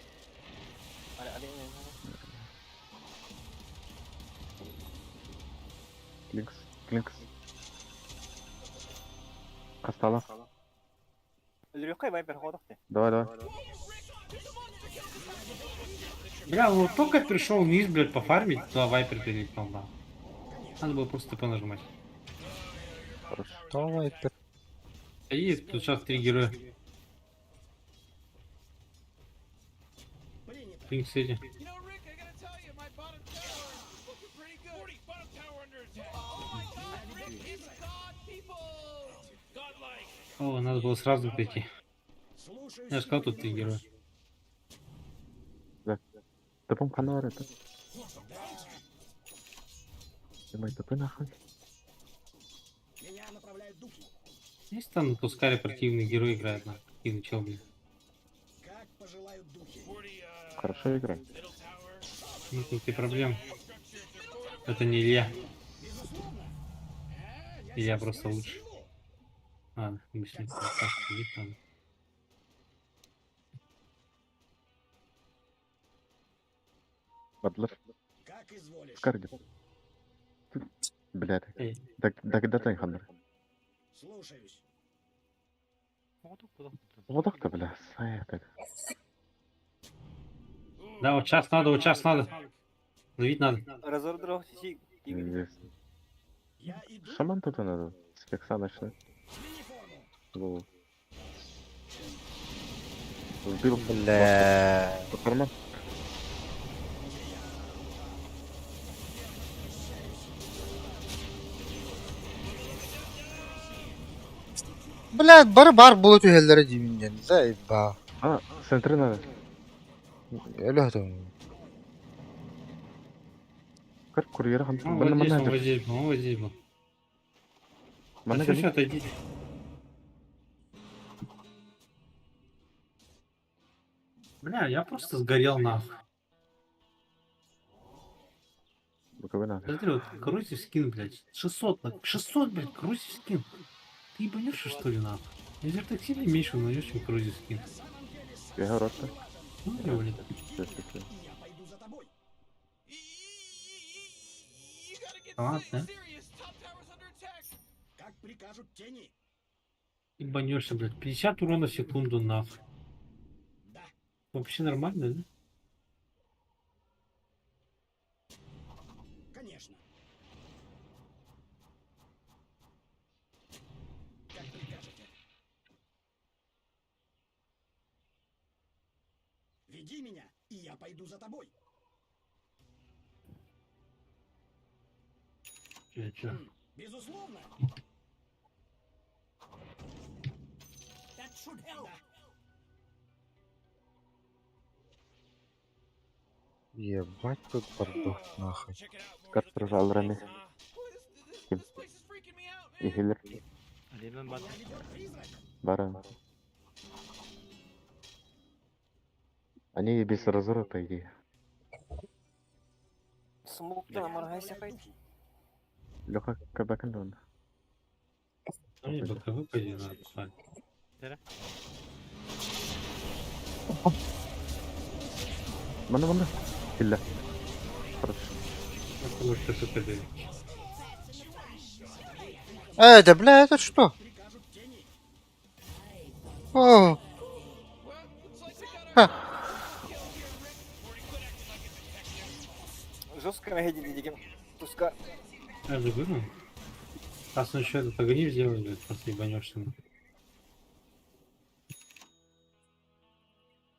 Клинкс, клинкс. Кастала. Өлөрүөххэ вайпер хоодохте. Давай, давай. Бля, он вот только пришел вниз, блядь, пофармить, туда вайпер прилетел, да. Надо было просто ТП нажимать. Хорош. То Вайпер. И тут сейчас три героя. Принято. Принц эти. You know, Rick, I gotta tell you, my bottom tower is looking pretty good. 40, bottom tower under attack. Oh my god, Rick is God, people! Godlike. О, надо было сразу прийти. Слушаюсь Я и же сказал, тут три героя. повинуюсь. Да. Топом канал это. Ты мой топы нахуй. Меня направляют духи. Есть там на Тускаре противный герой играет, на противный чел, блин. Как пожелают духи. 40, Хорошо играй. middle tower. Ну тут и проблем. Это не Илья. Безусловно. А, я Илья просто чувствую лучше. силу. Ладно, быстренько Сашку бить надо. Батлер. Как Как изволишь. Скарди. Блядь. Эй. Дагдатын ханнар. Слушаюсь. Водок то, бля, сая так. Да, вот сейчас надо, вот сейчас надо. Ловить надо. Разор дрог си. Пиздец. Я иду. Шаман тут надо. С фикса начну. Смени форму. Голову. Сбил. Бля. По карман. Блядь, бар-бар була түһэллэрэ диибин диэн. Заебал. А, центры надо. Өлө Как курьер хан. Он Манна вот здесь, манна. он вот здесь был, он вот здесь был. Манна Все, все, отойдите. Бля, я просто сгорел нахуй. Боковой надо. Смотри, вот Коррозив скин, блядь. 600, 600, блядь, Коррозив скин. Ты ебанешься, что ли, нахуй? Если так сильно меньше найдешь, чем Коррозив скин. Я рота. Ну, я, блядь. Сейчас, сейчас. Я пойду за тобой. You gotta get Ладно. serious. Top tower's under attack. Как прикажут тени. Ебанешься, блядь. 50 урона в секунду, нахуй. Да. Вообще нормально, да? Конечно. Как прикажете. Веди меня, и я пойду за тобой. Че, че? Безусловно. That should help. Ебать тут бардак нахуй. Check it out, Lord. Как прожал Рами. Boy, this, Кем? this place is freaking me out, И man. хиллер. Алина бат. Меня ведет призрак. Бара. Они и без разора, по идее. Смок на маргайся хай. Леха кабакан он. А мне БКВ пойди надо. писать. Мана мана. Хилля. Хорошо. Это может ТП дать. Да бля, это что? О, Well, looks like we got our Ха. kill here, Rick. Morty, quit acting like a detective. Жестко на хеди дигем. Туска. Я забыл. Раз он еще этот огонь сделает, блядь, просто ебанешься.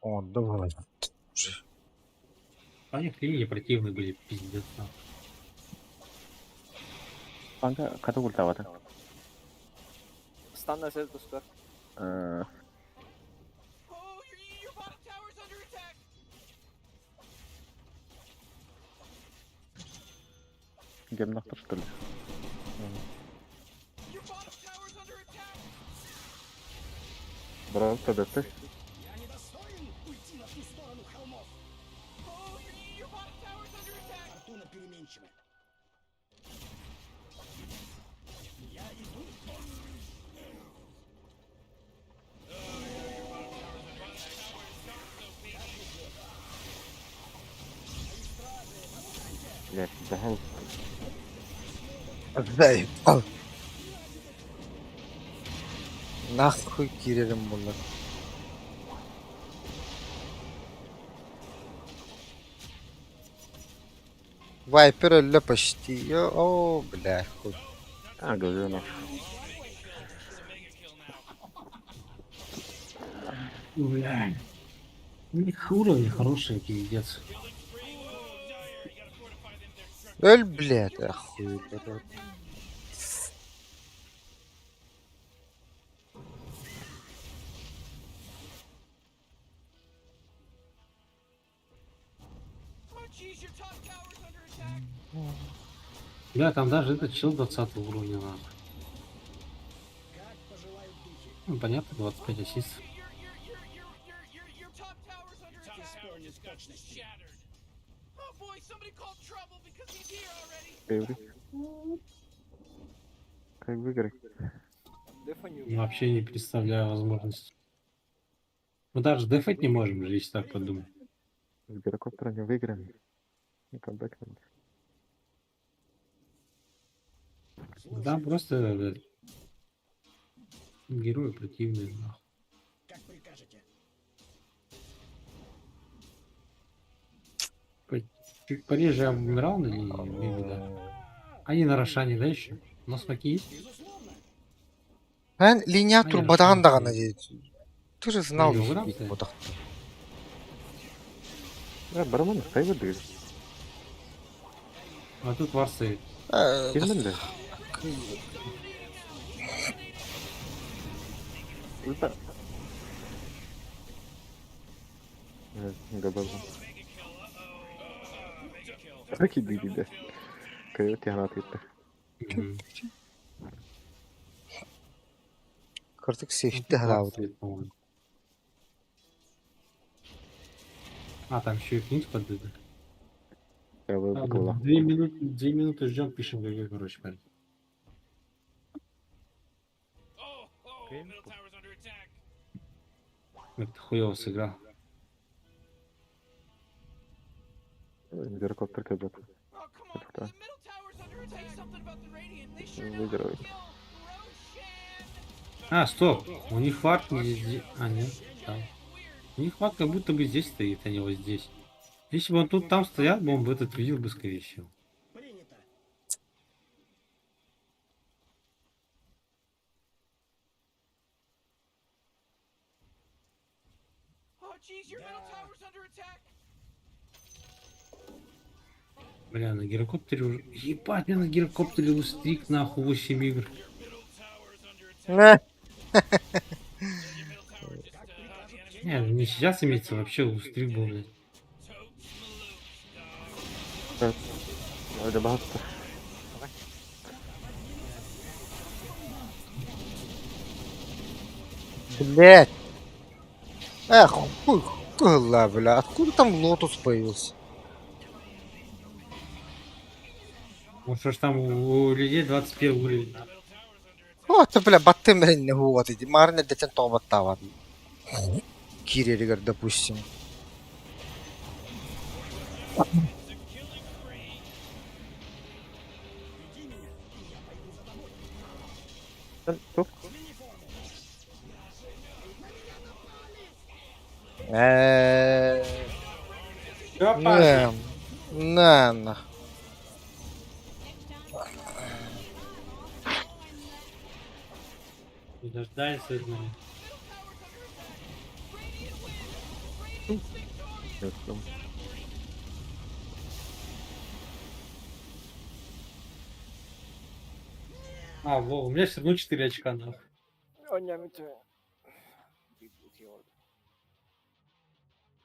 О, давай. А у них линии противные были, пиздец. нахуй. Анга ката ультавата. Стан на сел туска. Э, Oh, your bottom tower's under attack. Гемнахтер, что ли? Your bottom tower's under attack. Брал ТДТ. Я недостоин уйти на ту сторону холмов. Oh, your bottom tower's under attack. Фортуна переменчива. Я иду. Блять, загал. Заебал. Нахуй кирерим bunlar. Вайпер өллө почти. О, бля, хуй. А, говёно. Бля. У них уровни хорошие, пиздец. Өл, блядь, охуй, блядь. Oh, jeez, your top tower's under attack. Бля, там даже этот чел 20 уровня нахуй. Как пожелают духи. Ну, понятно, 25 ассист. Your top tower's under attack. Исполнит точности. Shattered. Oh boy, somebody called trouble because he's here already. Фейври. Как выиграть? Дефаню. Ну, вообще не представляю возможности. Мы даже дефать не можем же, если так подумать. С гирокоптера не выиграем. Не камбэкнем. Там просто, блядь, герои противные, нахуй. Как прикажете. Чуть пореже я умирал на линии, maybe, да. Они на Рошане, да, еще? У нас смоки есть? Безусловно. Эн линия Они турбадаан Рошан даҕаны стоят. дии. Ты же знал, Они уграм стоят? вот так. Бараман хайва дыр. А тут вар стоит. Кирмен да. Ульта. Габаза. Таки дыри да. Койоти ханат китта. Мгм. Кырдык Ну, сейфти тут вар хараабыт. стоит, по-моему. А, там еще и Финкс под ДД. Я Ладно, выбыла. 2 минуты, 2 минуты ждем, пишем ГГ, короче, парень. Кемпу. Как ты хуёво сыграл. Гирокоптер кэбэт. Это Выигрывает. А, стоп! У них вард не здесь. А, нет, там. У них вард как будто бы здесь стоит, а не вот здесь. Если бы он тут там стоял, бы он бы этот видел бы, скорее всего. Принято. Бля, на гирокоптере уже... Ебать, у меня на гирокоптере лустрик, нахуй, 8 игр. Не. Не, ну не сейчас имеется, вообще лустрик был, блядь. Это баста. Блять. Эх, хуй, хуй, бля. Откуда там лотус появился? Ну что ж там у людей 21 уровень. Нахуй. О, это, бля, баттым не вот эти. Марна детен тоботтава. Киреригер, допустим. Тук. Всё, Паша? Не, на, нах. Не дождались от меня. Нет, там. А, во, у меня все равно 4 очка, нахуй. Оня, мите.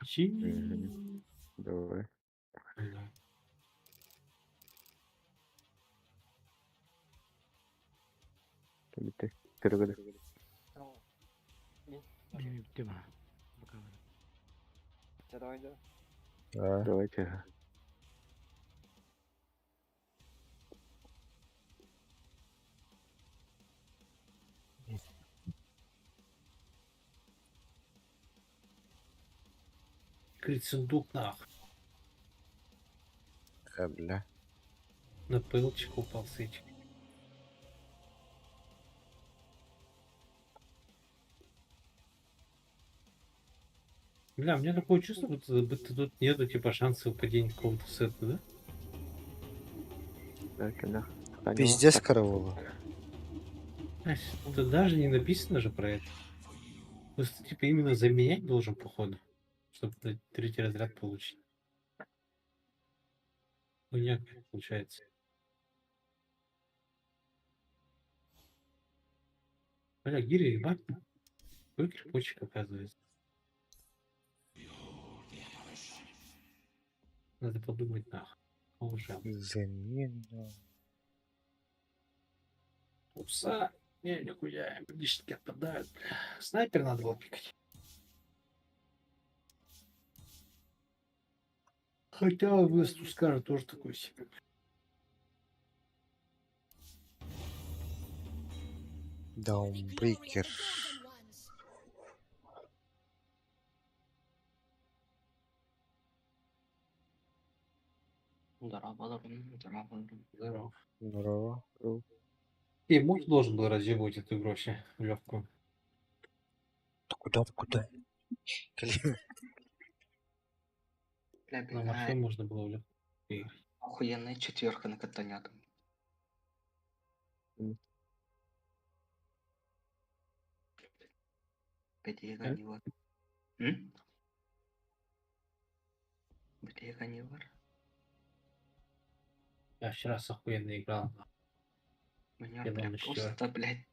Чи- Мгм. Давай. Да. Битте. Терегеде. Bitti mi? Bakalım. Давай, да. Да. Давайте. Открыть сундук, нахуй. Бля. На пылчик упал сычек. Бля, у меня такое чувство, будто тут нету типа шанса выпадения какого-то сета, да? Так, да. Пиздец караула. Знаешь, тут даже не написано же про это. Просто типа именно заменять должен походу, чтобы третий разряд получить. Хуйня какая получается. Бля, гири, ебать. Какой кирпичик оказывается. Надо подумать нахуй. Уже. Замена. Упса. Не, нихуя, лишники отпадают. Бля. Снайпер надо было пикать. Хотя вместо Тускара тоже такой себе. Даунбрейкер. Здорово, здорово, здорово. Здорово. Здорово. И муж должен был разъебывать эту игру вообще в легкую. Да куда, куда? Кали- Бля, На бля, морфе можно было в легкую выиграть. охуенная четверка на катанятом. Э? Бля, М? Бля, Ганивар. Я вчера с охуенно играл. Меня, Я бля, вам еще. просто, блядь,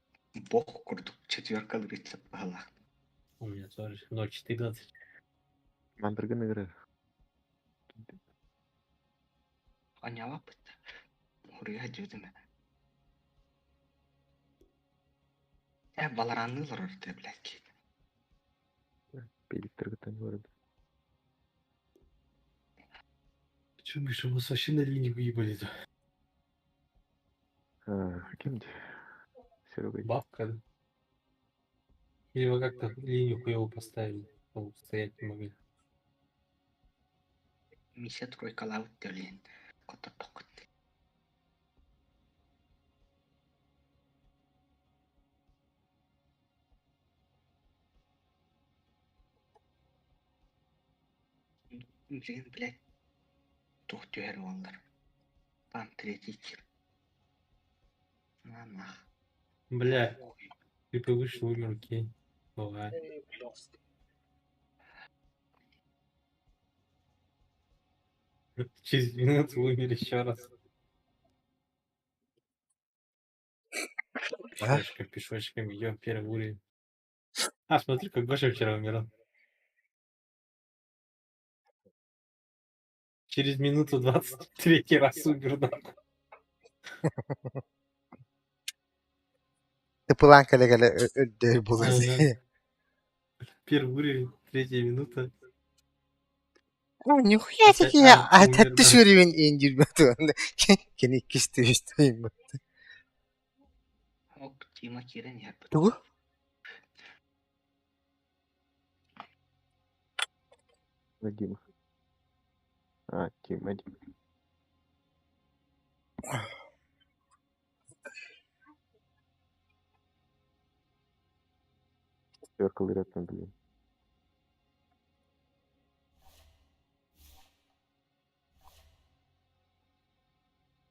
бог курдук четверка лырится была. У меня тоже 0.14. Мандрагон игры. Аняла быт. Хуруя дедим. Э, баларанылар орды, блядь. Пеликтер не вроде. Че, Миша, у нас вообще на линию выебали. А, кем Серега. Бабка. да? Или вы как-то линию хуево поставили? Там стоять не могли. Миссия тройка лаут блин. Кота токот. Блин, блядь. Тух түһэр уоллар. Там третий тир. На нах. Бля, ты вышел, умер, окей. Бывает. Через минуту умер еще раз. А? Пешочком, пешочком идем первый уровень. А, смотри, как Гоша вчера умирал. Через минуту 23 раз умер, нахуй. Ты пыланка легали була. Ага. Первый уровень, третья минута. О, нихуя Опять себе, а, а умер, ты да. уровень индир Кени кисти вистойм. Ок, Тима кирен ярбыт. Тугу? Дима. А, Тима, Дима. Четверка лырят, блин.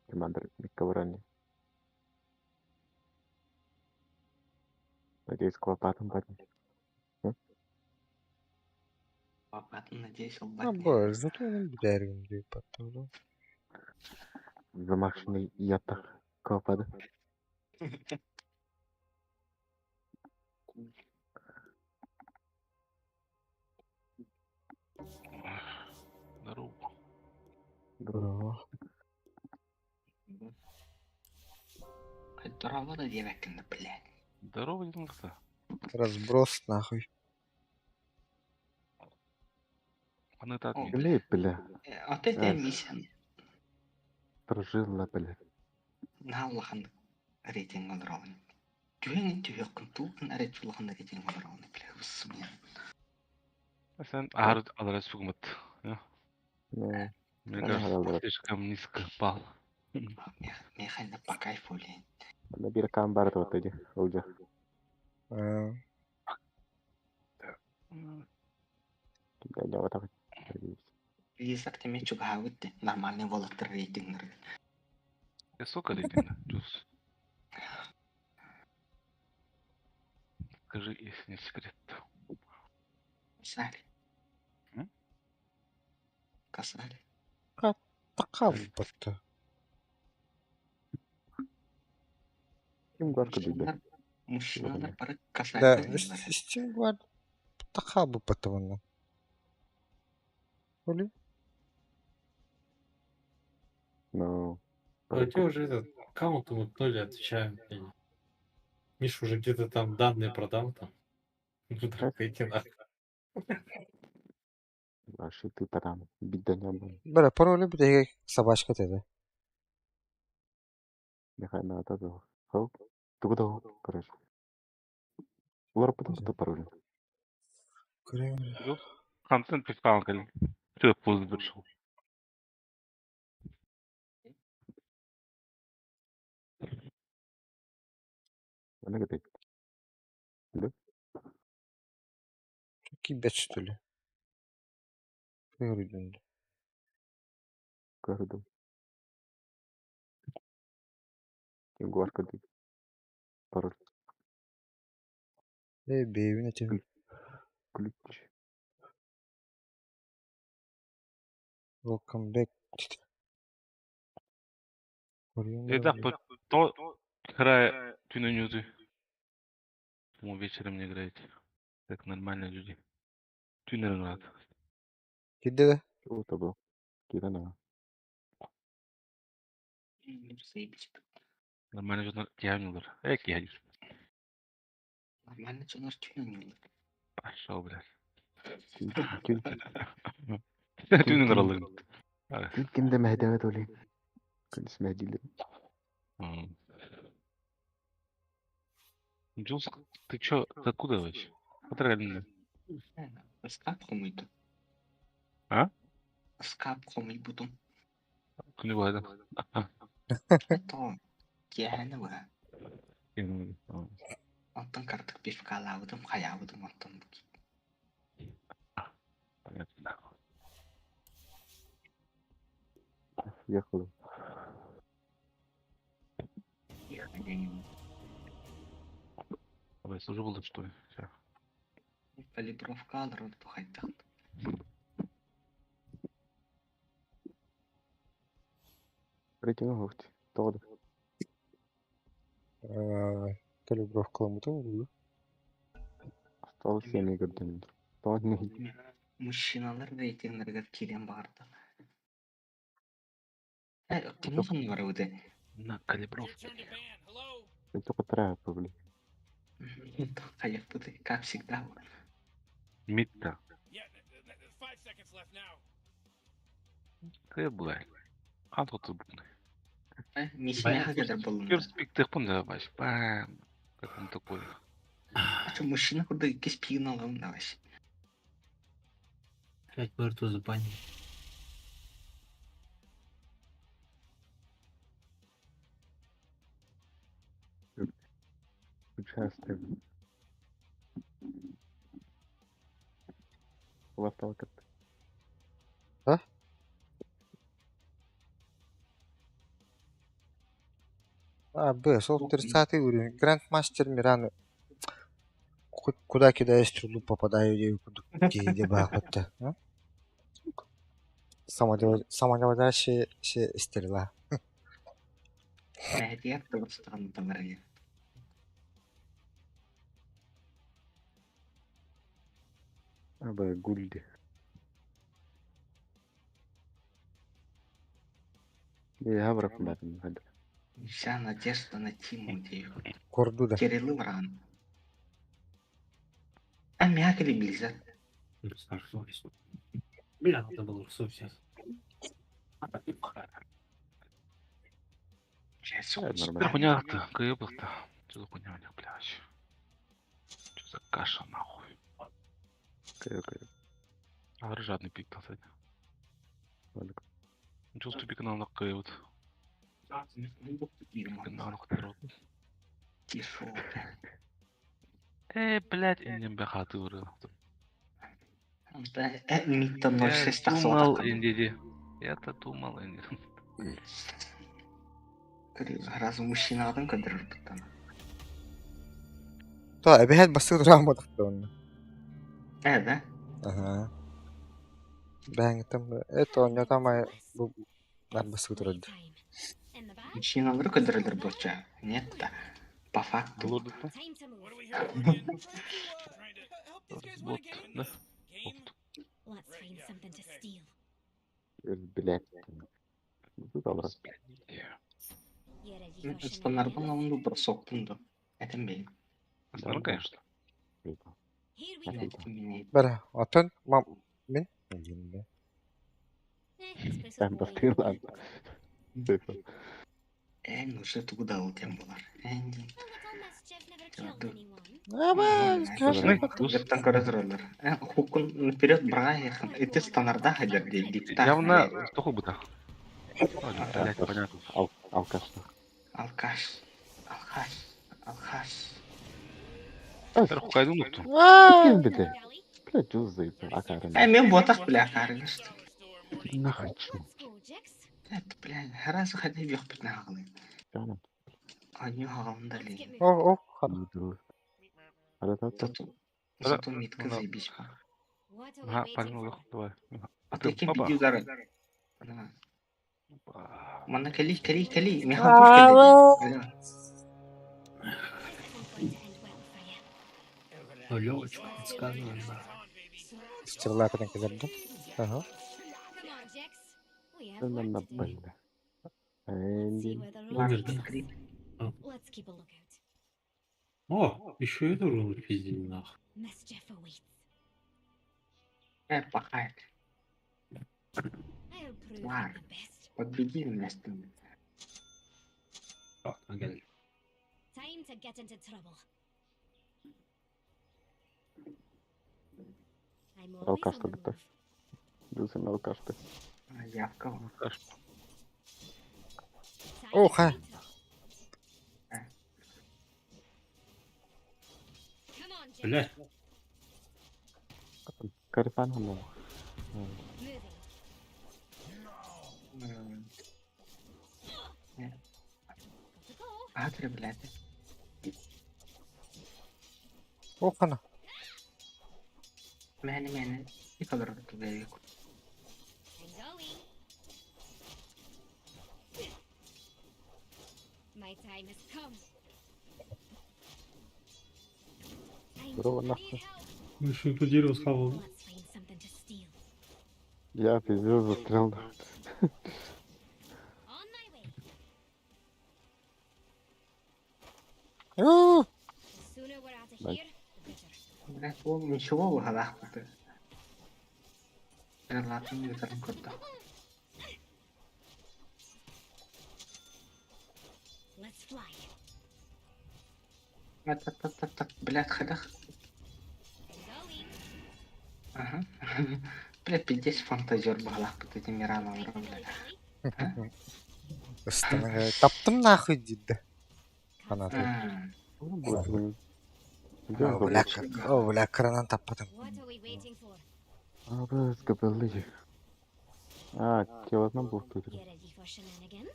Командор Микковрани. Надеюсь, клопатом парень. Папа, надеюсь, А, он боже, зато он бдәргин дип потом. Замашный ята клопада. Здорово. Здорово. Здорово, да девекин, блядь. Здорово, Динкса. Разброс нахуй. Он это О, отметил. Бля, бля. А ты Э, миссия. Прожила, бля. На улахан рейтинг олорон. Түһэн түһэккин туукун арет улахан рейтинг олорон, бля, усмия. Sen ağır alır sugmat. Ну, Мне Она кажется, алар. слишком низко пал. Механна по кайфу лень. На биркам бар вот эти, уже. А, Да, я вот так. Blizzard теме чугаабыт нормальный волоттар рейтингнер. Я сколько рейтинга? Плюс. Скажи, если не секрет. Касали. М? Касали. Такав батта. Ким горка бибе. Мужчиналар бары касали. Да, Steam такав батта. Оли? Ну. А у тебя уже этот аккаунт умыкнули, отвечаю. блин. Миша уже где-то там данные продал там. Ну так иди нахуй. Ваши ты там. Беда не было. Бля, пароли бля собачка тогда. Михаил надо. Хоп. Ты куда? Короче. Лора потом что пароль. Контент пискал, Ты поздно пришел. Она говорит. Да? Кибет, что ли? Көрдүн. Көрдүм. Ягуар көрдүк. Пароль. Э, бэйбин этим. Ключ. Welcome back. Итак, то играя тюнанюзы. Почему вечером не играете? Как нормальные люди. Тюнер надо. Кидде Чего это был? Кирана. Заебись. Нормально же тягнулар. Эй, киһи. Нормально что наш тюнинг. Пошел, блядь. Түн Тюнер алын. ким да мәһдәвәт олей. Күнс мәһдилер. Джулс, ты чё, ты откуда вообще? Потрогали. Скап хомуйду. А? Скап хомуйбутум. Күнү байды. То киэһэни быһа. Онтон картык пивкалаабытым, хайаабытым онтон Понятно. Ехали. Ой, служу был, что ли? Всё. Калибровка алыр тухайдах. Рейтинг хофт. Тоғды. Калибровка ламыта булду. Осталось 7 игр. Тоғды. Мужчиналар рейтинглерге киирэн баҕарда. Э, кымны бар үдэ. На калибровке. Только трапа, блин. Хайыппыты, как всегда. Митта. Ты, блядь. Хан тут букны. Э, миссия хагадar болун. First pick ты пун давай. Бам. Как он такой? А что, мужчина куда кис пигнал давай. Опять Берту забанили. Участвуем. Ласталка. А? А, Б, сол 30 уровень. Грандмастер Мираны. Хоть куда кидаю стрелу, попадаю, где бахватта. Самонаводящаяся стрела. Мәһдият тыбыстыгын тамыры. Аба гульди. Я хабрак батын хад. Вся надежда на Тиму дейх. Корду да. Кириллы вран. А мякали Близзард. Бля, надо было урсу взять. Да хуйня-то, кыебых-то. Что за хуйня у них, блядь? Что за каша, нахуй? Кайо, кайо. А, жадный пик, кстати. Ладно. Джулс тупик на кыебыт. Нахуй, Тишо. Э, блядь, инем бахаты уры. Митта 06 Я думал, инди. Я-то думал, инди. Раз мужчина адам көдөрөр буттан. То, эбэһэт басты драма тахтон. Э, да? Ага. Бэң там это не там а бу нар басты турады. Мужчиналар көдөрөлөр болча. Нет да. По факту. Вот, да? Let's find something to steal. Блядь. Ну, добро. You ready for Стандардан алынды бросок да. Это мен. Ну, конечно. Here we go. Бара, отон мам мин. Там бастыр ладно. Эн уже туда тем булар. Эн Жептан көрөтөрөлөр. Хукун вперед браехан. Эти стандарда хадер дейди. Явно стоху бута. Блядь, понятно. Алкаш. Алкаш. Алкаш. Алкаш. Кайдың ұқтым. Ким бите? Бля, жуз заебал. Акарын. Э, мен ботах, бля, акарын. Нахуй чмо. Это, бля, раз ходи вверх пятнагалы. Жаным. Они хагалында ли. О, о, Зато, зато митка заебись. Ага, пальнула, давай. А ты кем пиди удары? Мана кали, кали, кали, меха кали. Ну, Левочка подсказывает, да. Стрела каден кызарды. Ага. На бля. Умер, да? О, еще эту руну пиздили нахуй. Пахает. Тварь. Подбеги меня с ним. Time to get into trouble. Алкаш ты. Дюзен алкаш ты. Я в кого? О, ха. Блядь. Карифан хам. Атры, блядь. О, хана. Мэне, мэне. И колор туда. My time has come. Здорово, нахуй. Ну еще это дерево схавал. Я пиздец застрял. Блядь, ол ничего в годах ты. Релатный ветеран круто. Let's fly. Так, так, так, так, блядь, ходах. Ага. Бля, пиздец фантазер бағалақ бұт эти Мирана блядь. Таптым нахуй дейді. Фанаты. О, бля, о, бля, кранан таппадым. А, бля, скопали. А, тело был тут. Get ready for shenanigans.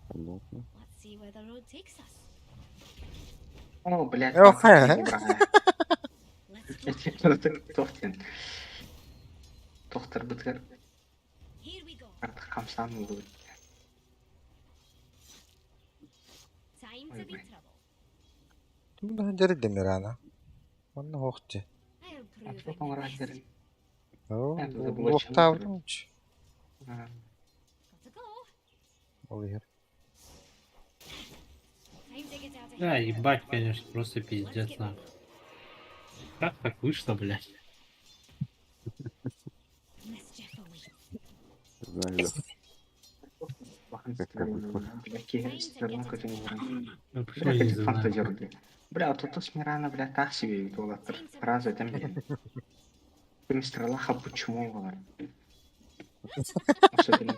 Понятно. Let's see where the road takes us. О, блядь. О, ха. Тохтар бытгар. Артық қамсан будет. Time to be trouble. Тумда дер демирана. Онна хохти. Атпа коңрах дерин. О, лохтавдымч. Ол ер. Да, ебать, конечно, просто пиздец нахуй. Как так вышло, блядь? Знаю, да. Как вышло. Ну, почему я не знаю? Фантазер, бля. Бля, тут с Мирана, бля, так себе ведолатор. Разве там, бля. Мистер Лаха почему говорит? Особенно,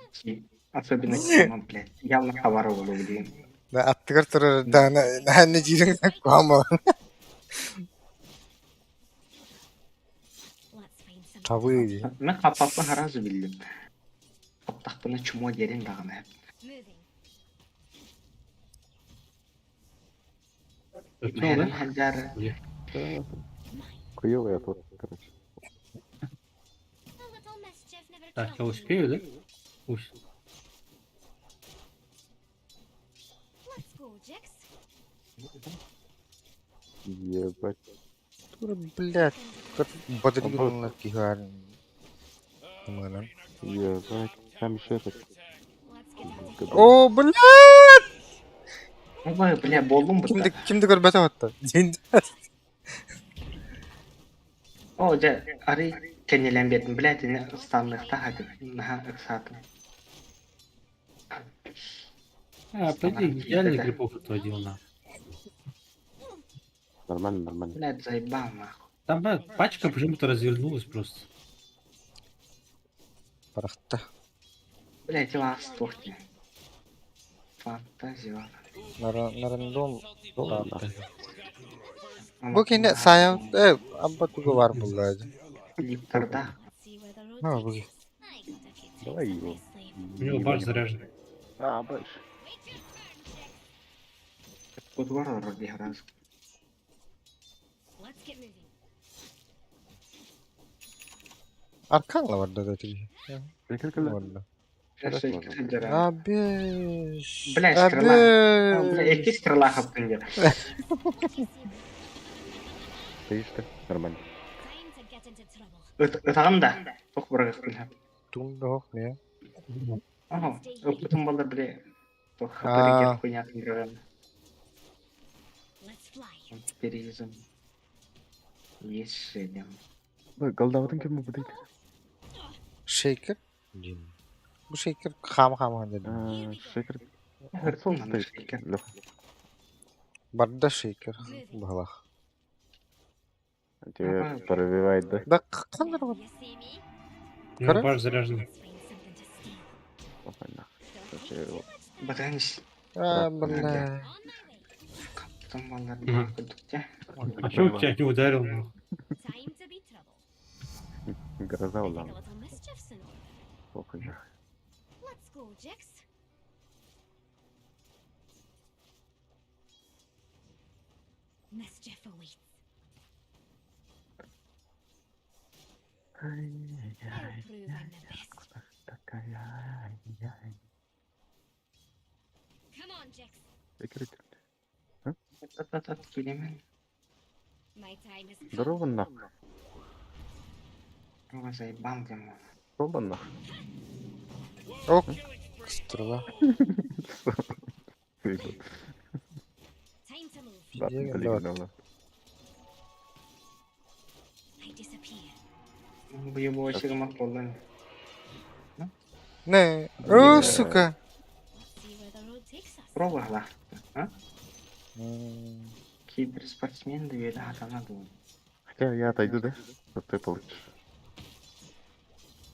особенно тема, блядь. Явно хабар блин. Да, аттыгар турар да, на на жирин куама. Табы. Мен қапапы харазы билдим. Қаптақпыны чумо дерин дағына. Мэрин хаджары. Хуёвый я тут, короче. Так, я успею, да? Усь. Let's go, Jax. Ебать. Тура, блядь, бодригнул кихар. Ебать, там еще этот. О, блядь! Ой, бля, болдум Кимди кимди көрбөтө отты. О, жа, ары кенелен бердим, блядь, не станлыкта хатып, наха ыксатым. А, пойди, идеальный грибов отводил на. Нормально, нормально. Блядь, заебал нахуй. Там бля, пачка почему-то развернулась просто. Парахта. Блядь, вас тухни. Фантазия. На, на рандом Доллар. Бу кини сайын абба туга бар булла. Липтарда. На бу. Давай его. У него баш заряженный. А, баш. Кутугар олорор дии раз. Let's get moving. Арканла бар да ти. Кел кел. Барда. Сылдьар. Абеш. Бля, стрела. Бля, Абеш. икки стрела хаптын диэн. Стоишь ты? Нормально. Time to get into trouble. Ытаҕын да. Туох бырагыспын. Тум да хох не. Оһо, ыппытым буоллар били туох Аа. хаппарыгар хуйнятын көрөн. Let's fly. Переизм. Есть шедем. Ой, голдаватын кем будет? Шейкер. Бу шейкер хам хам деді. Шейкер. Сол стоит. Шейкер. Леха. Барда шейкер. Бахалах. Тебя пробивает, да? Да қандар бар? You see me? У него Короче. баш заряженный. Let's find something to steal. Опа, нах. Don't Сейчас take я его- too much time. Батанис. А, бля. On my way. Хаптым буоллар Мгм. курдук дии. А чё тебя не ударил? нахуй? Time to be trouble. Гроза I think a улам. little mischief's in order. Похуй нах. Let's go, Jix. Mischief awaits. I'll prove I'm the best. Такая, ай-яй. Come on, Jix. Шейкер. Тат-тат килемен. My time has come. Здорово нах. Ого, заебал дем. Проба нах. Ок. Стрела. Time to move. Да, Где блин, давай. давно. I disappear. Бу сигма буоллан. Не. О, сука. Let's see where the road takes us. Пробовала. А? М, Киберспортсмен двери хатана дуу. Хотя я отойду, да? То ты получишь.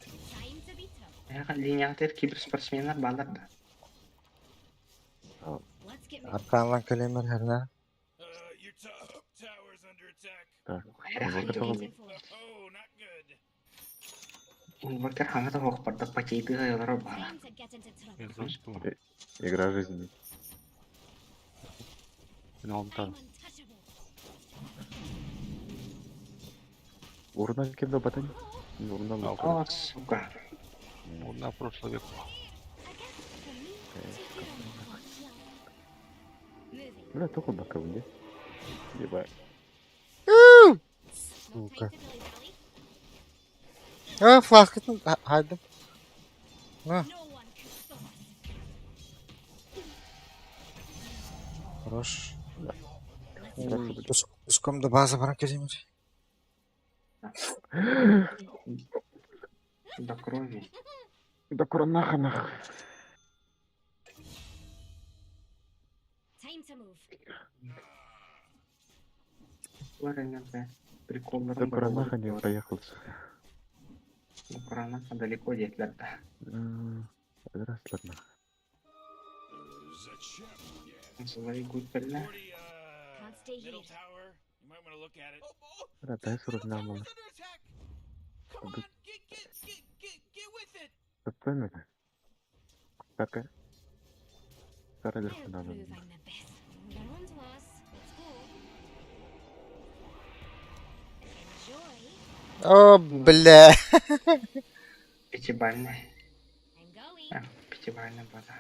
Time to be trouble. Эха линиятыр киберспортсменнар баалар да. Let's get moving. Арканлан кэлэмэр хэрнэ. Your top tower's under attack. Так. Эра Вот это хайдуу. вот. Oh, not good. Инвокер хаҥата хоох барда патейдыга олоро баала. Time to get into trouble. Я зачту. Игра жизни. Финал I'm тан. untouchable. Урна кем да батань? Урна лука. О, сука. На прошлый век. A gift from me to you. Moving. Бля, только бака где? Ебать. No Сука. time to dilly-dally. А, фласкатын хайдым. На, No one can stop us. хорош. Let's fly. Пешком до базы баран кэлэмэр. До крови. Да куранаха нах. Time to move. Лоренете. Приколларым Да куранаха не проехал. сука. До куранаха далеко диэтлэр да. Здравствуй, нах. Зачем мне? Злой гуперля. 40, Can't stay middle here. tower. You might want to look at it. Бля, дай сургнал. Under attack. Come on, get get get get get with it. Отстань. Так. Старый I'll надо. prove I'm the best. They're on to us. Let's go. Enjoy. О, бля. Пятибальный. I'm going. А, пятибальный база.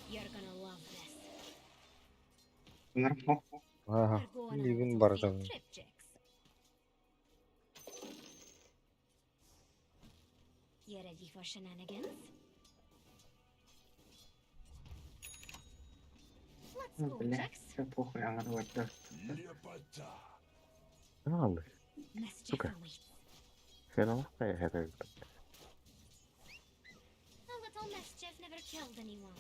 You're gonna love this. Нормально. Ага. We're going on a Ливин little бардам. field trip, Jix. You ready for shenanigans? Let's Ну, go, бля, Jix. все похуй, она да. Лепота. Алый. Mischief Сука. awaits. Хрена это. A little mischief never killed anyone.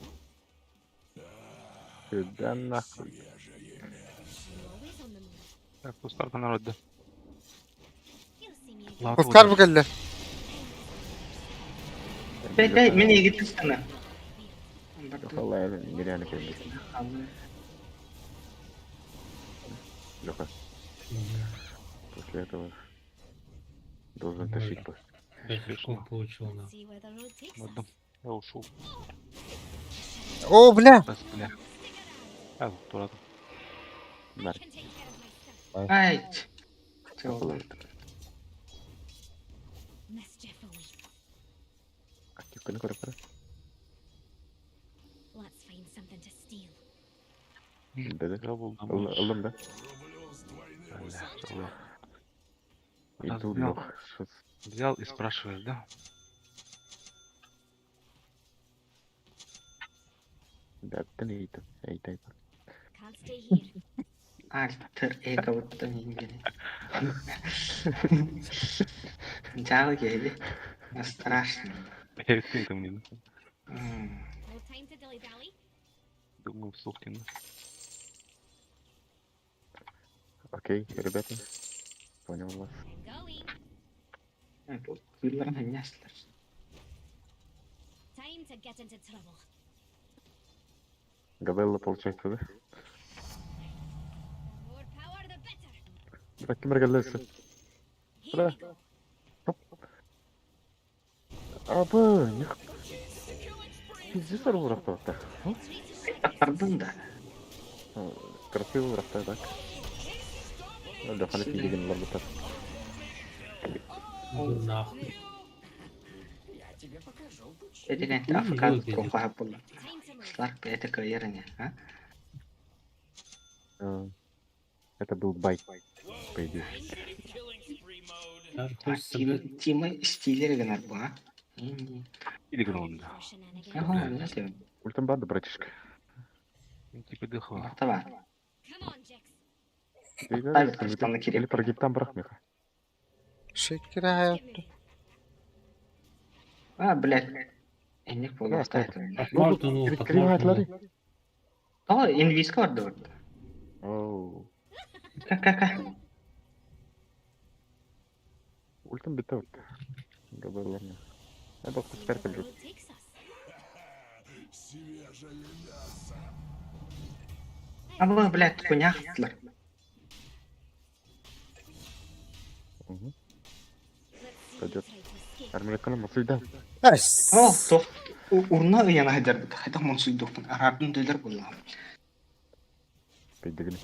Сюда нахуй. Свежее мясо. I'm always on the move. Так, кустарка народ, да. You'll see me again. Ладно. Кускар бу кэллэ. Бэй, мен егит ыстана. Леха лайын нереально келбит. Леха, после этого должен тащить просто. 5 очков получил, на. See where the road takes Ладно, us. я ушел. О, бля! Бас, бля. А, дурак. I Да. can take care of myself. Ай. Чё? Mischief awaits. Активканы көріп қара. Let's find something to steal. Деді. Double damage. Ылдым да. Бля, тяжело. Иду, Разбил. Лех. Взял и спрашиваешь, да? Бәттін ейті. Ейті айта. Can't stay here. Альтер эго вот они Жал келди. Страшно. Я ведь там не М. No time to dilly dally. думаю, вслух не Окей, ребята. Понял вас. I'm going. Кыйларын эмнеслер. Time to get into trouble. Габелла получается, да? The more power, the better. Бірақ кім іргелесі? Here Бля. we go. Абы, не Пиздец ұрақта так. Тардын да. Красивый ұрақта, так. Леханы деген олар бұтар. Ну нахуй. Я тебе покажу, почему. Эдеген Ну, АФК выглядит. кохаа болду. Time to move. Сларк это карьерне, а? Это был байт, по идее. Даже хочется, блядь, Тима стилер генер бу, а? Или грон, да. For shenanigans. Ага, знаете, Ультам банда, братишка. Ну, Типа дыхала. Давай. Come on, Jax. Ставит Или прогибтан бірақ меха. Шекера. Get moving. А, блядь. Энник болду. Да, Ставит. Отмордунул, подмордунул. О, инвиска бар да. Оу. Ка-ка-ка. Ультам бітті. Габелла. Это See where the был road takes us. Свежее мясо. А бу, блядь, куняхтлар. Угу. Let's see you Пойдет. try to escape. Армияканы масыйда. О, тох. Урна ыяна хайдар. Хайда монсуйдуктун. Арардын дөлөр болду. Пейдегін.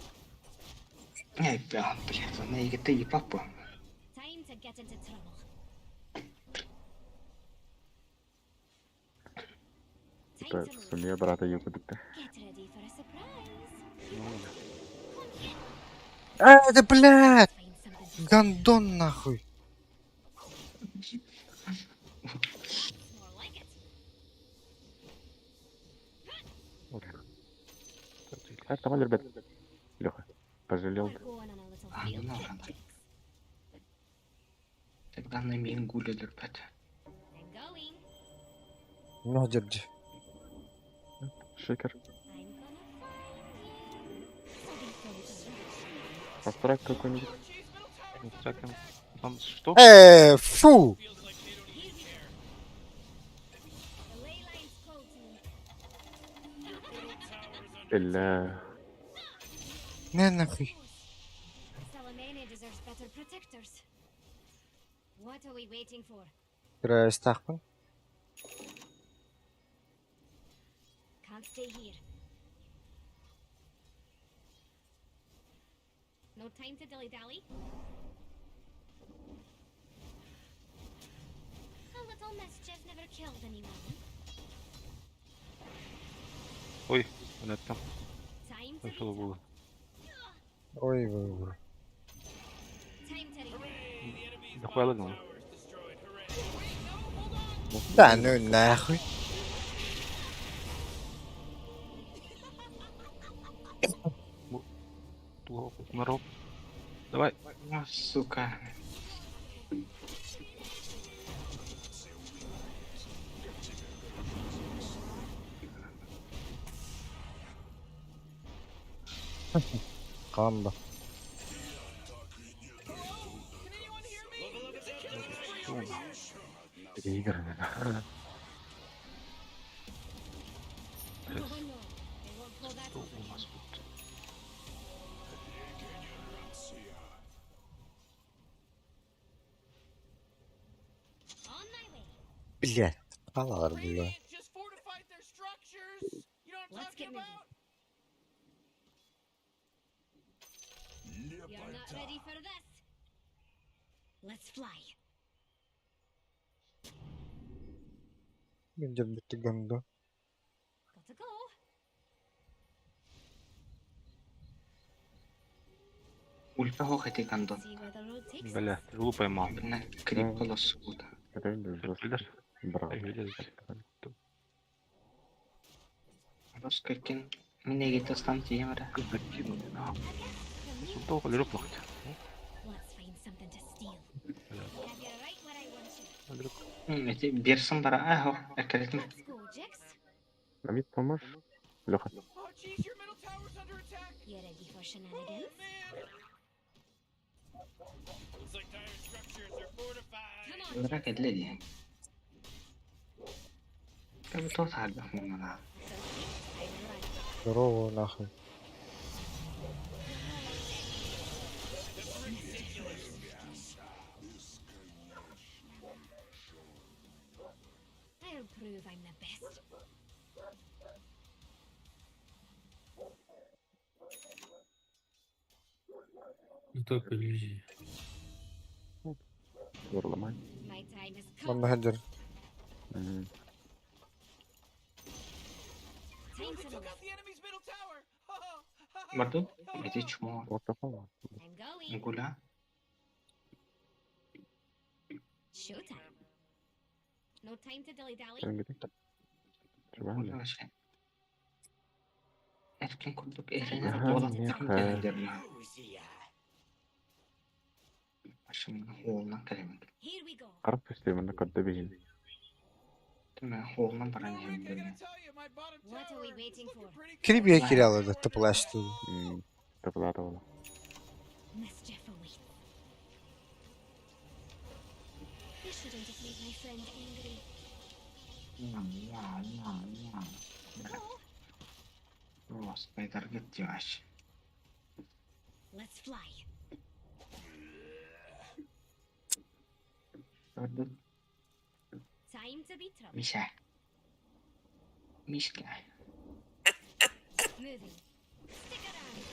Эй, бля, блядь, она егетте епап бу. Time to get into trouble. Time Это to move. сумея брата юкудыкта. Get ready for a surprise. А, да блядь! Find something to Гандон нахуй! That's more like it. А, там, ребят. Леха, пожалел. We're going on a little А, field ну trip, ладно. Jax. Главное, мен гулялер, блядь. I'm going. Ну, держи. Шикер. I'm gonna find you. Something so rush. Пострак какой-нибудь. Там что? Фу! Here we go. The ley lines call to me. Бля. Не нахуй. Salamene deserves better protectors. What are we waiting for? Кырастахпын. Can't stay here. No time to dilly dally. A little mischief never killed anyone. Ой, она там Time to начало be было. Ой, ой, ой. Time to regroup. Нахуя лагнул? Да ну нахуй. Народ. Давай. А, сука. Камба. Всё, нахуй. Игры, наверное. Аспыт. On my way. Блядь, халалар было. Radiant just fortified their structures. You know what I'm Let's talking get moving. about? You're not ready for this. Let's fly. Мен дербетти гандон. Gotta go. Ульта хох эти гандон. See where the road takes us. Бля, стрелу поймал. Бина крип колос куда. Реально жестко. Видишь? Брал. Видишь? Рос кыркин. Минеге тастан тиемре. Закинули, нахуй. A gift from you. Долго лежу плакать. Let's find something to steal. Бля, Have you right where I want you. Эти берсин бара ахо. Экеритин. Let's go, Jix. На мид поможешь? Леха. Oh jeez, your middle tower's under attack. You ready for Oh shenanigans? man. Looks like dire structures are fortified. Come on, Лара кедледи. Как то сальба мына. It's okay. I'm right. Здорово, нахуй. I'll prove I'm the best. Не только иллюзии. Ломай. My time has come. Манна хадер. Мгм. Time They to took move. out the enemy's middle tower. Барду? Эти чмо. Вот такого. I'm going. Гуля. Showtime. No time to dilly dally. Чего Гуля ли? вообще. Эркин курдук эрене Ага, болат меха. дерна. Башым холна калемик. Here we go. Карп системini кадда бейін. Тиме холна No, баран Rick, I хемдерне. gotta tell you, my bottom What are we tower is waiting looking for? pretty good. Кирби кирялы да тыплашты. Тыплата ола. Mischief awaits. I shouldn't have made my friend angry. Ла ла ла. Go. Рос пайдар геттиваш. Let's fly. Барду Time to be trouble. Миша. Мишка. Moving. Stick around.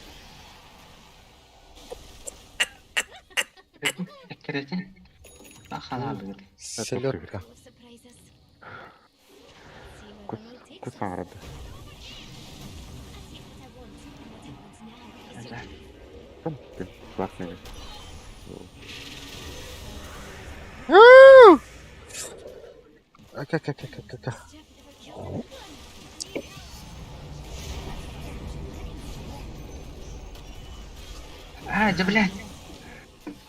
Эккеретин. Бахалабыт. Селедка. Full of surprises. See where the road takes us. Кусарады. I take what I want, and what I want now is your Да. Там ты классный. Ака-ка-ка-ка-ка. Mischief never killed anyone. А, да блядь.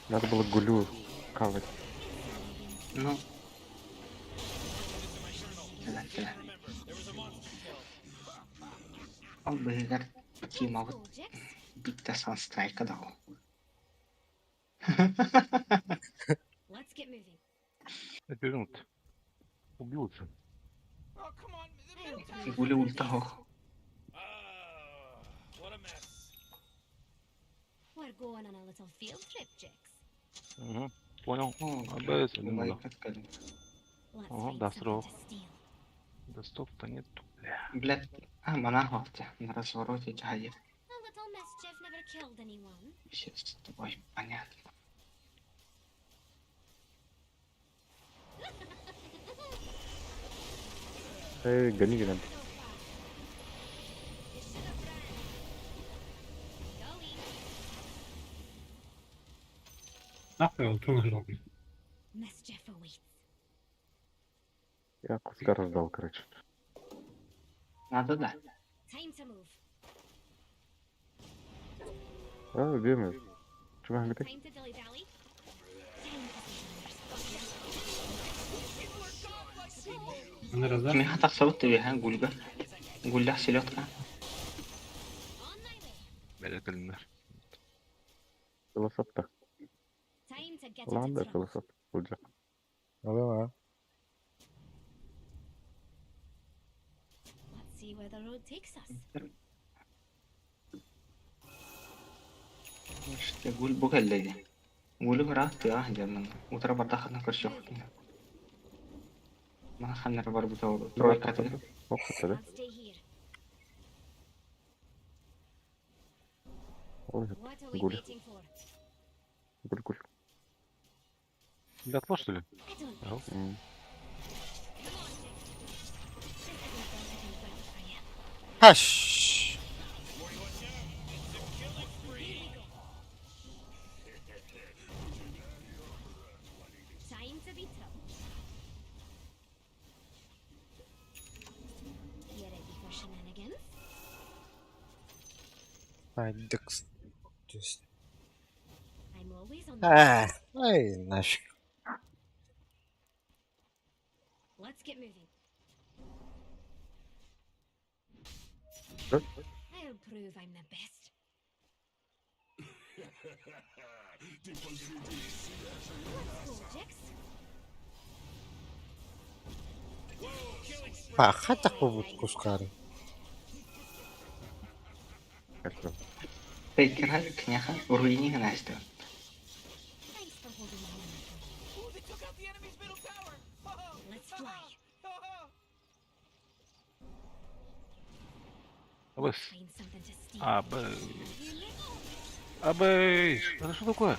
Надо было гулю хавать. Ну. Да, да. Ол быгар Let's тимабыт go, Jix. битте санстрайка дау. Let's get moving. Вернут. Убил же. Oh, come on. The middle tower's Гули under ульта attack. хох. Ah, what a mess. We're going on a little field trip, Jix. Угу. Понял. О, АБС, думаю, Лайкат калин. Let's Ага, find да, something срок. to steal. Да стоп-то нету, бля. Блядь. А, мана хохте. На развороте джахайр. A little mischief never killed anyone. Все с тобой понятно. Эй, гони, гони. So far. You should have ran. Going. Нахуй я ульту нажал. Mischief awaits. Я куска раздал, короче. Надо да. Time to move. А, убьем ее. Чего No говорит? time to dilly dally. Time to People are godlike people. Она раздаст. Миха тахсабыт тебе гульга. Гулля селедка. On my way. Бля, календарь. Философ-то. Time to get into Ладно, trouble. философ. Ульджа. Алло, Let's see where the road takes us. Гуль бу кэллэ дии. Гулю ыраах тыаҕа сылдьар манна. Утары бардаххына көрсүөхпүт. Мана ханна эрэ барбыта ол тройкатыгар. Ох, хатары. Can't stay here. Ой, What are we Гуль. waiting for? Гуль, гуль. Дотло, что ли? I don't Ага. think so. М. Come on, Jax. This isn't going to end well for you. Хаш! Time to be tough. You ready for shenanigans? Айдекс. То есть- I'm always on the А, ай, нафиг. Let's get moving. Да? I'll prove I'm the best. Let's go, Jax. А, хатах побут кускары. Хорошо. Фейкера киниэхэ уруйни гына истэ. Thanks for holding my hand. Ooh, they took out the enemy's middle tower. Let's fly. Абыс. Find something to steal. Абы. Абы. Это что такое?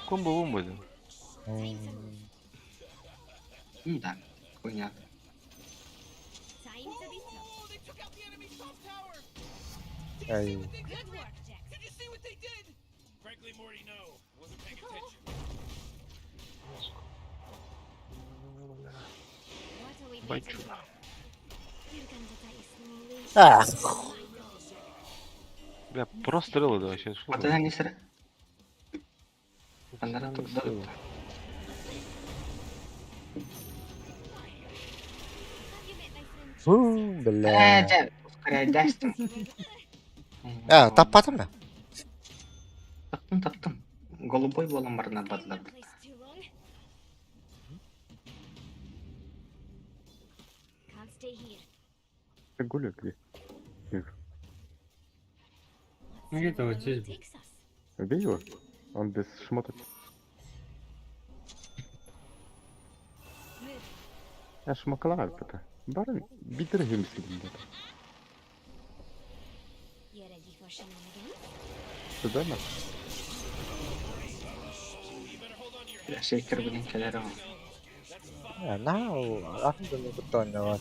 Комбо-вомбо. Time to move. Ну да, хуйня. Time to be tough. Oh, they took out the enemy's top tower. Ай. What they did, Good Rick? work, Jax. Did you see what they did? Frankly, Morty, no. Wasn't paying attention. What are we waiting Байчу. for? You're going to die slowly. А, Бля, прострелы да вообще. Что Вот такое? это не сыра. Анара турда. Have you met my friend фу, Э, бля. дьэ, ускоряйдастым. А, таппатым да? Таптым, таптым. Голубой буолан барына Stay in бадлар. one place too long. Can't stay here. Ты Гуля где? Let's Ну, see где-то where вот the здесь road был. takes us. Убей его. Он без шмоток. Move. Я шмакалар это. Баран битер гемсидин. You ready for shenanigans? Сюда на? Шейкер билин кэлэр ол. А, на, атын дьону кытта оонньообот.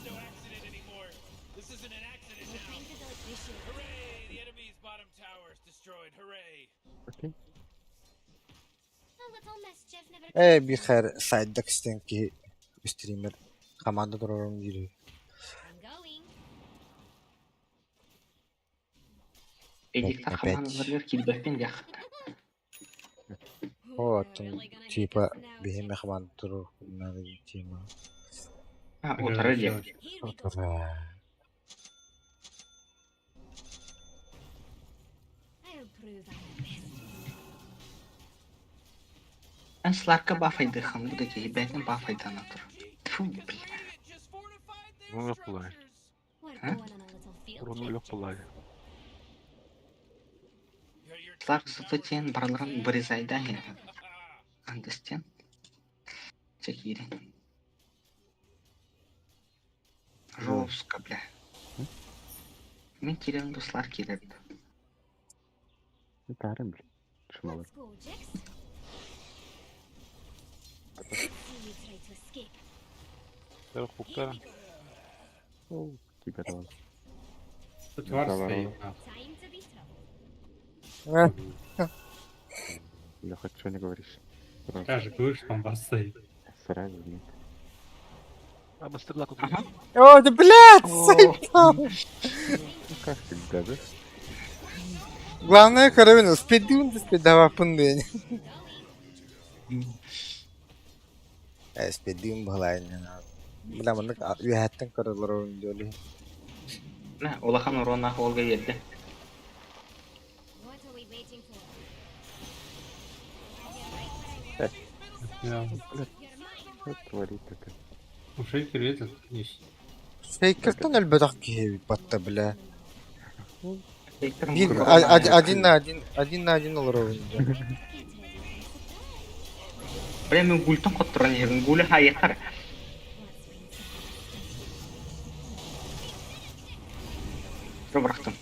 This isn't an accident No now. time to deliberate. Hooray! The enemy's bottom tower is destroyed. Hooray! Окей. A little mischief never Э, killed бихэр сайдакстен киһи стример команда турарын диир. I'm going. Эдиктар Опять. хаманаларыгар киирбэппин диэххэ. О, They're там really gonna hate типа us now, биһиме Jax. команда турар надо тема. А, утары диэ. Here we go. Ура. I'll prove I'm the best. Эн сларка бафайдыхам бу да киһи бэйтин бафайдана тур. Фу, бля. Just fortified their Урон лёг пылает. structures. We're Huh? going on a little field Урон trip. лёг пылает. Сларк сытытен барыларын вырезайда хэ. Understand? Чекири. Жестко, бля. Мин кирен дуслар кирен. Тарым, бля. Шмалар. Let's go, Jax. See you try to escape. Вверх Here пуктара. we go. О, тебя там. Тут вар Давай. стоит, нахуй. Time to be tough. Э, Леха, что не говоришь? Сразу, Я же говорю, что там вар стоит. сразу, нет. Аба стрела тут. Ага. О, да блядь, О. заебал. Ну, как всегда, да? Главное, Каравина, спидун, спидава пындень. Э, спидун была не надо. Бля, маннык үөһэттэн көрөлөр диэли. Нэ, улахан урона холга ерде. What are we waiting for? You're right where I want Да. Блядь, you. You're mine. что творит это? У шейкера этот не Фейкертэн өлбөтөх киһи батта бля. Биир один на один, один на один олоробун дии. Бля, мен гультан хотторон иһэбин, гуля хайыхар. Бырахтым.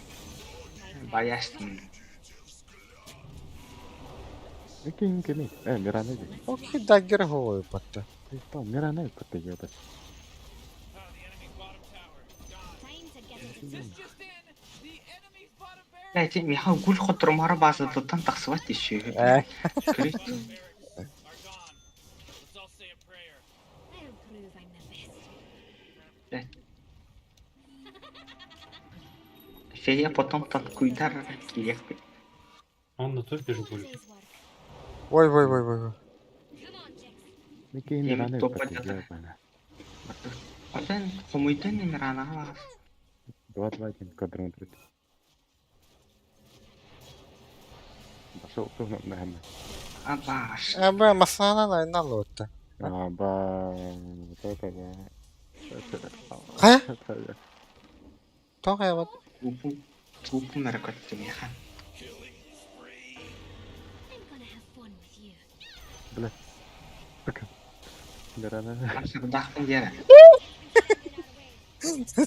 Баястым. Ким кими? Э, Мирана дии. Окей, даггер хоҕуйбатта. Мирана паттыйата. Бля, ити миэхэ гуль хотторумаары баазатыттан тахсыбат дии сүөһү. Э. Фея потом танкуйдар кириэхпит. Он на топе же будет. Ой, ой, ой, ой, ой. Микки Мирана топа паттыйата. Отон хомуйтан Миранаҕа баҕас. 2-2-1 квадрат. Пошел, наверное. Абаш. Аба, масана найналуотта. Аба, вот это да. Хайа? Тоҕо хайабат? Купу наракотты миэхэ. Бля. Сука. Мирана. Сырдаахпын диэрэ.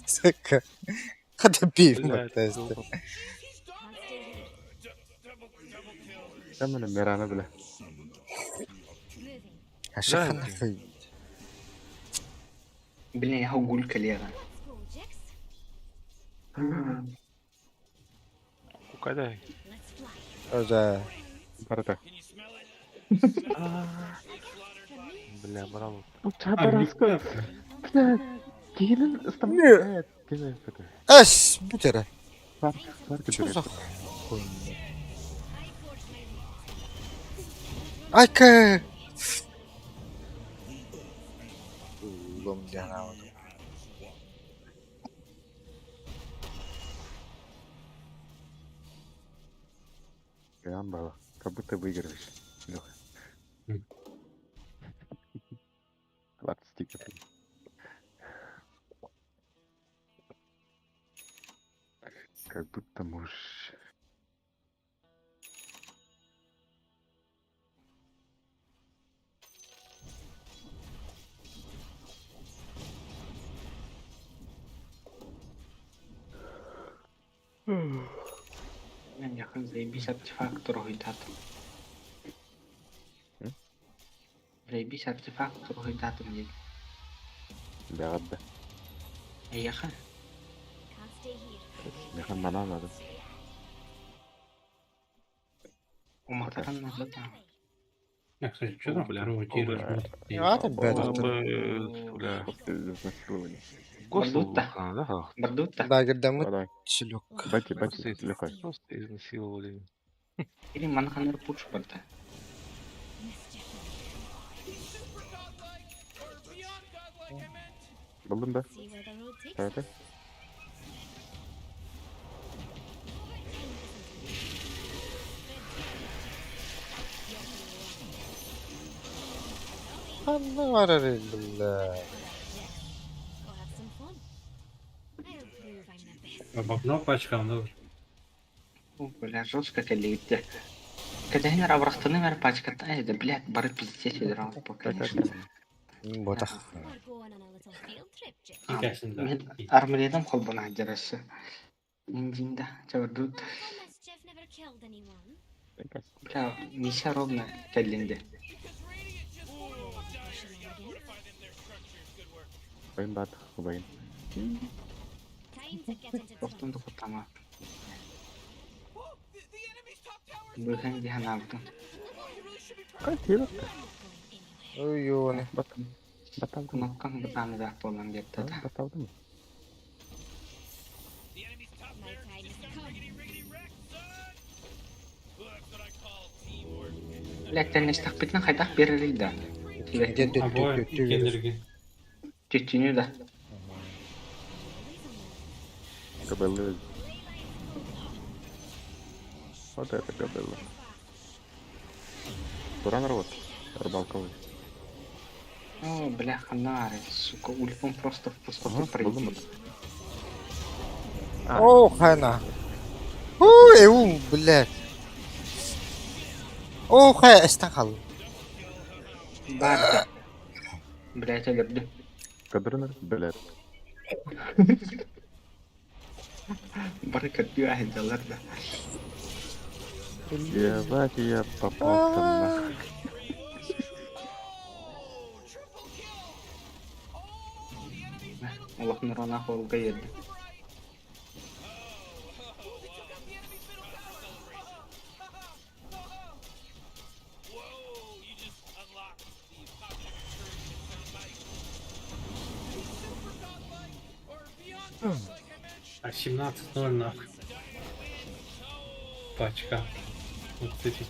Сука. Хата биир Блядь, маттаста. Кэмэн Мирана, бля. Ашахан хый. Блин, я гуль кэлиэҕэ. Кукадай. Ожа. Барата. Бля, брал. Чабараска. Бля. Киһинин ыстам. Киһин это. Эс, бүтэрэ. Парк, парк Что за хуйня? Айка! Улом дианаабытым. Гамбала. Как будто выигрываешь. Леха. 20 стиков. Как будто можешь. Мен якын заебись артефакт уруһуйдаатым. Заебись артефакт уруһуйдаатым диэн. Бәҕэрдэ. Эйиэхэ? Миэхэ манан надо. Уматаран надо да. А, кстати, что там Бля, второго тира бля. жмут? А, там бля, Бля. После изнасилования. Бардутта. Да. Бардутта. Дагердамыт Давай. селек. Бати, бати, Леха. Просто изнасиловали. Или манханер пуч барда. Булдум да? Это? Ханна барар бля. Обогнал пачка, ну. О, бля, жестко кэллигиттэ. Кэтэһин абырахтаны мэр пачката да, блядь, бары пиздец өдөрөҥ конечно. Ботах. Мен армредам холбона дьарасы. Индинда, чабардут. Бля, Миша ровно кэллинде. Байн бат, байн. Тохтон духутама. Быхан диһанаабытым. Катила. Ой, ёны. Баталдым. Кнопкаң бытааны буолан диэттэ да. Баталдым. Бля, тэннэстэхпитинэ хайдах биэрэрий да? Обои кендерге. Түттүнү да. Кобылы. Вот это кобыла. Туран рот. Рыбалковый. О, бля, ханары, сука, ульфом просто в пустоту Ага, пройти. булдум. О, хайна. Эул, блядь. Оо, хайа, эстэн хааллым. Баар. Блядь, өлөрдүм. Кадрынар, блядь. Бары көрдүү аһылдьаллар да. Ебать, я попался нахуй. Олох нуронаах уолга иэрдим. А 17-0 нахуй. Пачка. Вот эти.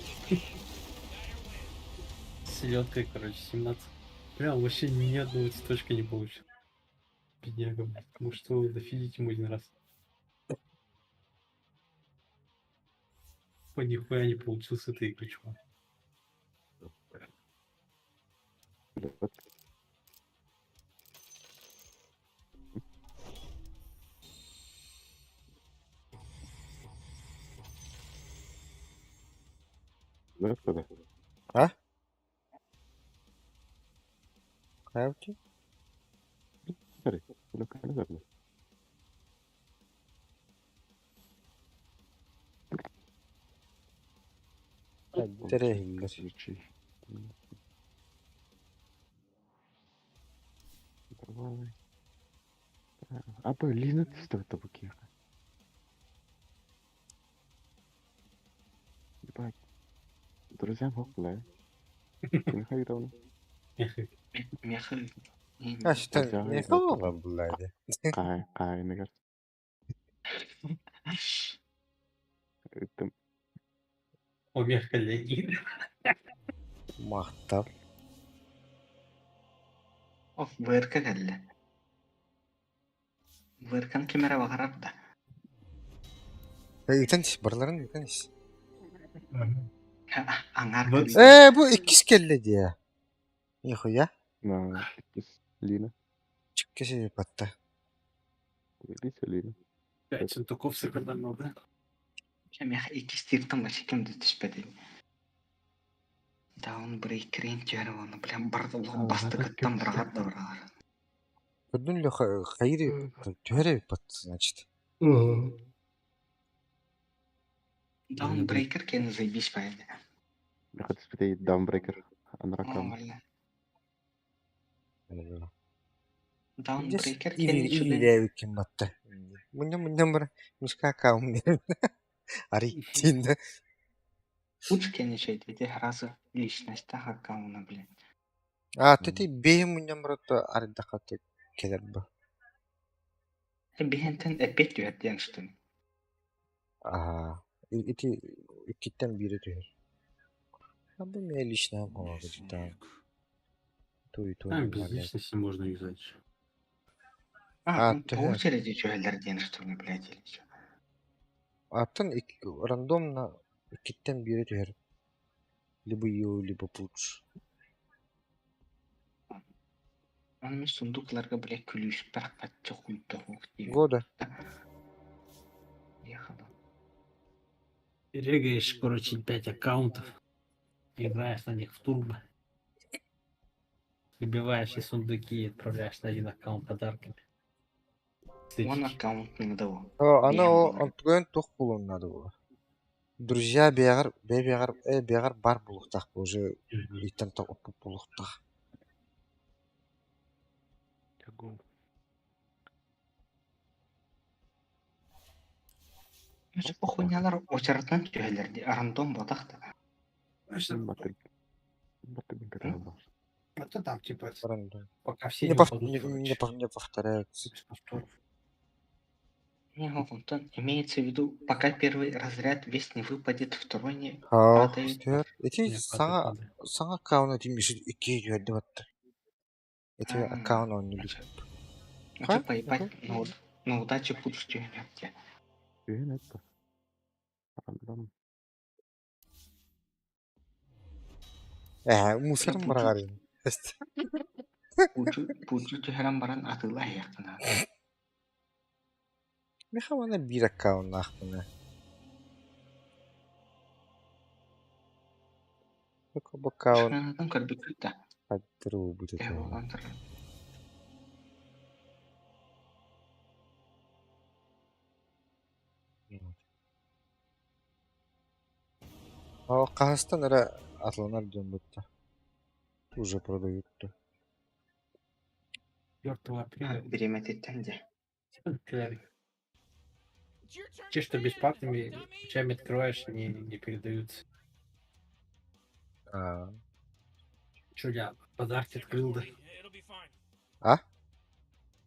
Селедкой, короче, 17. Бля, он вообще ни одного цветочка не получил. Бедняга, блядь. Может, его дофидить ему один раз. По нихуя не получил с этой игры, чувак. Блядь. Знаешь, куда? А? Хайалки? Смотри, наверное. Тэрээһиннэр. Давай. А блин, это что это букеха? Ебать. Друзья, мог, бля. Михаил давно. Меха. А что, не было, блядь. Кай, кай, мне кажется. Это Омеха Леонид. Махтал. Ох, ВРК кэллэ. ВРК-ны ким эрэ баҕарар да. Ыытан ис, барыларын ыытан ис. Аҥаар Вот. кэллэ. Ээ, бу иккис кэллэ диэ. Нихуя. на Лина. Чиккеси батта. Видите, Лина? Пять сундуков сэкономил, да? Меха иккис тииртэн вообще ким да түспэтин. Даунбрейкерин түһэр уонна бля барда улахан бастакыттан быраҕар да быраҕар. Көрдүн Леха хайыр түһэр эбит значит. Даунбрейкер киэнэ заебись поэт. Меха түспүтэй даунбрейкер анракам. Оо, бля. Даунбрейкер киэнэ үчүгэй. Илээбит ким батта. Мунньа мунньа бар мишка аккаунт Арыйтин да. Лучше киэнэ үчүгэй ити сразу личностях аккауна блядь. А тэти бэйэ мунньан баратта арыйдахха кэлэр ба. Биһиэнтэн эппиэт түһэр диэн что ли? Аа ити иккиттэн биирэ түһэр. А бу мэ лично да. Туй туй. Там без личности можно юзать. А, А, по түһэр. очереди түһэллэр диэн что ли, блядь, или чё? Аттан рандомно иккиттэн биирэ түһэр. Либо ю, либо пуч. Аны мин сундукларга, блядь, күлүүспэр хачча хуйдоһуох диибин. Года. Ехала. Регаешь, короче, 5 аккаунтов. Играешь на них в турбо. Выбиваешь все сундуки и отправляешь на один аккаунт подарками. One Эстетики. аккаунт надо. Аны Биһиэн ол буолар. онтуган туох буолуон надо было. Друзья бэйэҕэр бэйэҕэр э бэйэҕэр бар буолуохтаах уже Мгм. иттэн оппут буолуохтаах. Тягу. Похуйнялар очаратынан түһэллэр дии, рандом буотах да. Батыр. Батыр каталог. Это там, типа, Рандом. пока все Не не пов- упадут, не- не короче. пов- не повторяются. Без повторов. Не, онтон имеется в виду, пока первый разряд весь не выпадет, второй не Аа, падает. түһэр. Ити Не, падает, саҥа падает. саҥа аккаунт этим икки түһэрдэ батта. Ити А, аккаунт оонньуу А чё поебать, на, на удачу пуч түһүнүөхтэ. Түһэн это. Рандом. Ээ, мусорын быраҕар ини. Пучу пучу түһэрэн баран атыыла иһиэххин Миэхэ уонна биир аккауннаахпын. Бакаун Шанатын көрбүккүт да. Хаттыр убыт Э этэ. буолан турар. О, хаһыстан эрэ атыланар диэн бутта. Уже продают то. 4 апреля. Бириэмэтиттэн дьэ. Кэлэр. Те, что бесплатными ключами открываешь, не передаются. А, Че я подарки открыл, да? А?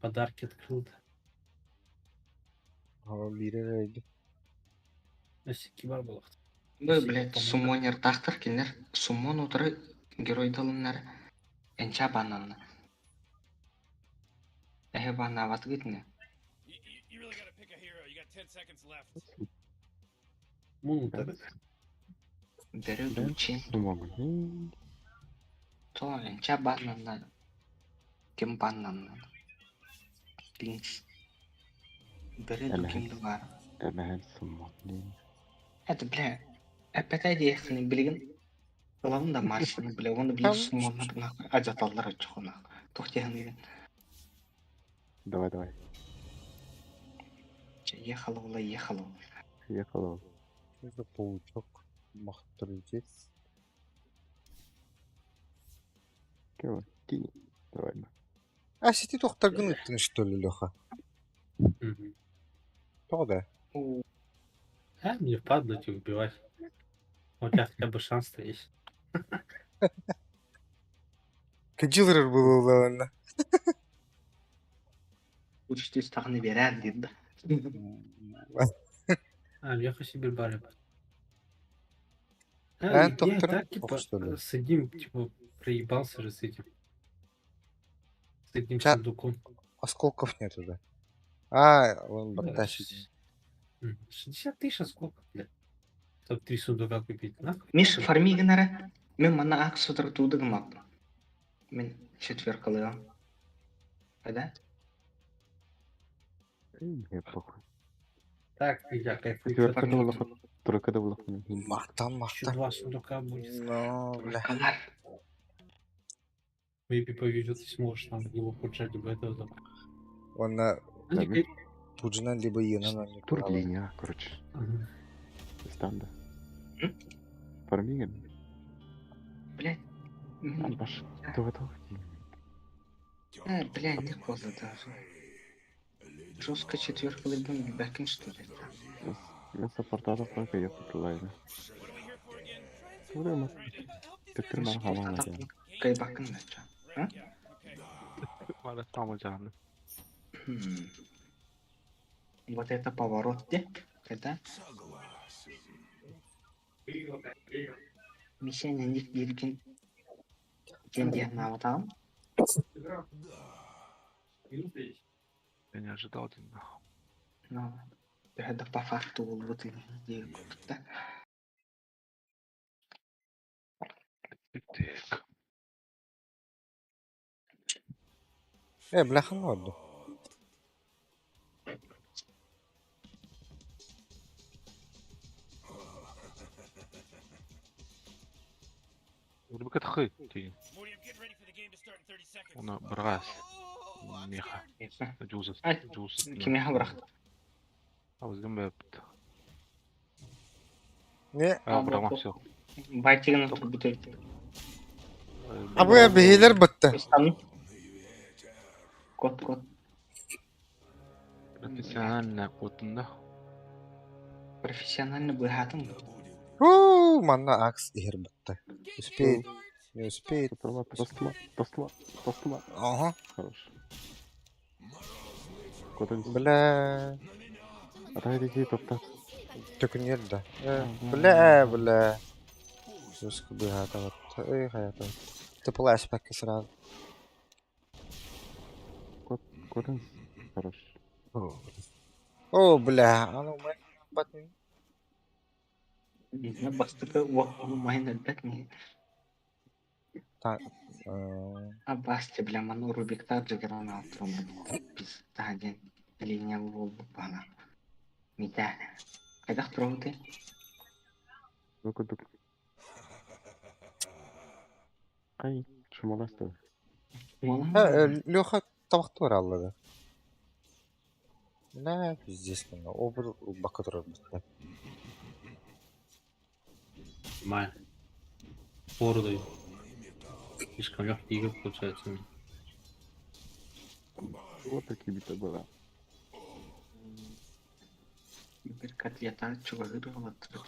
Подарки открыл, да. О, биир эрэ Насики бар было. Бу, блядь, суммонер тахтар кинилэр суммон утары геройдалыннар энча бананна. Эһэ баннаабатыгыт не? You really gotta pick a hero. You got 10 seconds left. Мун утары. Бөрө дучин. Суммон. То энча баннанна. Ким баннанна. Линкс. Бөрө ду ким бар. Эмэһэн суммон. Это, бля, опять диэххини билигин ылабын да маршины, бля, уонна билигин суммоннар нахуй ажаталлар оччоҕо нахуй. Туох диэххиний Давай, давай. Чэ, ехала ула, ехала. Ехала. Это паучок. Махтрудец. Кего? Кинь. Давай. А сети тохтаргын ыттын, что ли, Леха? Мгм. Тоҕо да? А, мне впадло тебя убивать. У тебя хотя бы шанс-то есть. Кадилер было ладно. Учтүс тахны берер диир да. А, я хочу себе баре. А, А, я и доктор, так, типа, ох, что ли. с одним, типа, проебался же с этим. С одним Ча- сундуком. Осколков нету, да? А, он Да, подтащит. 60 тысяч осколков, блядь. Чтоб три сундука купить. Нахуй. Миш фармигнара мин манна ак сотор туудыгымаппын. Мин четверкалыам. Да? Мне похуй. Так, я кайфую. Четверка да была. Тройка да была. Махтан, Еще махтан. два сундука будет. Ну, бля. Калар. Maybe повезет, если сможешь там его пуджа, либо этого забрать. Он на Ну, Да, теперь- Пуджина либо Иена Тур линия, короче. Ага. Станда. Фармиген. Блядь. Баш. Давай, давай. Э, бля, не коза даже. Жестко четверкалыйбын билбэккин что ли? Мен саппортада только я лайна. Время. Теперь на хавана. Кайбаккын да ча. А? Мара там жаны. Хм. Вот это поворот, де? Когда? Мишеня ник дииргин диэн диэн наабатаҕым. Я не ожидал один нахуй. Ну, төһө да по факту буолбут диир курдук да. Так. Бляха, ну ладно. Рубик это хы. Она брась. Меха. Джузас. Джузас. Кимиэхэ бырахта? А вот бэпт. Не. А, брама все. Байтигин турбут эбит. А бу бэйэлэр бытта. Стану. Кот кот. Профессионально кутында. Профессионально быһаатым. У, манна акс иһэр бытта. Успеет. Не успеет. Тосла, тосла, тосла. Ага. Хорош. Куда Бля. Отойди, топтат. Только нет, да. Бля, бля. Жестко быһаата вот. Эй, хаята. Ты плашбэк сразу. Куда? Хорош. О, бля, а ну мы батми. Бастыкы уох майын элбэт ми. Так. А басте, бля, ману Рубиктар джигран алтрум. Пизда диэн линия буолбут бана. Митэ. Хайдах туругуты? Ну куда? Кай, чумаласты. Леха табахты бар аллады. Бля, пиздец, обр бакка турар бытта. Нормально. Фору даю. Слишком легкий игры получается у меня. Вот такие бита была. Bir котлета чугагыр олаттыр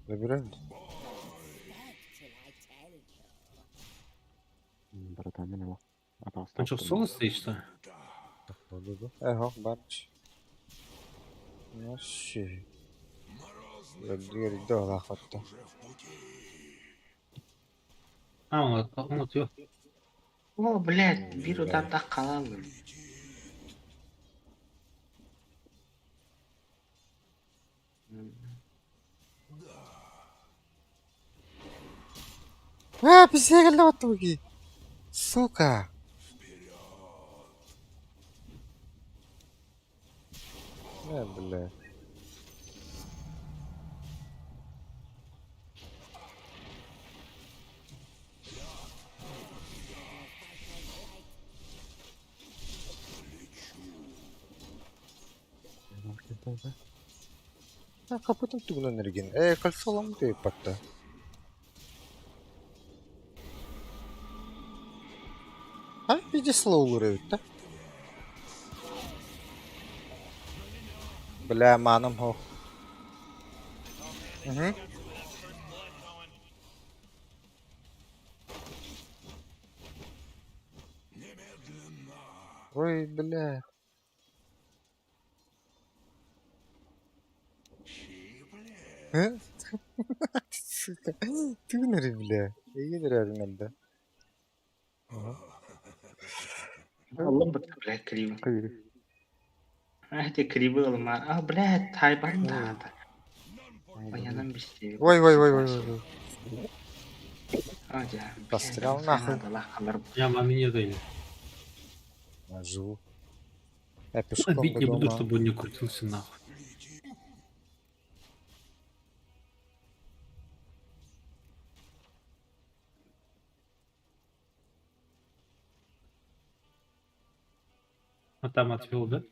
Забираем. Братан, мен ала. Он что, в соло стоит, что ли? Эго, барч. Ну, щи. Дверь дала хватта. А, он отвел. О, блядь, бир ударда калалым. А, пиздец, туги. Сука. Не, бля. А, капытым тугунан эрген. Кольцо ламды патта. А, иди слоу да? Бля, маном хо. Угу. Ой, бля. Сука. Тыныры, бля. Егер армянда. Аллам бит, блядь, криво. Эти кривые лома. А, блядь, тайбан да. Баянан бисти. Ой, ой, ой, ой, ой. А, да. Пострел нахуй. Я маме не дали. Я живу. Я пешком Бить до не буду, дома. чтобы он не крутился нахуй. А там отвел, да?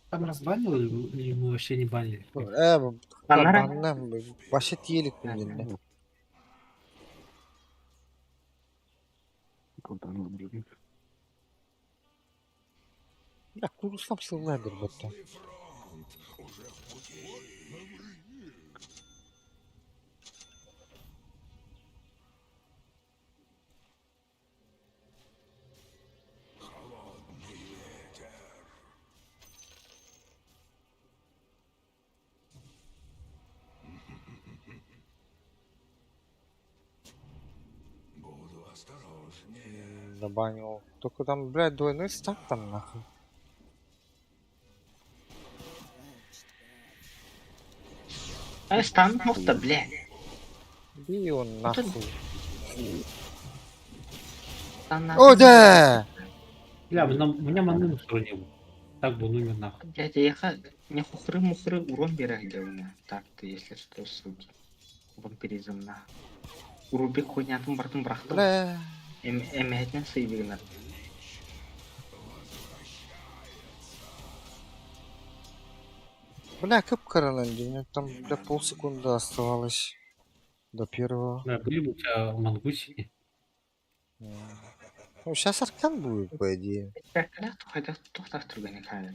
Там разбанил или мы вообще не банили? Баннара? Банна, вообще телек мне. Бля, курсам сылладыр бытта. Забанил. Только там, блядь, двойной стак там нахуй. А, стан мохта, блядь. Бей он нахуй. Стан нахуй. О, да! Бля, у меня маны на стороне был. Так бы он умер нахуй. Блядь, я не хухры-мухры урон берег у меня. Так-то, если что, суки. Вампиризм на. Урубик хуйнятын бартын брахтым. Бля. Эмэхэтинэн сыйбыгынар. Бля, кып караланди, у меня там, бля, полсекунды оставалось до первого. Да, были бы у тебя мангусики. Ну, сейчас аркан будет, по идее. Бэккэлэх тухайдах тухтах түргэни хаалар.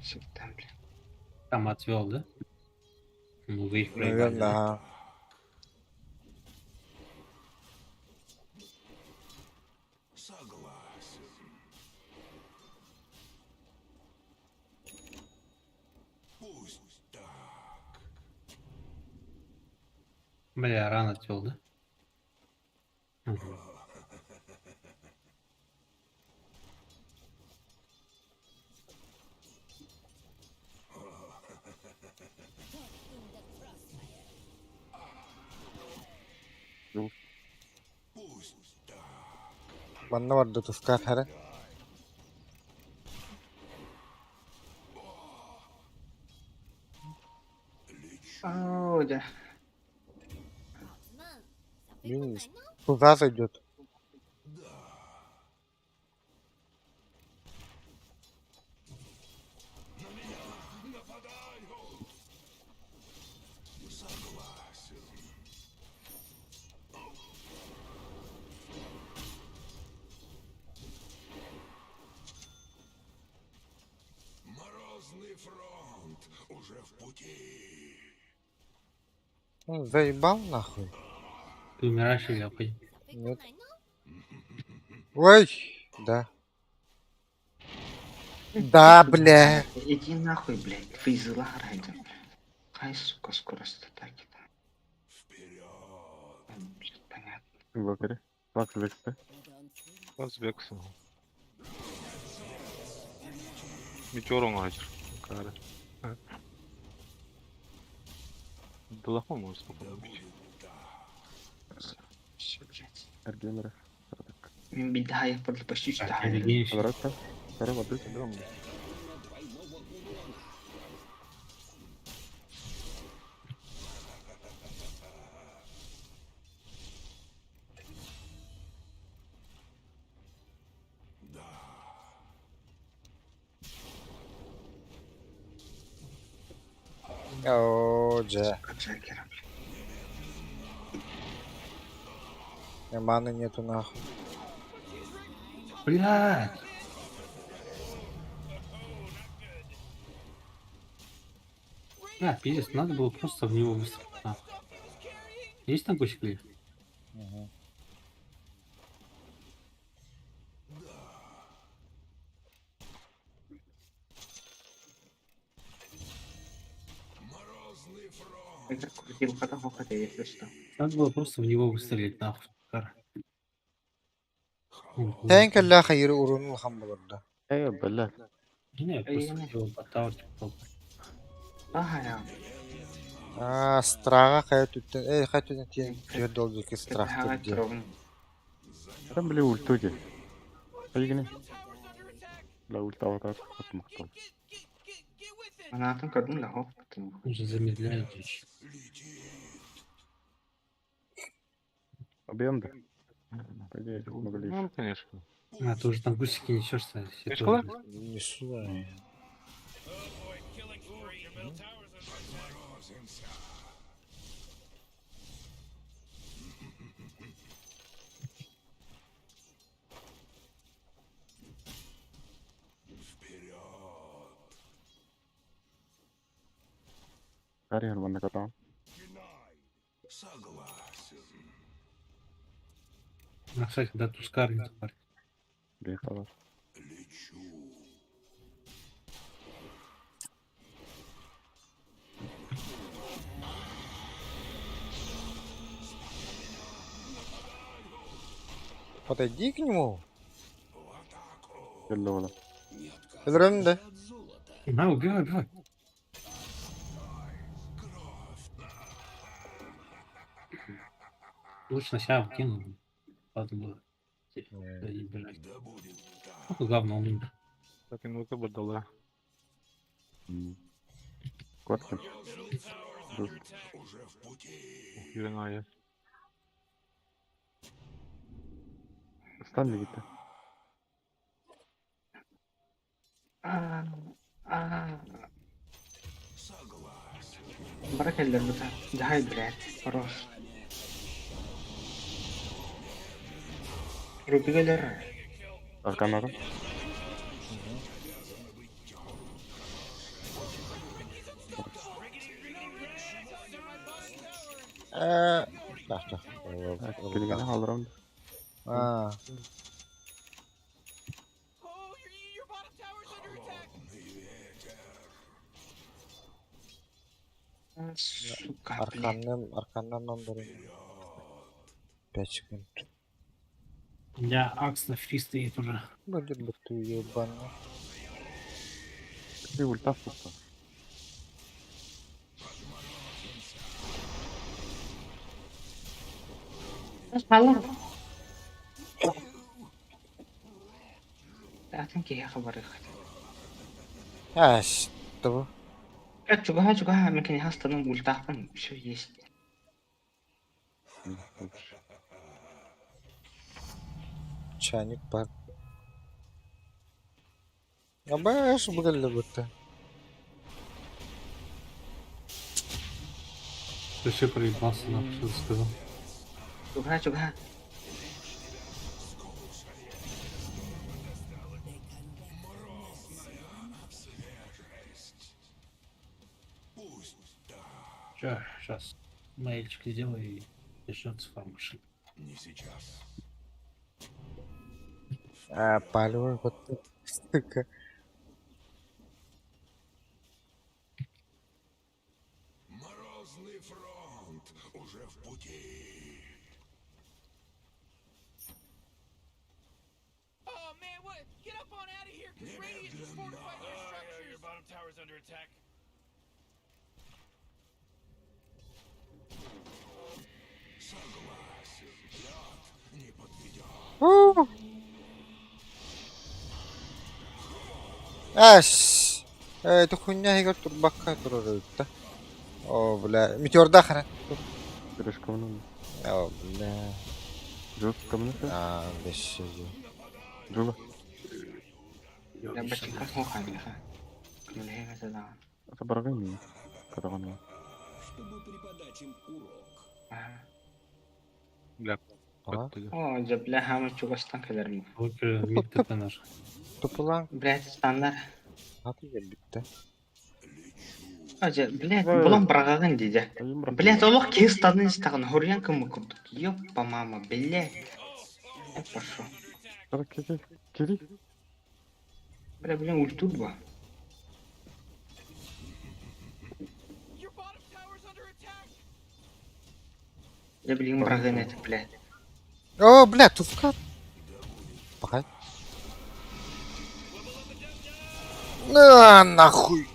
Всегда, бля. Там отвел, да? Ну вы их проебали. Наверное, да? ага. Согласен. Пусть так. Бля, рано отвел, да? Мгм. Манна бар да туфкар хара. да. Блин, куда зайдет? Морозный фронт уже в пути. Он заебал нахуй? Ты умираешь или я пойду? Нет. Ой, да. Да, бля. Иди нахуй, блядь, фейзела райден, блядь. Хай, сука, скорость атаки там. Блядь, понятно. Инвокеры. Лакс вексте. Лакс векс. Метеором ачыр. Кары. Дулахом может спокойно убить. Всё, блядь. Эргенера. Мен беда, я почти что. Обратно. Второй воды. О, дже. Джекера, У меня маны нету нахуй. Блядь! Да, пиздец, надо было просто в него выстрелить. нахуй. Есть там гусик ли? Угу. Это крутил хотя, если что. Надо было просто в него выстрелить, нахуй. Кар. Тэнк Аллаха хайыры урунул хам болорда. Эй, бля. Не, я просто хотел по тавр типа толкать. Ага, я. А, страга хая түттен. Эй, хая түттен тиен түйер долдуки страх түрде. Там, бля, ультуди. Айгини. Бля, ульта аватар. Атмактал. Она там кадун ля, хоп. Он же замедляет еще. Объем, да? По идее, могли Ну, конечно. А, ты уже там гусики несешься. все Ты тоже. школа? Несу. я. Карьер ванна катан. Согласен. А, кстати, да, Тускар не тварь. Бехала. Лечу. Подойди к нему. Келлола. Өлөрөм да. На, убивай, убивай. Лучше на себя кинул. Ладно было. Да не бежать. Ну, главное, он умер. Так, инвокер дала. Квартир. Юрина Стан лигите. А, а. Баракаллер быта. Дай, блядь, хорош. Рубигалер. Арканара. Э, так, так. Келгени халырам. А, Сука, блядь. арканным, арканнан номером. 5 секунд. У меня акс на фри стоит уже. Будет бы ты ебаный. Ты ульта сука. Алло. Атын киһи хабары А, что? Чугаһа чугаһа мин киниэхэ ыстанан ультаахпын все есть. Чайник бар. Абаш бугелле бутта. Ты все проебался, нахуй, что ты сказал. Чугаһа чугаһа. Че, сейчас мейльчик сделаю и начнется фармашин. Не сейчас. А, палево вот сука. Морозный фронт уже в пути. Oh man, what? Get up on out of here, cause Radiant just fortified their structures. Your bottom tower's under attack. Согласен, лед не подведет. Ас. Это хуйня игр турбакка турар О, бля. Метеорда хара. Решковну. О, бля. Жук камны. А, бесшею. Жула. Я бачка хохамиха. Күнүһэ да. Это барагын. Кадаган. Чтобы преподать им урок. Бля, А? О, дьэ бля хаамы чугастан кэлэрим. Лукер мид ТП наш. Тупулан. Блядь, стандар. Аты битте. Ажа, блядь, булан бараҕаҕын дии Блядь, олох киһи станын истэҕин, хоруйан кыммы курдук. Ёппа мама, блядь. Я пошел. Кири. Бля, блин, ультур ба. Your bottom tower's under attack. Я, блин, бараҕын это, блядь. О, бля, тувка. Пока. На, нахуй.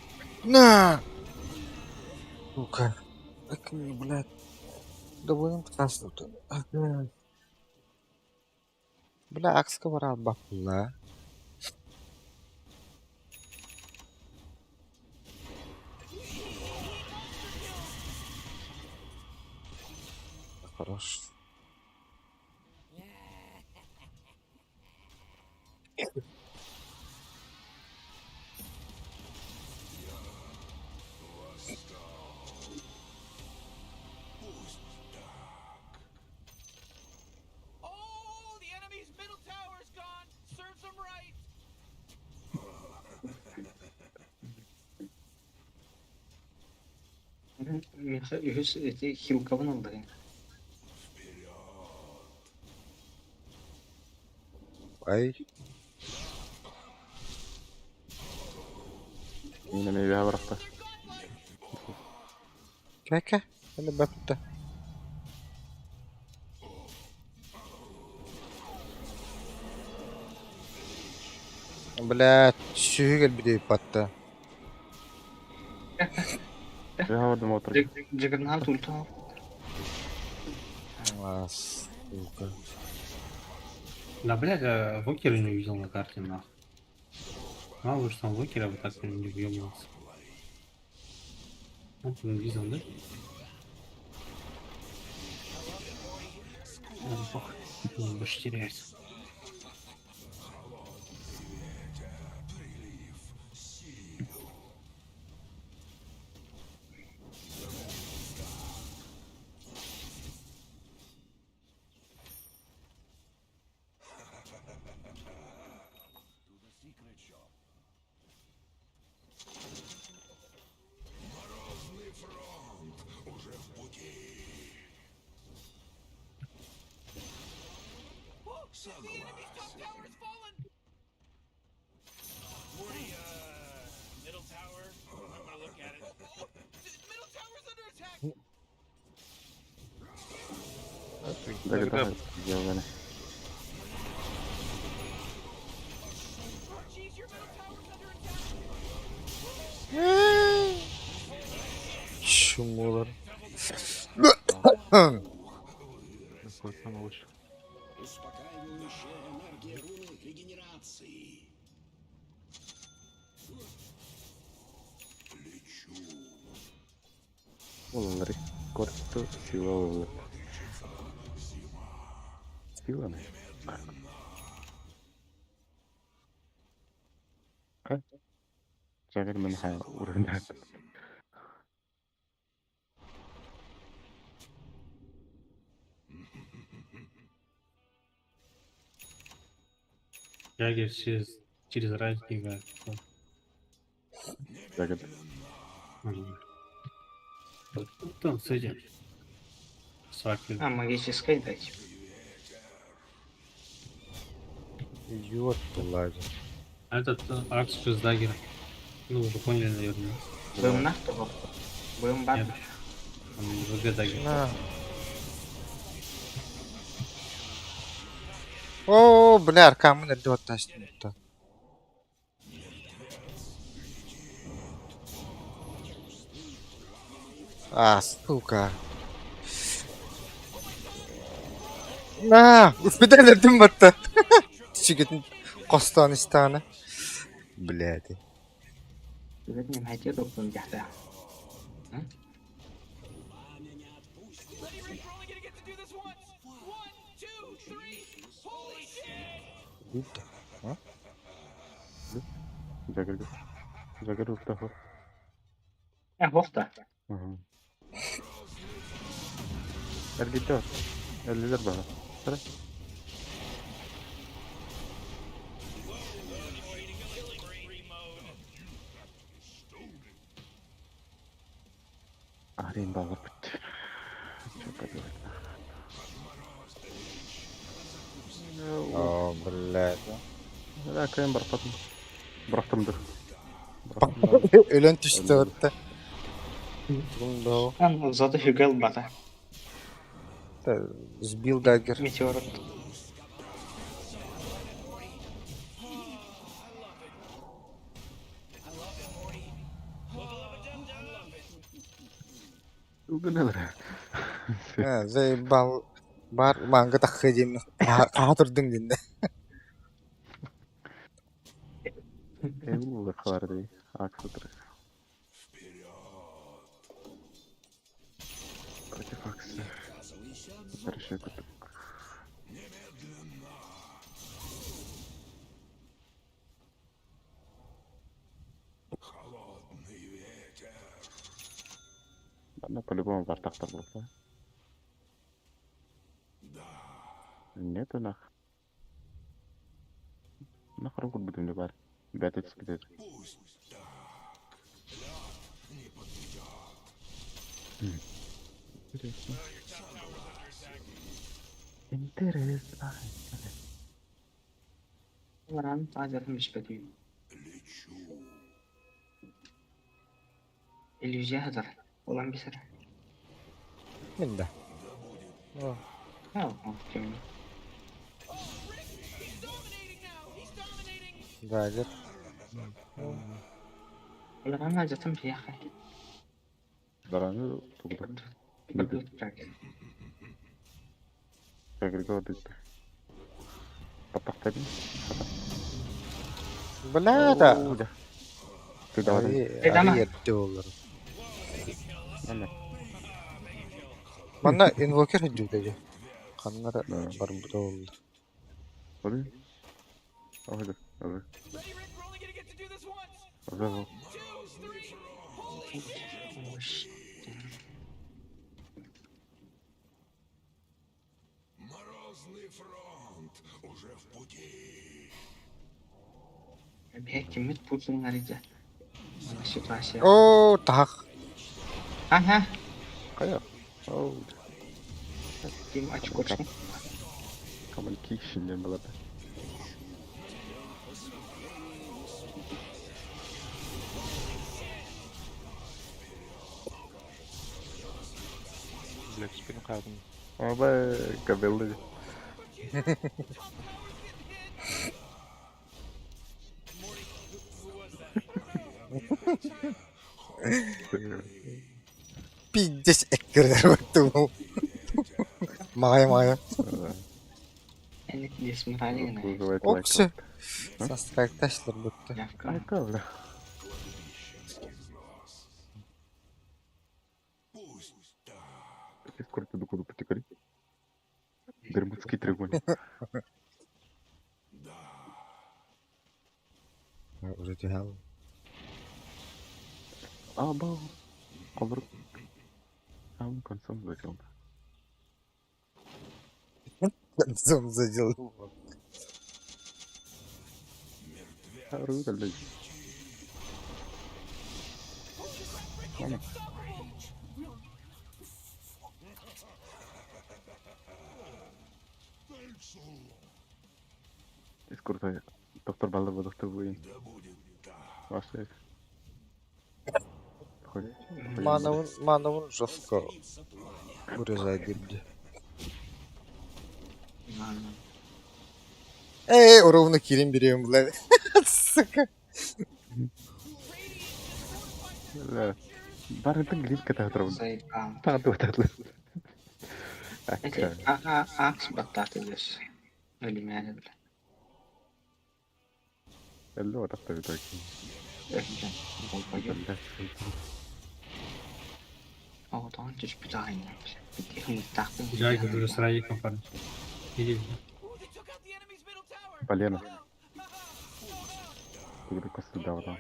На. Сука. Так, блядь. Да будем пташнуты. Бля, акска бара бапла. Хорош. Oh, the enemy's middle tower's gone. Serves them right. Миха үһүс эти хилкабын аллаҕын. Ай. Мин эме үһэ барахта. Кәкә. Әле бапта. Бля, сүйгел биде патта. Үһэ бардым отыр. Джаггернаут ульту. А, сука. Да, блядь, я Вокера не увидел на карте, нахуй. Мало что там Вокера вот так не въебывался. Вот он видел, да? Ладно, похуй. Не больше теряется. Морозный фронт уже в пути. Oh, the enemy's top tower's fallen. Morty, middle tower. I'm gonna look at it. Oh, the middle tower's under attack. Тогда сделали. Oh, jeez, your middle tower's under attack. Чумулар. Какой самый лучший. Успокаивающая энергия руны регенерации. Лечу. Буолалларый? Корто сила буолаллар. Силаны? А? Жагар мен ха урында. Джаггер через ранника. Жагар. Там с этим. Сакли. А, магической дать. Идиот ладен. А этот Акс без даггера. Ну, уже поняли, наверное. Бым нахтого. Бым бар. Нет. Он ВГ даггер. На. О, бля, аркамын эрде оттастын. А, сука. На, успедай эрдим батта. Чигитин костан истаны. Блядь. Бэт не хотел бы дяхта. Ready, Rick? We're only gonna get to do this once. One, two, three. Holy shit! Жагар. Жагар устахо. Э, хохта. Ага. Эргитер. Эллилер баха. Тара. Арин бағыр бітті. Что поделать? О, блядь. Да, кайын барпатын. Бырақтымды. Өлөн түштү отта. Да. Он зато фигал бата. Сбил даггер. Метеор. Үгінелер. Заебал. Бар манга таххы дим. Каатырдың динде. Эң қалар дей. Аксы тұр. Против Аксы. Хорошо, күтік. Ладно, по-любому бартақтар болды. Нету нах. Нахрен курбутум бар. Бәтет кетеді. Интересно. Интересно. Варан тазатын бишпети. Иллюзия хазар. Olan бисер. Мен да. А, о, темно. He's dominating now. He's dominating. Даггер. Уларан азатын бияха. Дараны тугда. Жагырга өтті. Паттақтадым. Бля, да. Ты давай. Э, дама. Ари олар. Ана. Манна инвокер хүдү Каннара Да. бар бу олар. Ой. Ой, ой. Ready, Rick? We're only gonna get to do this once. Ой. One, two, three. Holy shit! Бэк кимит путин ариза. Ситуация. О, так. Ага. Кая. Оу. Ким очкочный. Communication диэн болады. Блять, спину кадым. Оба кабелды. Пиздец эккердер баттым. Мағай мағай. Дисморалина. Вызывает лайк. Опсы. Састракташлар бутты. Айка, бля. Скоро ты докуду потекали. Бермудский треугольник. Уже тяжело. Абау. Ковр. Там концом задел. Концом задел. Мама. Скоро доктор Балаба, доктор Буин. Ваша. Мановун, мановун жестко урезает гибди. Эй, ровно кирим берем, бля. Сука. Барытын глинка тағдырым. Заебал. Тағды өтәді. Эти, ага, акс баттаты здесь. Или мяли, бля. Әлі отақты бит Долбоёб. О, он чуть питание, бля. Джаггер уже с Радиком, парни. Иди. Полено. Куда косу дал там.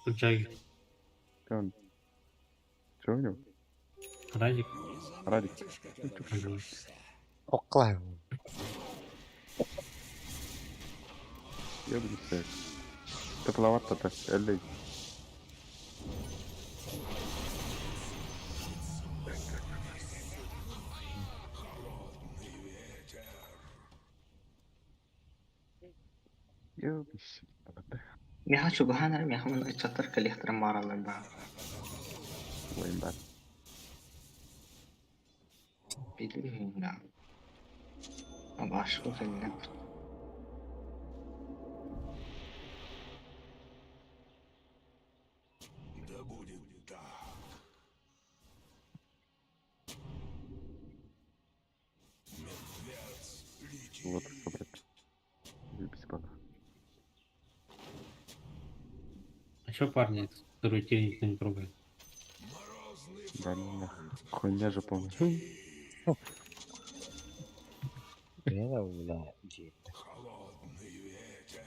Тут Джаггер. Он... Чего у него? Радик. Радик. Оклай. Я буду всех. Тепловато-то, элей. Миха чугаһан миха мын ыччаттар кэлиэхтэрин баараллар баа. Ойын бар. Билбейм да. Абашку кэллэ. Да будет так. Мертвец летит. Вот, собрать. Заебись, бана. А чё, парни, второй тир никто не трогает? Да, не, хуйня же полная. Лена, бля, дед. Холодный ветер.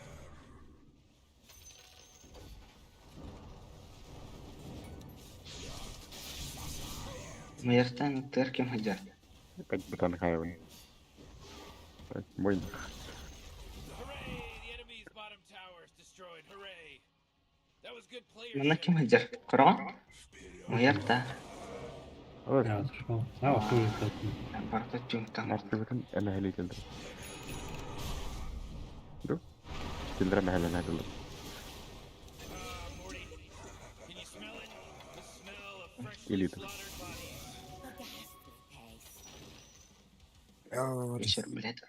Мертен терким хадяр. Опять братан Хайвен. Мой. Манна ким хадяр? Корон? Муярта. Я отошел. А, хуй это. Барта тюнтан. Мартыбытын эмэһэли кэлдэр. Ду? Киллер эмэһэлэн хатылар. Илита. Вечер, блядь.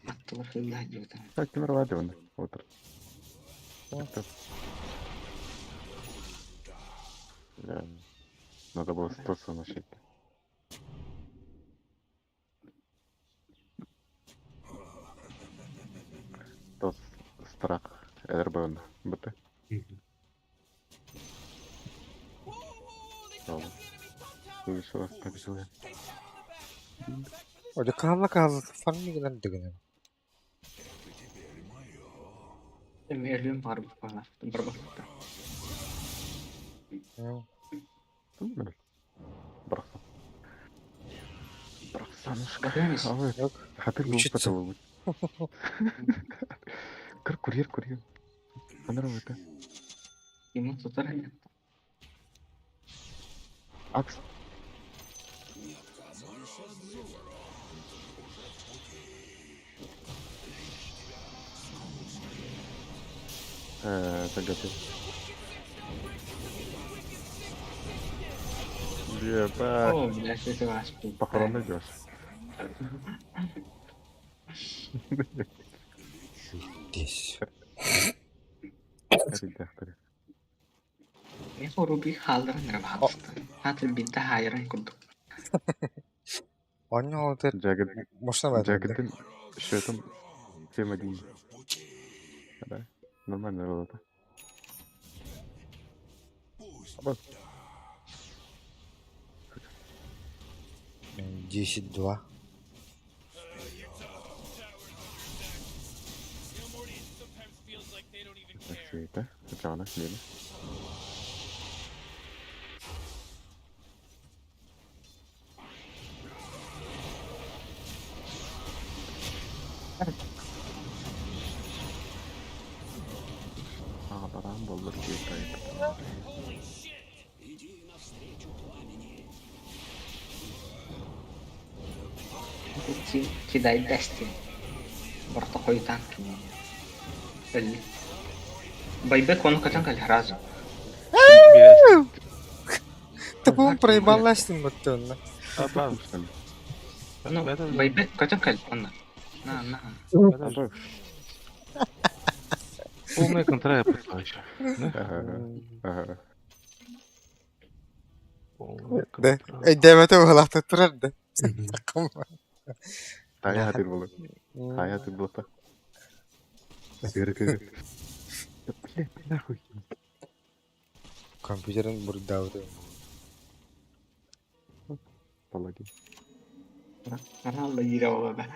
Аттылар хылла дьюта. Так, кимер вадиван. Отыр. Да. Надо было сто носить. Тос страх РБН БТ. Слышала, как дела? Оля каалла каалла фарми гынан дыгынан. Мерлин бар бана. Барбакта. Брахсан. Брахсанушка. Бахнись. Хатыр Учиться. был Кыр курьер, курьер. Здорово, это. Ему тут Акс. Загадил. Ебать. О, блядь, это ваш путь. Похорон найдешь. Здесь. Меха руби халдыран рабхалста. Хатыр битта хайран курдук. Понял, это Джаггер. можно в этом, да? Джаггер, счетом 7-1. Да, нормальная работа. Аба. 10-2. Үчүгэйдэ. Ачаҕына миэнэ. Аҕабараан буоллар киһи Кидай Дастин. Орто хойутаан кини. Өллү. Байбек ону көтөн кэлэр разу. Тупун проебал Астин баттыанна. Ну, байбек көтөн кэл онно. На, на. Полная контра я пытаюсь. Ага. Полная Да. контра. Өйдөөбөтө уһалаахтык турар да. Хайа хатыр болу. Хайа хатыр болу. Кыры кыры. Да блядь, нахуй. Компьютерин бурдаабыт. Паладин. Каналла киирэ буолла.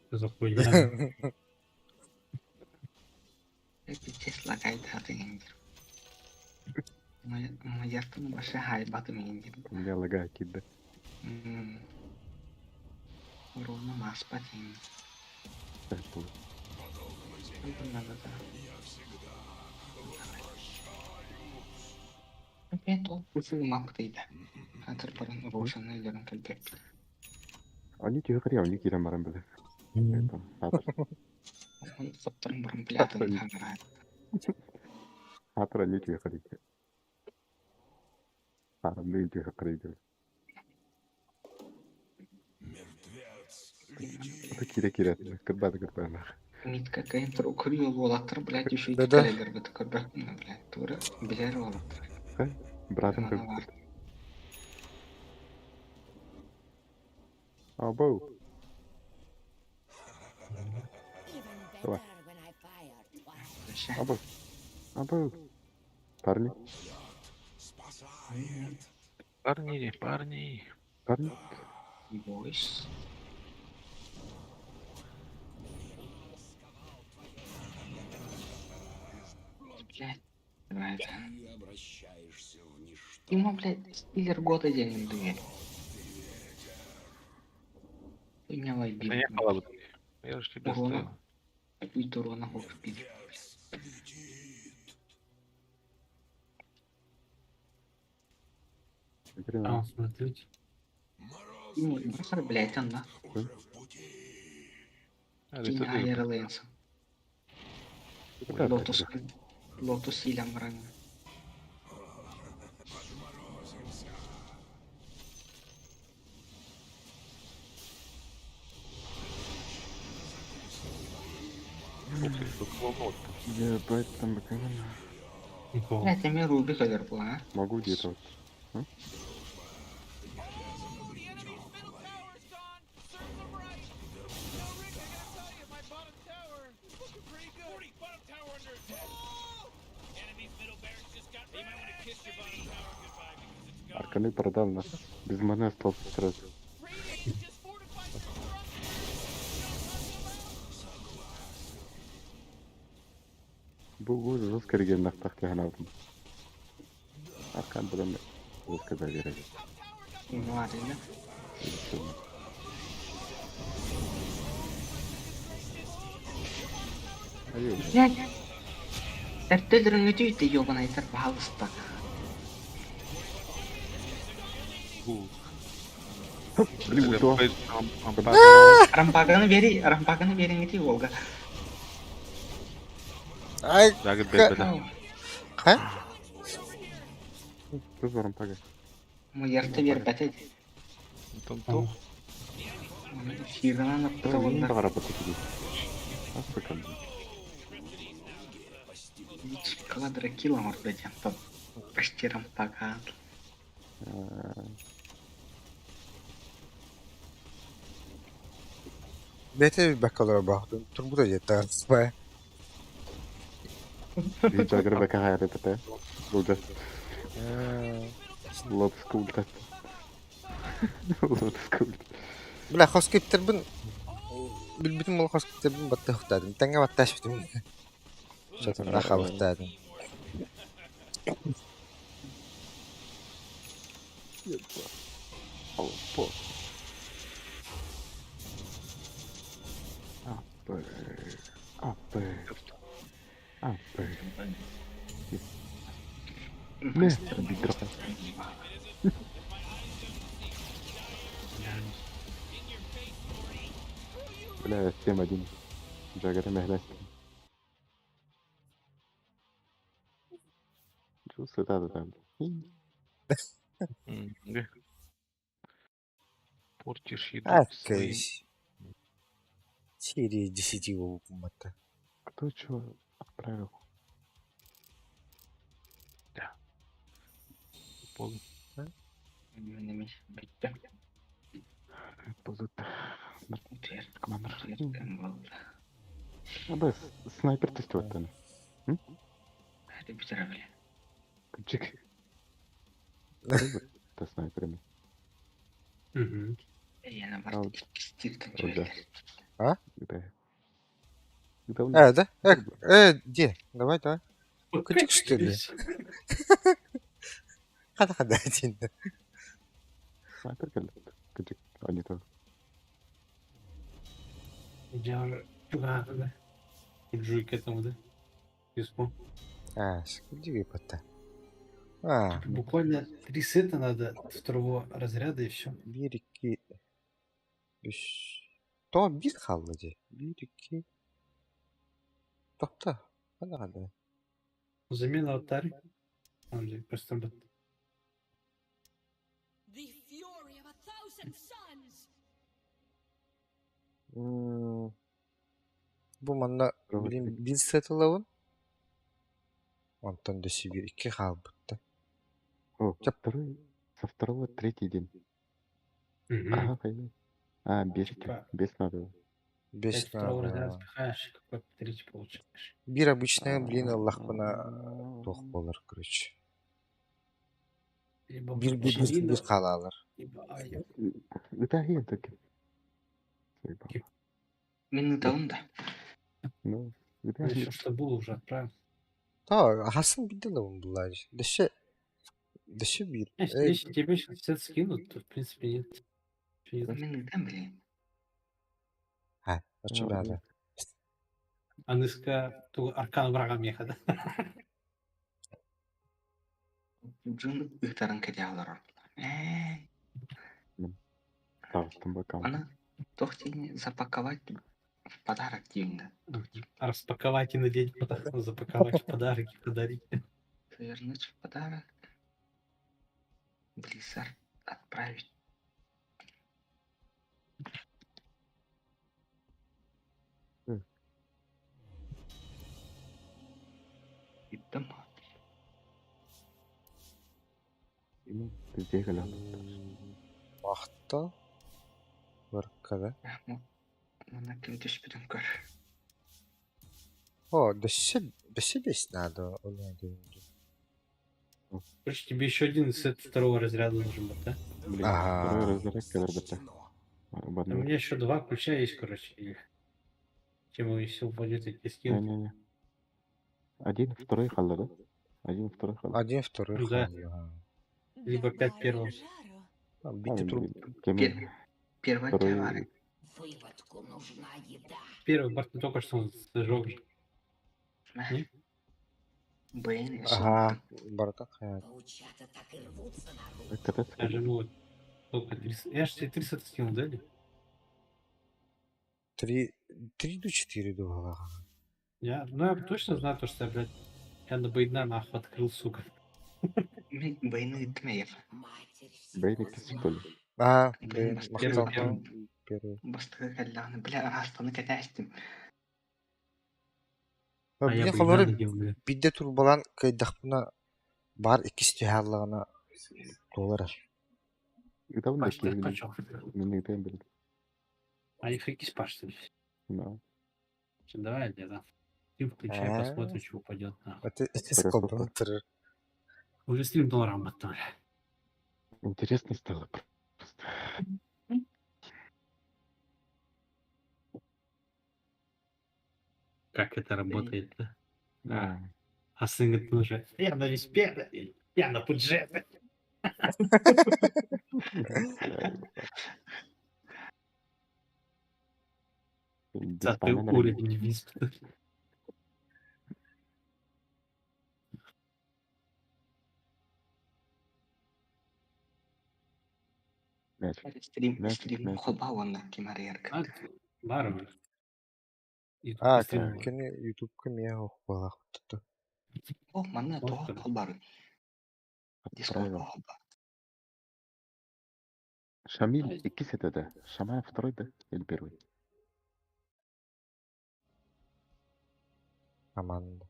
Что за хуйня? Пиздец лагайдааты индир. Мадьяртын башы хайбатым индир. У меня лагает кидда. Урона маспат индир. Опять ол усул мактыйда. Хатыр баран рошаны илерин кэлбэп. Они тебе хрен, они кирам баран бile. Он соптырын баран билятын хаңырат. Хатыр они тебе хрен. Харам тебе хрен. Кире кире. Кырбады кырбады. Митка кайын тур көрү болаттыр, блядь, еще Да-да. кэлелер бит көрбөк, блядь, тура билер болаттыр. Братым Ана как. бар. Абау. Even Давай. better when I fire twice. Вообще. Абау. Абау. Парни. Парни, парни. Парни. Бойс. Блядь, давай это. Ему, блядь, стиллер года день дверь. Ты меня Это лайбил. не халабы. Я же тебя Урона. ставил. Какую-то урона хок пить. А, он смотрите. Ну, бросар, блядь, он, да. А, Кинь это ты. Айр Лэнса. Лотус. Лотус Илям ранен. Ух ты, тут волну. Ебать, там бакана. Никого. Блядь, я мне Рубик была, а? Могу где-то вот. The enemy's middle tower's gone. Serves them right. No, Rick, I gotta tell you, my bottom tower is looking pretty good. 40, bottom tower under attack. Enemy's middle barracks just got. You might want to kiss your bottom tower goodbye because it's gone. Арканы продал нас. Без маны остался сразу. Radiant just fortified some structures. Бу жестко реген нахтах тяганавдым. Аркан бұдан жестко доверяю. Ну ладно, да? Блядь. Эртелерин өтүйті ёбаный айтар, пожалуйста. Блин, ульту. Рампаганы бери, рампаганы берин ити Волга. Ай, Дагы бер ха? Что за рампага? Муярты бер бәтет. Там топ. Фирынан апта Мен олар. бағара бата келеді. Африка. Квадро кило может быть, там почти рампага. Бете бакалар бахдым. Турбута жеттар. Бай. Жагыр бака хайры бата. Ульта. Лотска ульта. Лотска ульта. Бля, хоскиптербин билбитим ол хоскиптербин баттыахтаатым. Тэҥҥэ баттаашпытым. Чатында халыктаатым. Алпо. Апы. Апы. Апы. Не, микрофон. Бля, 7-1. Джаггер мехлэс. Чувствую, да, да, да. Портишь еду А, своим. Серия 10 мата. Кто чего отправил? Да. Пол. Ползут. Командир. Абы снайпер тестирует. Чик. Та снайперами. Угу. А? Да. Да? Где? Давай, давай. Кутик, что ли? Хада-хада один. Снайпер кэллэ. А не то. Я уже... Да, да. Джуй к этому, да? Писку. А, скидывай пота. А. Буквально три сета надо второго разряда и все. Биир, икки, үс. То биир хаалла дии. Биир, икки. Тохто. Ханна ханна. Замена алтарь. Там же просто бат. The fury of a thousand suns. Бу манна билин биир сет ылабын. Онтон да биир икки хаалбытта. О, второй, со второго третий день. Ага, пойми. А, без, Типа- без надо. Бес Пять второго разряда надо. спихаешь, какой третий получаешь. Биир обычная блин ыллахпына туох буолар короче. Либо Биир биир биир Пчелина, биир хаалаалар. либо Айя. Да, я так. Мин ыталым да. Ну, Ну, еще что было, уже отправил. Та хасын бидде ылабын буллаа. Дөссө дөссө биир. Если, если тебе сейчас сет скинут, то в принципе нет. Ничего нет. Мин ытам, блин. Ха, очо баада. Аныска ту аркан врага меха, да? Дьон ыытарын кэтиалар Э, Тавстан бакам. Аны туох диэни запаковать в подарок диэн да. Распаковать и надеть, потом запаковать в подарок и подарить. Завернуть в подарок. Blizzard отправить. Ыттым. Везде галян. Махта. Баркада. Манна ким түспүтүн көр. О, дөссө дөссө бес надо. Короче, тебе еще один сет второго разряда нужен был, да? Блин, Ага. второй разряд КРБТ. У меня еще два ключа есть, короче. И... Чем если упадет, я тебе скину. Не-не-не. Один, второй халла, да? Один, второй халла. Один, второй Ну да. халла. Либо пять первого. Бити труп. Первый Второй... Выводку нужна еда. Первый Барт только что он сжег же. Не? Блин, Ага, барта хайа. Паучата так и рвутся наружу. Я же, ну, вот, только три... Я же тебе три сета скинул, да? или? Три, три до четыре думала. Я, ну, я точно знаю то, что я, блядь, я на Байдна нахуй открыл, сука. Мин бэйни ыттым эйэр. Бейни что ли? А, Блин, блин, первый, махтал. первый. Первый. Бастакы кэллэҕинэ, бля, араастаны кэтээстим. А я Блин, Байдна холоры надел, блядь. бидде турбалан кайдахпына бар иккис түһааллаҕына туолар. Давно Паш, ты пачок. Мин ыытайын блин. А их какие паш ты? Да. Давай, я да. Ты включай, А. посмотрим, что упадет нахуй. Это сколько турар. Уже стрим долларам баттым. Интересно стало просто. Как это работает, да? Да. А сын говорит, ну же, я на виспе, я на пудже. Ты уровень висп. Мячик. Стрим, Мячик, стрим мячик. холба уонна ким арыйарга. Бар. А, кини Ютубка миэ хоох буолаах О, манна тоҕо холбары. Дискорд Отправил. холба. Шамиль иккис это да. Шамаев второй, да? Или первый? Команда.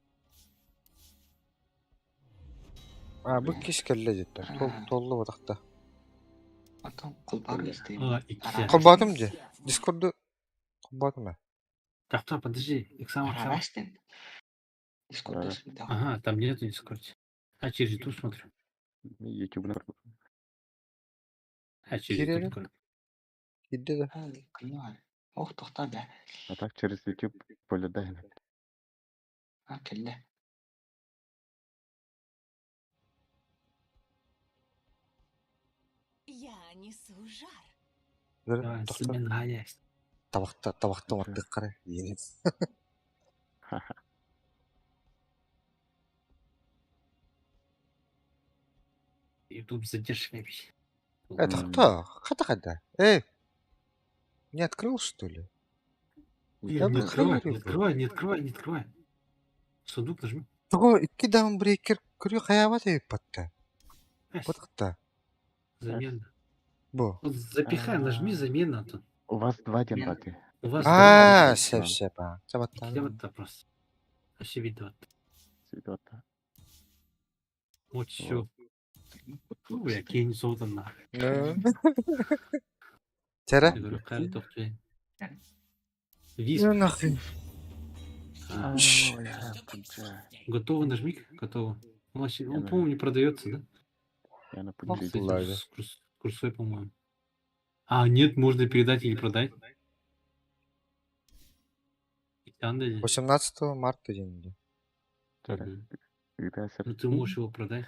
А, бу иккис кэллэ диттэр. Толлу батахта. Оттон холбары стрим. А, иккис. Холбаатым дии. Дискорду холбаатым ээ. Так, что, подожди, Иксам, Иксам. Арастен. Дискорд да. Ага, там нету Дискорд. А через YouTube смотрю. YouTube на А через Кирилл? YouTube. короче. Киирдэ да. Понимаю. Ох, тохтоо бля. А так через YouTube поле дай. А, кэллэ. Я несу жар. Давай, сминаясь. Табахта табахта маттык кара. Иин. YouTube задержка опять. Это кто? Хата хата. Эй! Не открыл, что ли? Не, Я не бы открывай, не открыл. открывай, не открывай, не открывай. Сундук нажми. Того икки даунбрейкер көрү хаябат эбиппатта. Батахта. Замена. Бу. Вот запихай, нажми замена тут. У вас два денбаты. У вас А, два. сеп сеп. а. Где Сабаттан. вот вопрос? Вообще видно. Вот все. Ну, я кинь золото нахуй. Тера? Я говорю, «Кайра, тохты». Висп. Ну нахуй. А, Готово, нажми, готово. Он, вообще, он, по-моему, не продается, да? Я на С пути. этим, с курсой, по-моему. А, нет, можно передать или продать. Итан 18 марта деньги. Ну ты можешь его продать.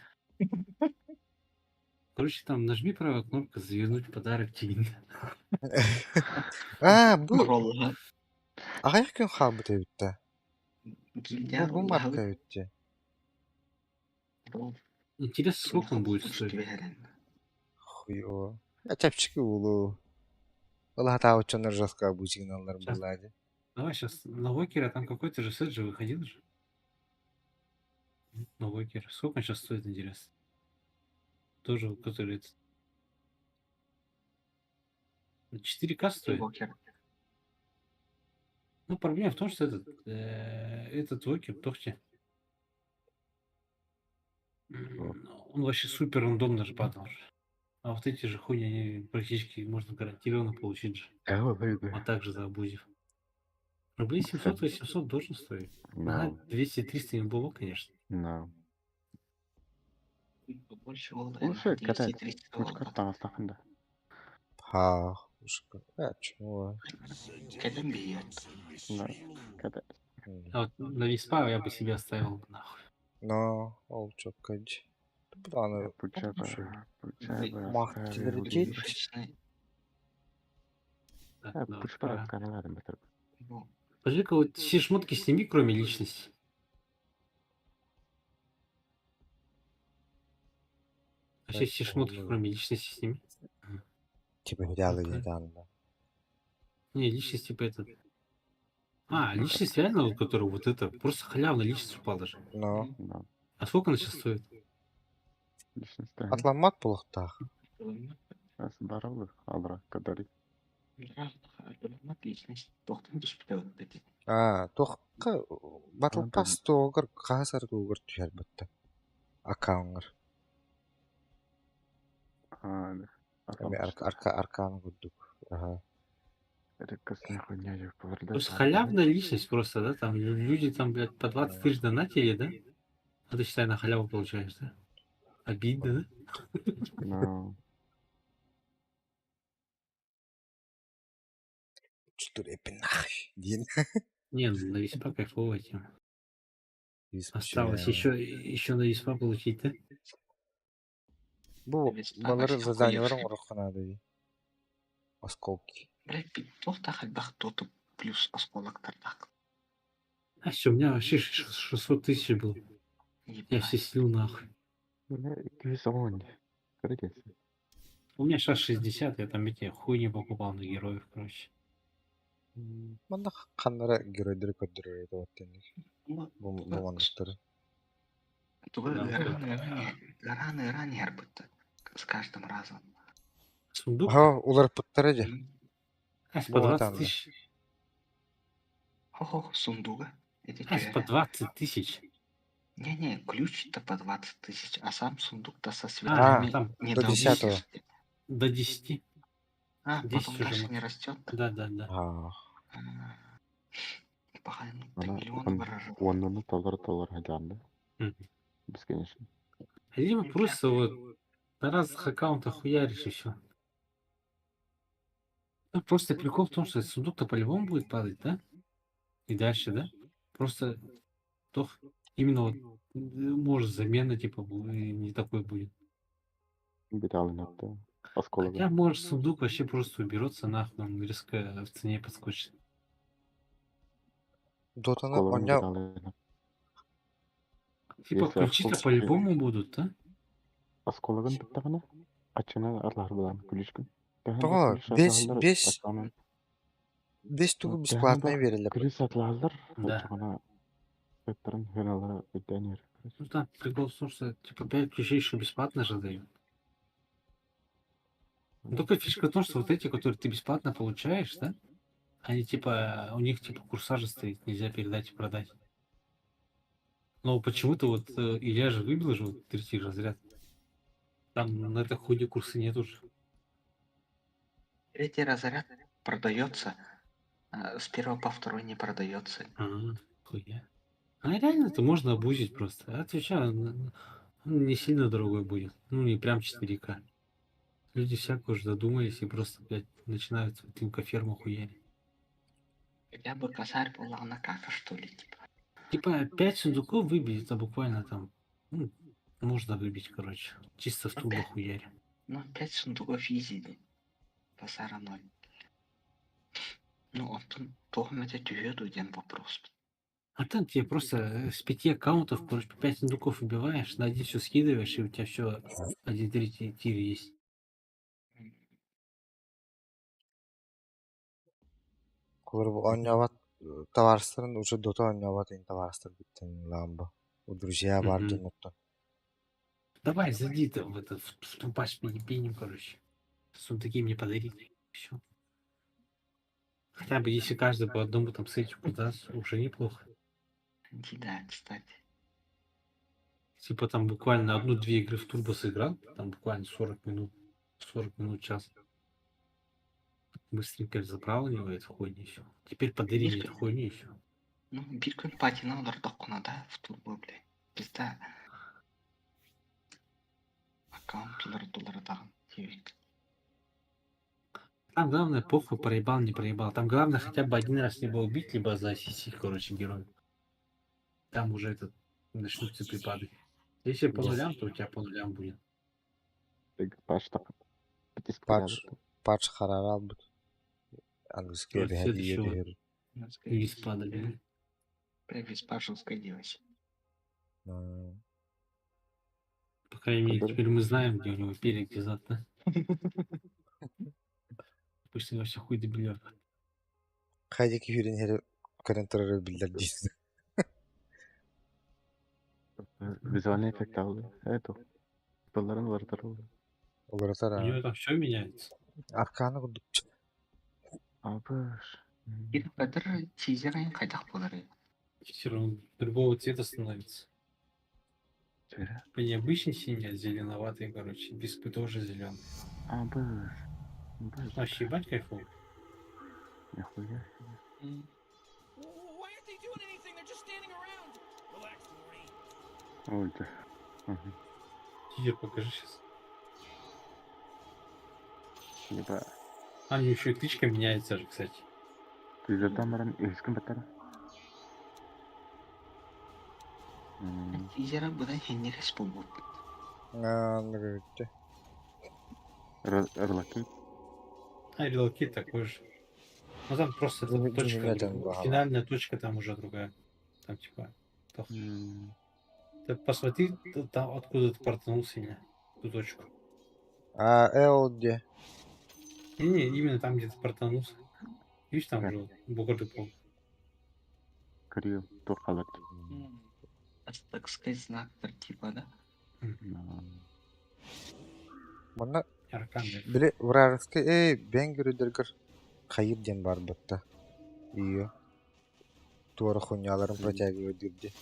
Короче, там нажми правую кнопку «Завернуть подарок тебе». А, бу. Аҕыйах күн хаалбыт эбит да. Гильдия Бу бу марта эбит дии. Интересно, сколько он будет стоить? Хуё. Я чэпчэки уулу. Ылаһатаабыччаннар жестко бу сигналлар Сейчас. буоллаа дии. Давай сейчас на Вокере, там какой-то же сет же выходил же. На Вокере. Сколько он сейчас стоит, интересно? Тоже, который... этот- 4К стоит? Вокер. Ну, проблема в том, что этот, этот Вокер, тохте. Он вообще супер рандомно же падал же. А вот эти же хуйни, они практически можно гарантированно получить же. А также за абузив. Рублей 700-800 должен стоить. Да. Ага, 200-300 не было, конечно. Да. Больше ол. Лучше когда 200-300 Учкар там астахында. Ха, ушка. А, чего? Кэлэн бьет. Да. Когда. А вот на виспа я бы себе оставил бы нахуй. Но, ол чокка дии. Аны Так, давай, Пуч пора. каналадым бітір. Подожди-ка, вот все шмотки сними, кроме личности. Вообще все шмотки, кроме личности, сними. Типа идеалы недавно. Не, личность типа этот. А, личность реально, вот, которая вот это, просто халявная личность упала же. Но. А сколько она сейчас стоит? Личность. Атламмат буолуохтаах. Баралы алра кадари. Личность. Тохтон түспүтэ вот А, туохха Battle Pass туогар хаасар туогар түһэр батта. Аккаунтгар. Эми арка арка арканы курдук. Аха. Редкостная хуйня, я То есть халявная личность просто, да? Там люди там, блядь, по 20 тысяч донатили, да? А ты, считай, на халяву получаешь, да? Обидно, да? No. Что нахуй. Дин. Не, ну на виспа кайфовая тема. Виспа Осталось еще на виспа получить, да? Бу Виспа балары вообще заданиеларын охуевший. уроххана дии. Осколки. Блядь, туох хальбах доту плюс осколоктардаах. А все, у меня вообще 600 тысяч было. Я все слил нахуй. Бля, 210. Көрдес. У меня сейчас 60, я там эти хуй не покупал на героев, короче. Манна ханнара геройдары көрдөрөр это вот тенник. Бу Бу бу тугу Да. ыараан ыараан иһэр бытта. С каждым разом. Сундук? Ага, улар пыттара же. Ась по Бу 20 там. тысяч. Хо-хо, сундуга. Это Ась по тюря. 20 тысяч. Не-не, ключ-то по 20 тысяч, а сам сундук-то со А, цветами там не до до 10-го. 10. до 10. А, 10 потом уже дальше максимум. не растет. Да, да, да. А, Пахай, ну до Ана миллиона он выражу. оннуну толор толор хаджанды. Мгм. Бесконечно. Либо просто вот на разных аккаунтах хуяришь еще. Ну, просто прикол в том, что сундук-то по-любому будет падать, да? И дальше, да? Просто то именно вот может замена типа не такой будет. Биталын атты. Оскологы. Хотя, может, сундук вообще просто уберется нахуй, он резко в цене подскочит. Дотаны Оскологын оня биталын. Типа Если ключи-то осколки- по-любому будут, да? Оскологын биттагына ачына атлар булан күлүшкүн. Тоҕо, бес тугу бесплатно берилер. Күлүс атлалар. Да. Очогона Петтерин хыналара үтәнер. Ну там прикол в том, что типа 5 ключей еще бесплатно же дают. Ну, только фишка в том, что вот эти, которые ты бесплатно получаешь, да? Они типа, у них типа курса же стоит, нельзя передать и продать. Но почему-то вот Илья же выбил же вот третий разряд. Там на этой хуйне курсы нет уже. Третий разряд продается, а с первого по второй не продается. А, хуя. А реально это можно абузить просто. Отвечаю, он не сильно дорогой будет. Ну, не прям 4К. Люди всякое уже додумались и просто, блядь, начинают ферму хуярить. Хотя бы косарь была на кака, что ли, типа. Типа 5 сундуков выбить, это буквально там, ну, можно выбить, короче. Чисто в турбо хуярь. Ну, 5 сундуков изи. Базара ноль. Ну, он тоҕо это түһүө диэн вопрос. А там тебе просто с 5 аккаунтов, короче, по 5 сундуков убиваешь, на один все скидываешь, и у тебя все один третий тир есть. Колор бу оонньообот товарыстарын уже дота оонньообот ин товарыстар бүттен ламба. У друзья бар Мгм. дьоннортон. Давай, зайди там в этот, в тупаш пенем, короче. Сундуки мне подарить. Все. Хотя бы если каждый по одному там сетику даст, уже неплохо. Да, кстати. Типа там буквально одну-две игры в турбо сыграл, там буквально 40 минут, 40 минут, час. Быстренько забрал у него эту хуйню еще. Теперь подари мне эту хуйню еще. Ну, биир күн патина олордоххуна да в турбо, бля. Пизда. Аккаунт уларытаҕын диэбит. Там главное похуй, проебал, не проебал. Там главное хотя бы один раз либо убить, либо заасистить, короче, герой. Там уже этот начнутся припады. Если по нулям, то у тебя по нулям будет. Паш так. Патч патч харара албыт. Английский Вот следующего эбэһэ виспа добили. Бля, виспа жестко делать. По крайней мере, теперь мы знаем, где у него перед, где зад, да? Пусть он вообще хуй доберет. Хайди киһирин хери көрөн турар биллер диир. Визуальный эффект алды. Это. Тылларын уларытар. Уларытар. У него там все меняется. Арканы курдук. Абыш. Кир кадр тизерин хайдах буолар. Тизер, он другого цвета становится. Типа не обычный синий, а зеленоватый, короче. Виспы тоже зеленый. Абыш. Вообще, ебать кайфово. Нихуя. Why aren't they doing anything? They're just standing around. Relax, Morty. Ой, да. Мгм. Тизер покажи сейчас. Типа А, у нее еще и кличка меняется же, кстати. тизердан баран үһүскүн баттара. Тизера быдан хеннерес буолбут. Нагрыгытты. Релокейт. А, релокейт такой же. Ну там просто Ну, точка, не, там друг- финальная точка там уже другая. Там типа. тох. Ты посмотри, там откуда ты портанулся сильно. Ту точку. А Эл где? Не, не, именно там, где ты портанулся. Видишь, там уже бугорды пол. Кирилл, туох халат. Так сказать, знак типа, да? Манна Аркан, блядь. били вражеский эй бенгердергер хайыр диэн бар батта. Ее. Туора хуйняларын протягивает дирди.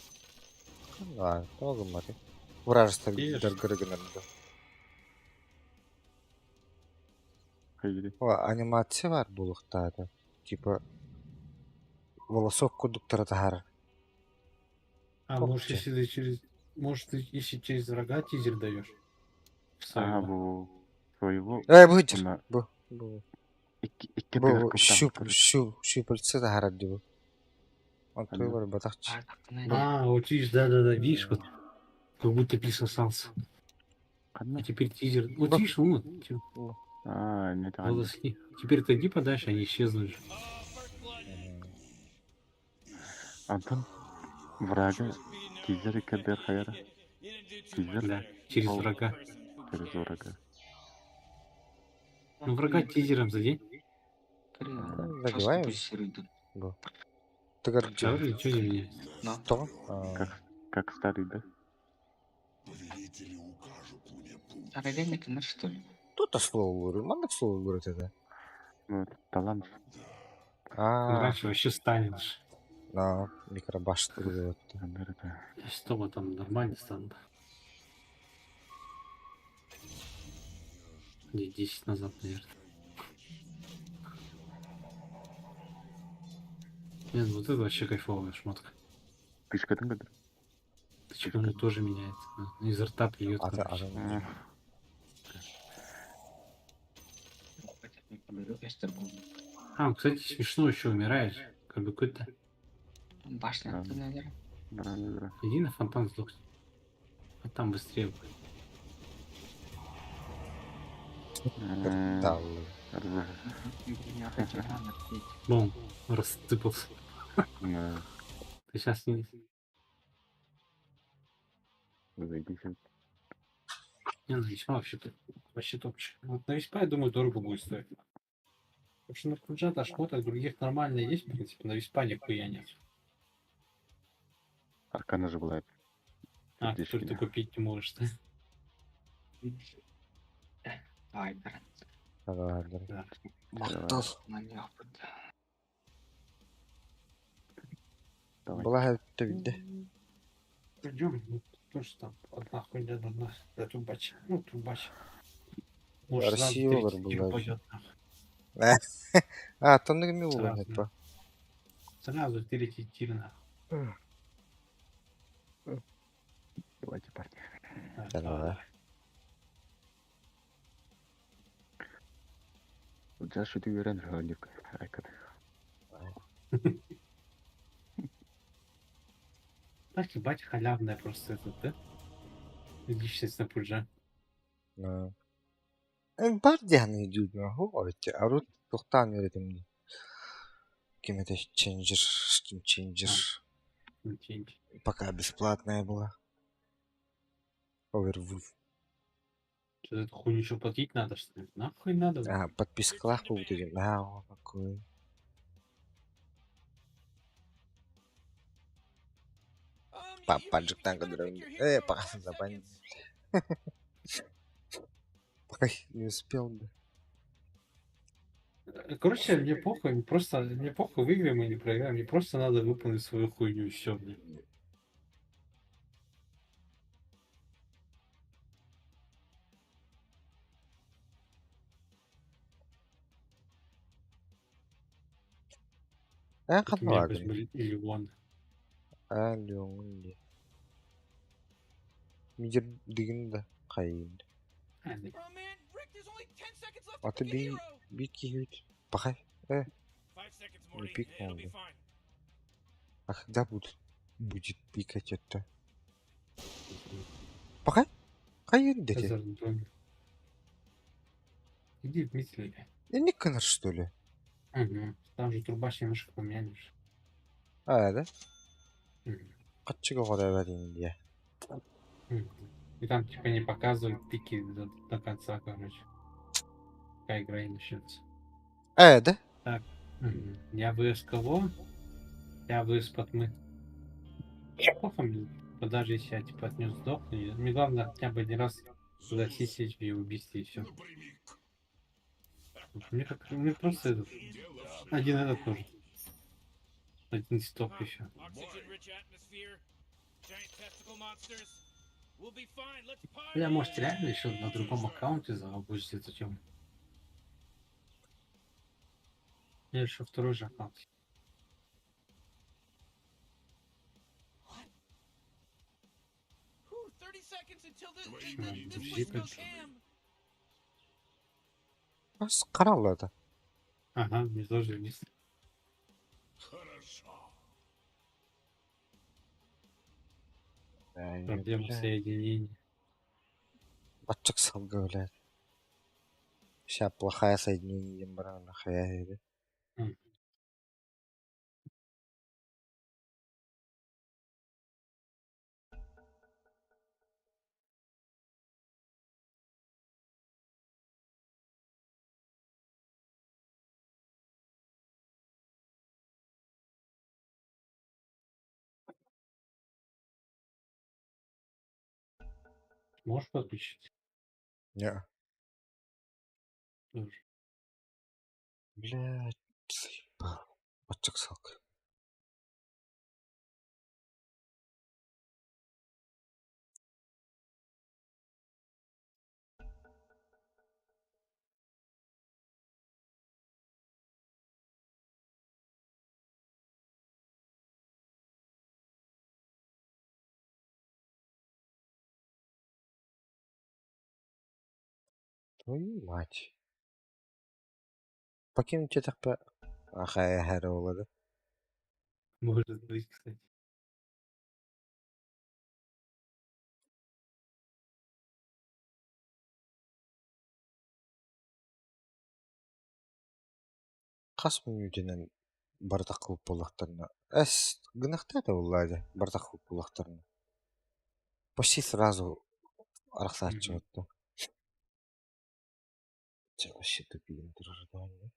А, того гымматы. Вражеский Видишь? дергер гынарда. Хайыри. О, анимация бар булуктаата. Типа волосок кудуктара тахар. А, может, Топче. если ты через... Может, ты если через врага тизер даешь? А, Своего. бу своего. Эй, бу Уна Бу. Бу. икки икки Бу тыгар щуп куттаахтар. щуп щупальцы тахарар ди бу. Онтуй Ана. бар батахчы. А, так, наверное. А, вот видишь, да-да-да, видишь, вот как будто присосался. Ханна. А теперь тизер. Вот Бу. видишь, вот, типа, А, не таҕан. волоски. Теперь ты иди подальше, они исчезнут же. Антон врага тизер иккердер хайара. Тизер Да, через Ол. врага. через врага. Ну, врага тизером задень. Забиваем? Бу. Тыгар Да, вроде ничего не меняется. Но. То? А, Как как старый, да? Повелители укажут мне путь. Параллельно кино, что ли? Тут слово говорю. Маннык слово говорит это. Ну, талант. А, Раньше вообще станет же. на микробаш вот. Америка. Что там нормально станет. Лет 10 назад, наверное. Нет, вот это вообще кайфовая шмотка. Тышкатын кадыр. Тычка у него тоже меняется. да. Изо рта плюет, А, а, короче. А, он, кстати, смешно еще умирает. Как бы какой-то... Башня, Да. наверное. Да, да, да. Иди на фонтан сдохни. А там быстрее будет. Да. Я хочу рано петь. Бум, рассыпался. Да. Ты сейчас не... Зайди. Не, ну весьма вообще, вообще топчик. Вот на виспа, я думаю, дорого будет стоить. Потому что на Пуджата шмоток других нормально есть, в принципе, на виспа нихуя нет. Аркана же была. А, который ты купить не можешь, да? Давай, да. Да, да. Да. Мактал. На нее будет. Давай. Была это виде. Придем, ну, тоже там одна хуйня нужна для трубача. Ну, трубач. Может, сразу Россия третий тир была. пойдет, нахуй. А, там на милу Сразу. нет по. Сразу третий тир, нахуй. Давайте, парни. Да, Да, давай. Жаш үтүгөрөн рөлүк. Айкат. Так, ебать, халявная просто этот, да? Личность на пуджа. Да. Бар дианы идут, хо, арут тухтан веретим. Кем это ченджер, Steam ченджер. Change. Пока бесплатная была. Overwolf. Что за эту хуйню еще платить надо, что ли? Нахуй надо? А, подписка лахпу вот этим. А, о, какой. Папа Джек танка. Пока забанил. Пока не успел бы. Короче, мне похуй, мне просто, мне похуй, выиграем или проиграем, мне просто надо выполнить свою хуйню и все, мне. А, Вот у меня ханна возьму Леон. А, Леон. Мидер дигин да. Хайыын. Аты би биир киһибит пахай э не пикнул да. А когда будет будет пикать это? Пахай? Хайыын дэтэ? Иди в Митли. Не гынар что ли? Угу. Там же труба немножко поменяли же. Аа да? Мгм. Хаччыга оҕоро эбэтин диэ. Мгм. И там типа не показывают пики до конца, короче. Пока игра не начнется. Ээ да? Так, мгм. Я вывез кого? Я вывез под мы. Плохо мне, типа, даже если я типа от нее сдохну, мне главное хотя бы один раз туда сисить и убить и все. Мне как мне просто этот один этот нужен. Один стоп еще. Я, может, реально еще на другом аккаунте загрузить эту тему. Я еще второй же аккаунт. Ас хараллата. Ага, мне тоже вниз. Проблема соединения. Баччык салга блядь. Ща плохая соединение диэн баран хайа этэ. Можешь подключить? Не. Тоже. Блядь, заебал. Баччык салга. Твою мать. Покинуть этапа. Ахая да? Может быть, кстати. Хас мүнүүтүнэн барыта кылып буоллахтарына эс гынахта да буоллаа дьэ барыта кылып буоллахтарына почти сразу арахсааччыбыт Чэ вообще тупием ожидание.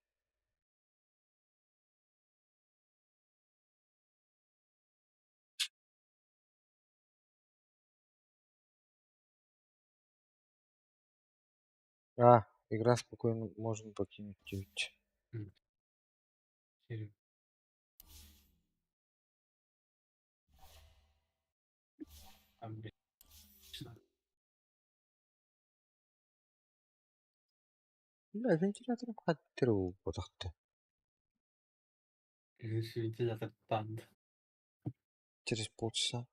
А, игра спокойно можно покинуть тють. Бля, вентиляторым хаттер буолбатахта. Вентилятор панда. Через полчаса.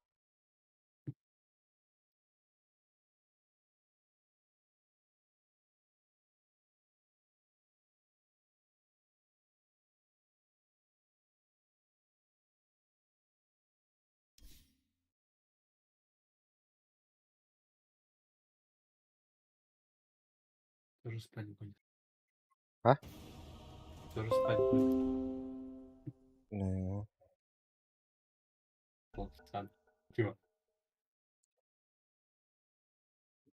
Тоже спать будет. А? Тоже спать будет. Ну. Полчаса. Чего?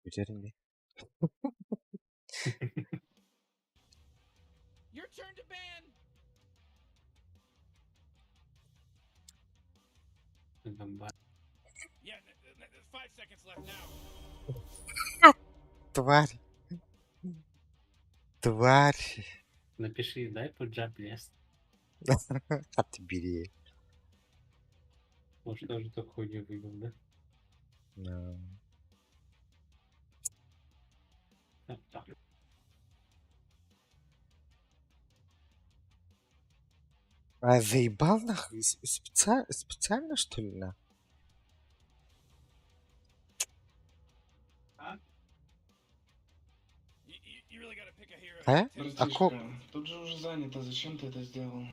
Бүтэрин Your turn to ban. Yeah, 5 seconds left now. Тварь. Тварь. Напиши, дай поджап лес. Отбери. Может, тоже такую хуйню выбил, да? Да. Так. А заебал нахуй? Специально что ли на? А? Хайа? А Братишка, тут же уже занято, зачем ты это сделал?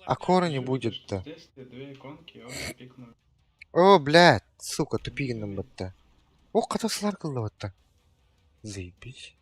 А кора не будет-то. Здесь ты две иконки, обе пикнули. О, блядь, сука, тупигинным батта. О, катасылар кылды батта. Заебись.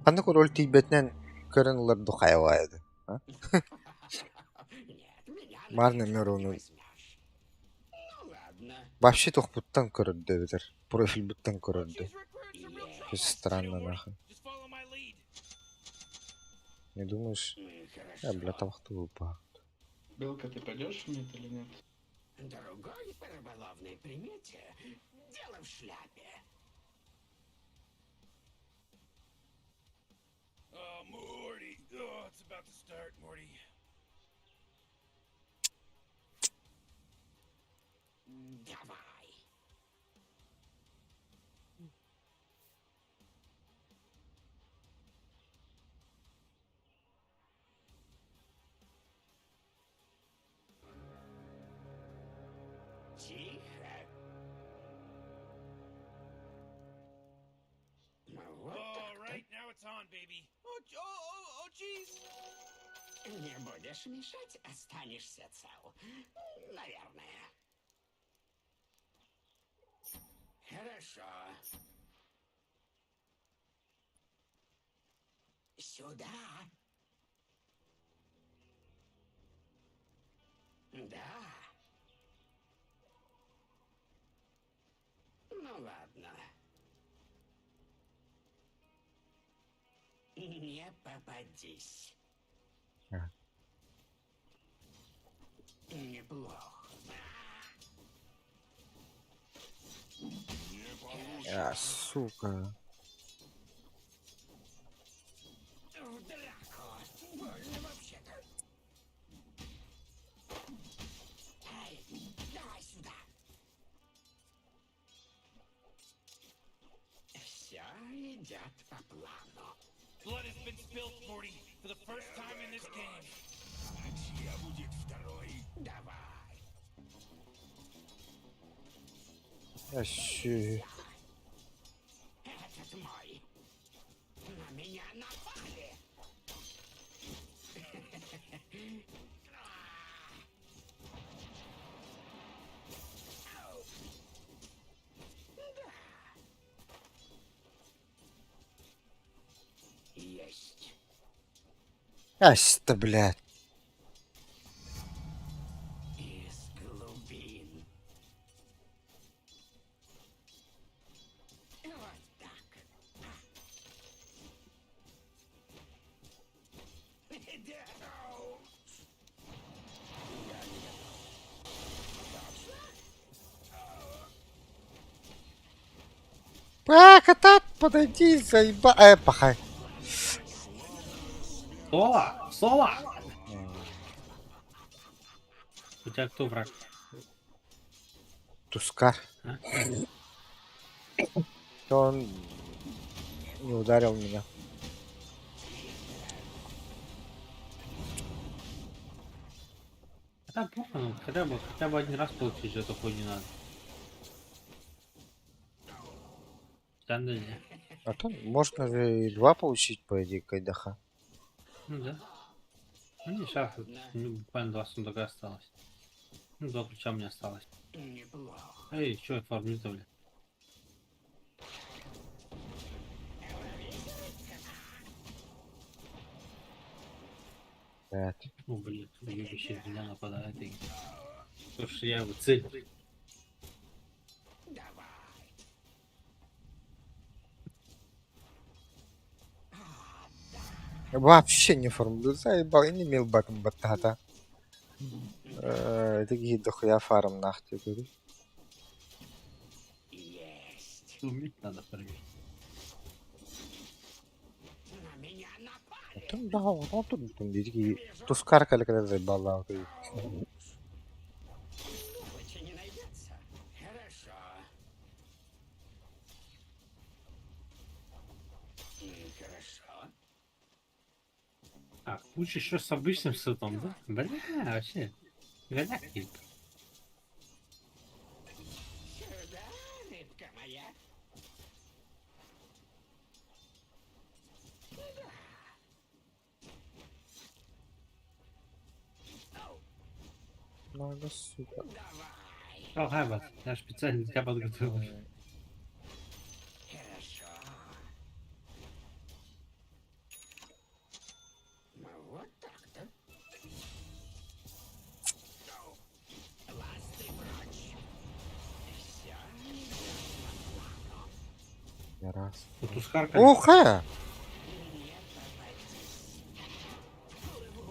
Ханнык роль тиийбэтинэн көрөн ылар дуу хайалаайда Марна Мирону вообще туохпуттан көрөрдө эбэтэр профильбыттан көрөрдө. Странно нахуй. Не думаешь? Я, бля, табахты Белка, ты пойдешь в мид или нет? Другой по рыболовной примете дело в шляпе. Oh, Morty. Oh, it's about to start, Morty. Давай. Тихо. Вот All right, now it's on, baby. Oh, oh, oh, oh, jeez. Не будешь мешать, останешься цел. Наверное. Хорошо. Сюда. Да. Ну ладно. Не попадись. А. Неплохо. А, сука. В драку. Больно вообще-то. Эй, давай сюда. Все идет по плану. Blood has been spilled, Morty, for the first time in this game. А чья будет второй? Давай. Вообще. Этот мой. На меня напали. Ау. Да. Есть. Ась-то, блядь. Из глубин. Вот так. Да. Ау. Я не готов. Точно? А, кота, подойди, заеба... пахай. Соло! Соло! У тебя кто враг? Тускар. А? То он не ударил меня. А там плохо, ну хотя бы один раз получить же эту хуйню надо. Там да не. А то можно же и два получить, по идее, кайдаха. Ну да. Ну не, сейчас ну, буквально два сундука осталось. Ну, два ключа мне осталось. Неплохо. Эй, чё я фармлю-то, бля? Блядь. Ну, блин, уебище меня нападает. И... Потому что я его цель. Давай. Вообще не фармлю, заебал, я не имел баком батата. Это дохуя фарм нахуй, говорю. Есть. Уметь надо фармить. На меня напали. Турбутум да оҕотон турбутум диир киһи тускар кэлэ-кэлэ заебаллаабыт Мелочи не найдется. Хорошо. Хорошо. А, лучше еще с обычным сетом, да? Бля, вообще. Гоняк какие-то. Сюда, рыбка моя. Надо, сука. О, Хайбат, я ж специально для тебя подготовил. Хорошо. Ну, вот так-то. Ласты прочь. Всё Я раз. Вот Тускар, О, хайа!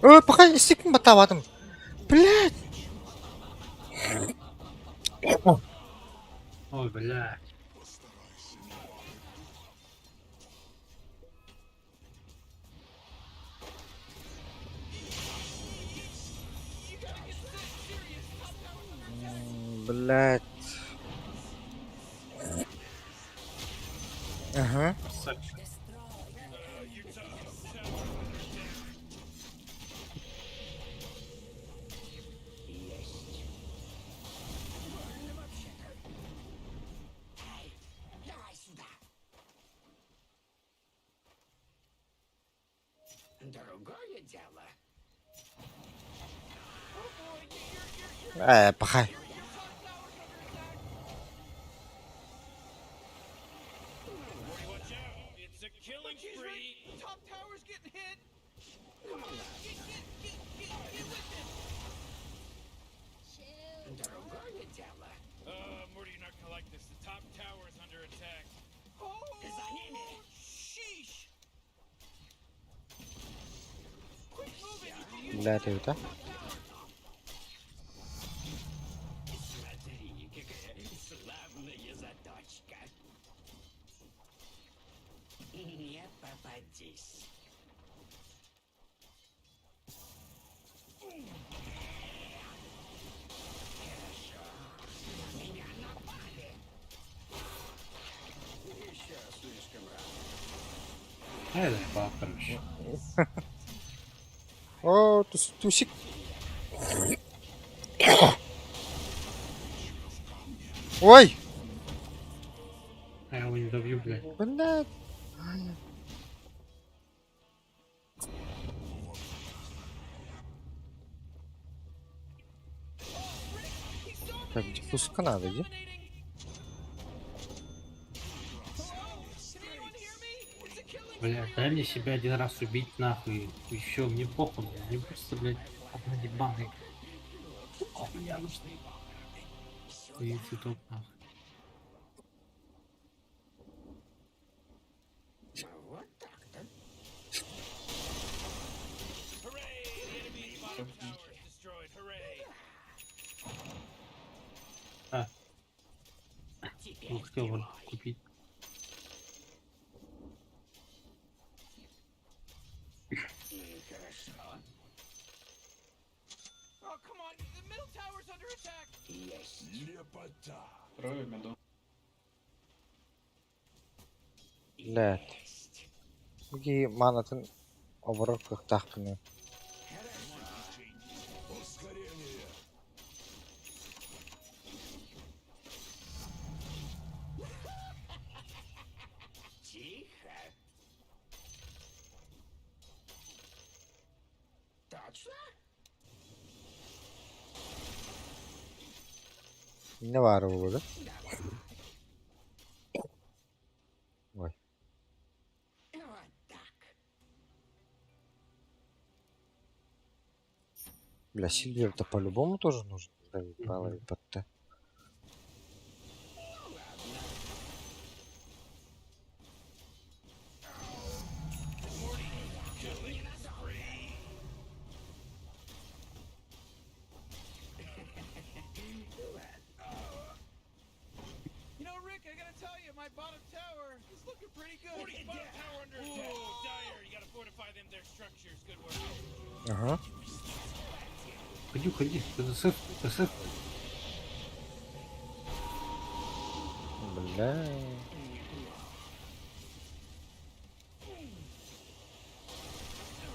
Пока секунд батаватым. Блядь! Ой, блядь. Блядь. Ага. Красавчик. Давай сюда. Другое дело. Пахай. Watch out! It's a killing spree! Top tower's getting hit! Get, get, get, get, get with it! Другое дело. Morty, you're not gonna like this. The top tower is under attack. Oh, За ними. sheesh! Quick, move it! You can use Блядь, это. Смотри, какая славная заточка. Не попадись. Хорошо. На меня напали. Еще слишком рано. А я заебал, короче. О, тусик. Ой! А я его не добью, блядь. Блядь. Так, диффузка надо, где? Блядь, дай мне себя один раз убить нахуй. Еще мне похуй, блядь. Мне просто, блядь, одна ебаная. Хуйня нужна. И цветок нахуй. Вот так-то. Hooray! The enemy's bottom tower is destroyed. Hooray! А, Теперь ну хотел ты вот мой. купить. Хорошо. Oh, come on! The middle tower's under attack! Есть. Трое миду. Блядь. Есть. Буги манатын оборот кыхтахпыны. Тихо. Точно? Не var oldu? Ой. Вот так. Бля, Сильвер-то по-любому тоже нужен. Заебало, ебать-то. You know, Rick, I gotta tell you, my bottom tower is looking pretty good. 40 bottom tower under attack. Ooh, Dire, you gotta fortify them Ага. Уходи, уходи. Это СФ, СФ. Бля.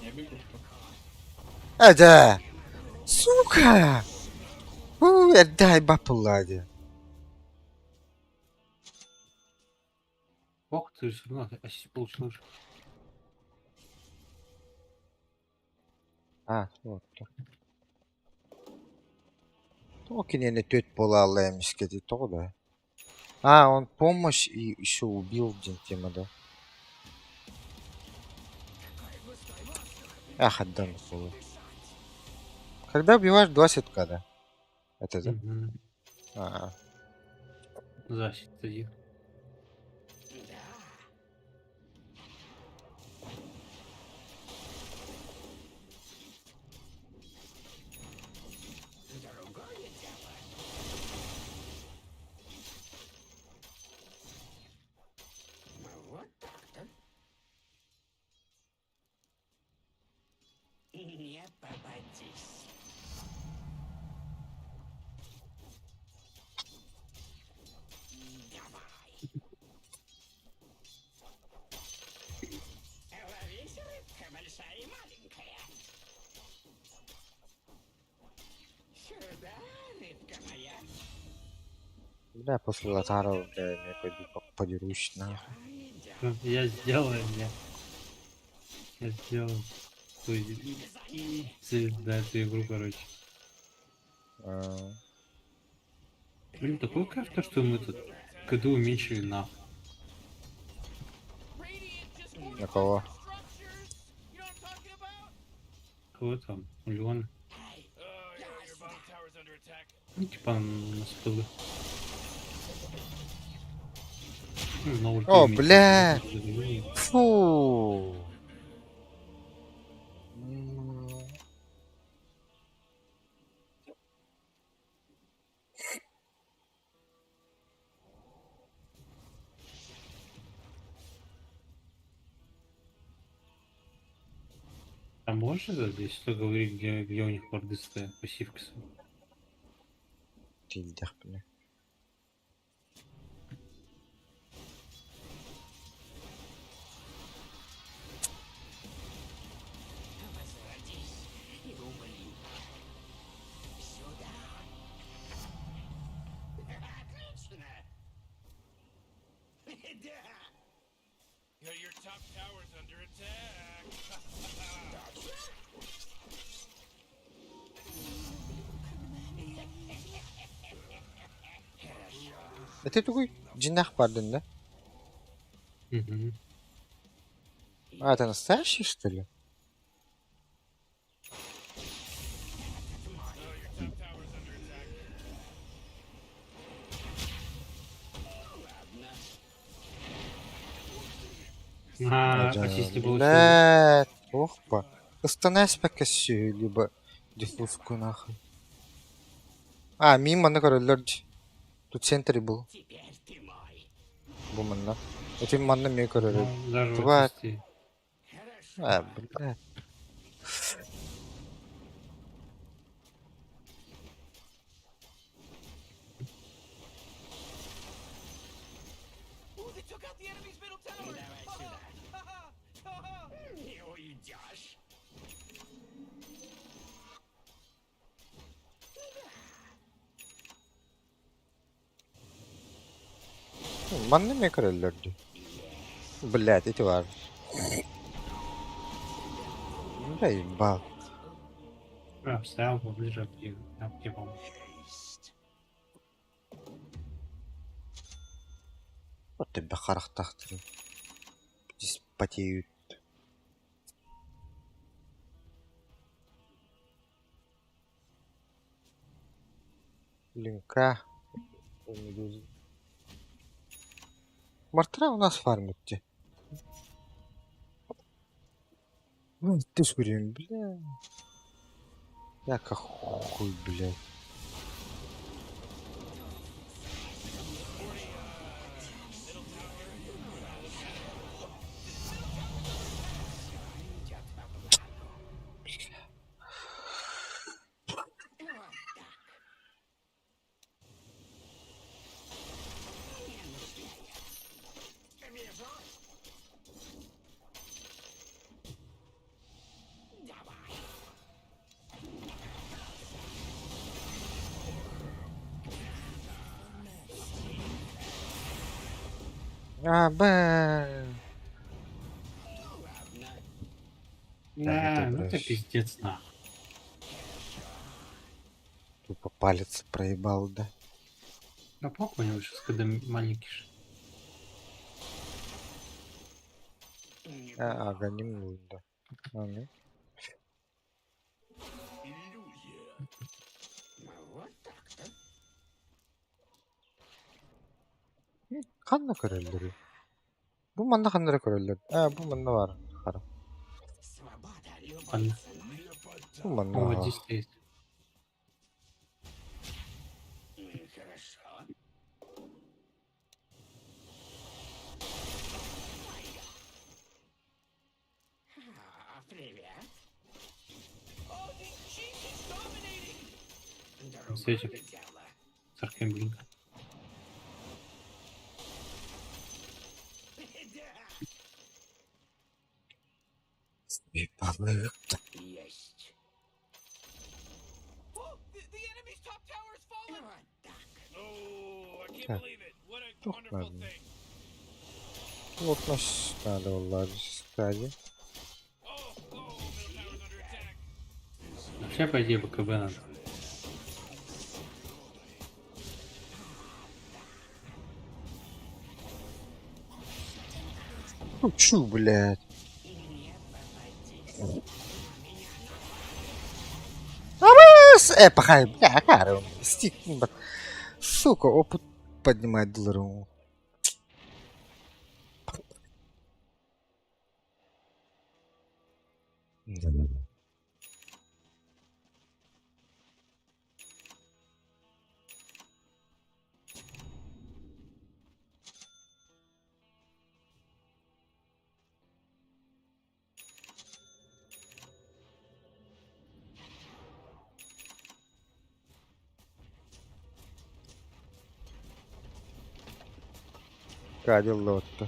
Я бегу, что? Эдэ! Сука! У, дай бапылади. Ох, ты же все равно ассист получил уже. А, вот. Тоҕо кинини түөрт буола эмискэ тоҕо да? А, он помощь и еще убил диэн тема, да? Ах, отдам хуй. Когда убиваешь два сетка, да? Это да? Мгм. А, Защита один. Вот так-то. Не попадись. Давай. Ловись, рыбка большая и маленькая. Сюда, рыбка моя. Бля, после Лотарова, бля, я пойду подерусь, нахуй. Я сделаю, я. Я сделал. Да, эту игру, короче. А, Блин, такой кайф, то, что мы тут КД уменьшили нахуй. На кого? Кого там? Миллион. Ну, типа на столы. Ну, на ульту О, уменьшили. бля! Фу! А можешь это здесь что говорить, где у них варды стоят, пассивки свои? Тильдах, бля. Возродись и умри. Сюда. Отлично. Да. Your top tower's under attack. Это такой джинах пардон, да? Угу. А, это настоящий, что ли? А, ассист не получил. Бля, ох, Останайся пока либо диффузку нахуй. А, мимо на король Тут центре был. Теперь ты мой. Буманна. Это манна мне король. Ну, даже в Два. ассисте. А, бля. Ooh, they took out the enemy's middle tower. Давай сюда. Не уйдешь. Манна мне король Блять, эти важно. Бля, ебал. А, вставил поближе к тебе помочь. Вот тебе харахтахтыр. Здесь потеют. Линка. Мартра у нас фармит. те. Ну, ты ж говорим, бля. Яка хуй, блядь. А, бэ. Да, ну это пиздец нахуй. Тупо палец проебал, да. Да похуй у него сейчас, когда маленький. ж. А, ага, не да. А, ну. Ханна көрөллөрүй? Бу манна ханна эрэ көрөллөр. А, бу манна баар. Хара. Ханна. Бу манна. Он вот здесь стоит. Хорошо. А, привет. С этим. С Arcane Blink. Ебаный. Есть. Так. Туох надо? Плотность надо была стадии. Вообще, по идее, БКБ надо. Ну чё, блядь? Арас! Пахай, бля, акары. Стик, Сука, опыт поднимает доллару. Кадил лотто.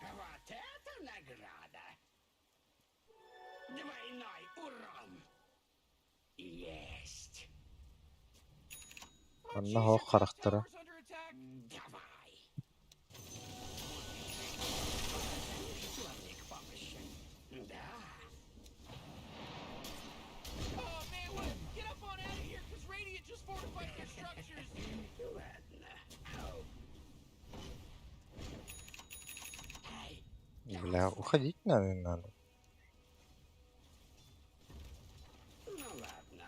Вот это награда! Двойной урон! Есть! Онно хоох харахтара. Давай! Мне помощи. Да. Ладно. Бля, уходить надо, надо. Ну ладно.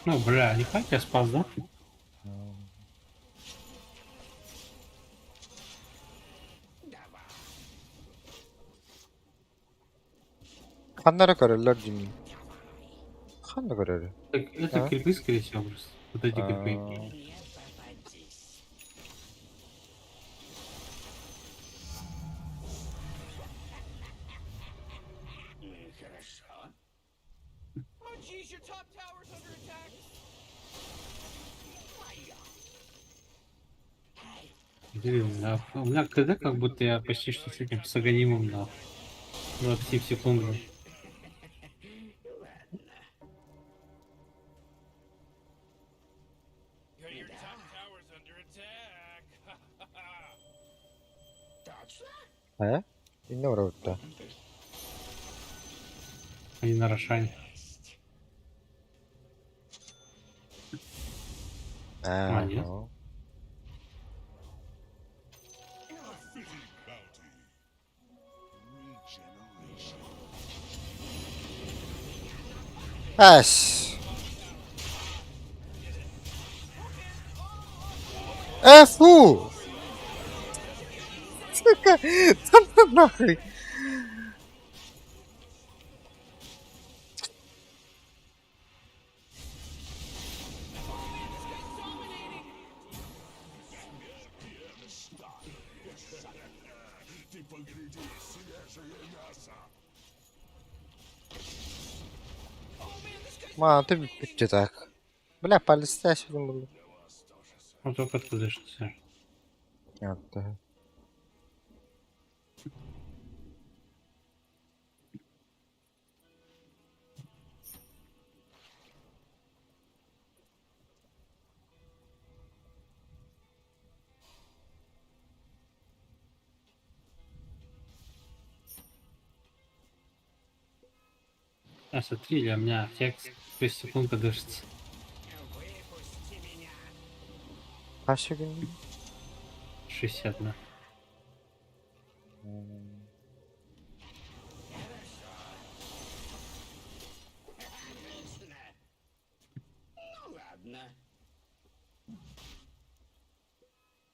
Ну, бля, не я спас, да? Ханна эрэ көрөллөр дии. Ханна көрөрү? Так, это А? крипы, скорее всего, просто. Вот эти крипы. А, Не попадись. Хорошо. Oh jeez, your top tower's under attack. Моё. Блин, у меня КД как будто я почти что с этим с аганимом на 27 секунд. Your top tower's under attack. Точно? Э? Инне барабытта. Они на Рошане. Есть. А, А, нет? ну. Ась! Фу! Сука, да ну нахуй! Маната бүппүт так. Бля, полистай сюда было. Ну только откуда что Да. А смотри, или у меня текст 6 секунд дышится. А сегодня? 60, да.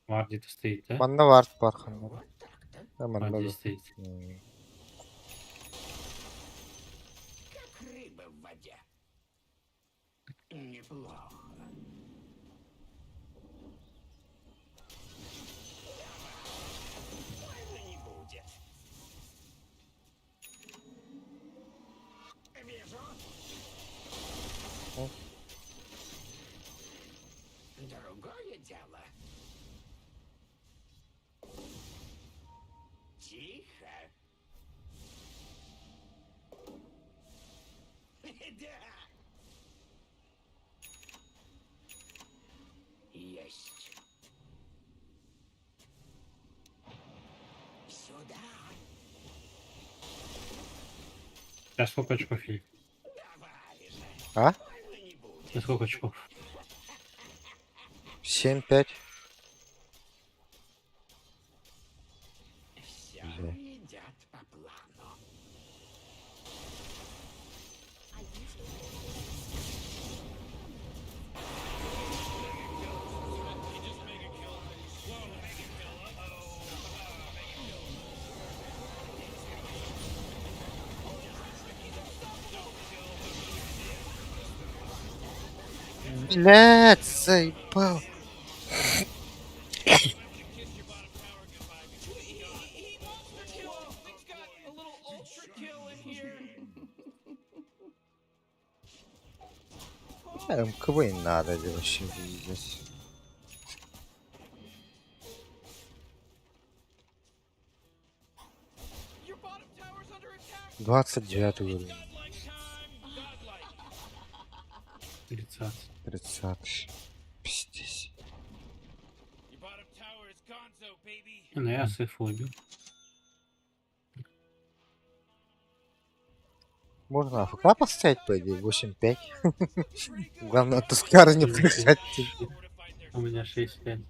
Вар где-то стоит, да? Манна вард бархан. Да, Вар манна. здесь стоит. Как рыба в воде. Неплохо. Больно не будет. Вижу. Другое дело. Тихо. Да. Есть. Сюда. А сколько очков, Филь? А? На сколько очков? 7-5. Все Бля. идет по плану. Блять, заебал. МКБ не надо делать вообще пиздец. 29 уровень. 30. 30. Пиздец. Не, ну я сейф убил. Можно АФК поставить, по идее, 8-5. Главное, от Тускара не проиграть. У меня 6-5.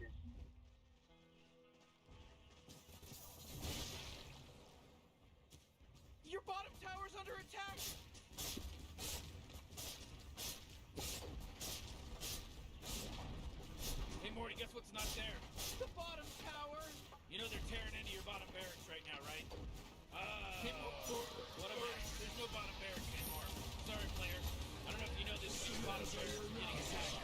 Hey Morty, guess what's not there? The bottom tower. You know they're tearing into your bottom barracks right now, right? Hey, whatever. There's no bottom barracks anymore. Sorry, player. I don't know if you know this, but your bottom barracks is getting attacked.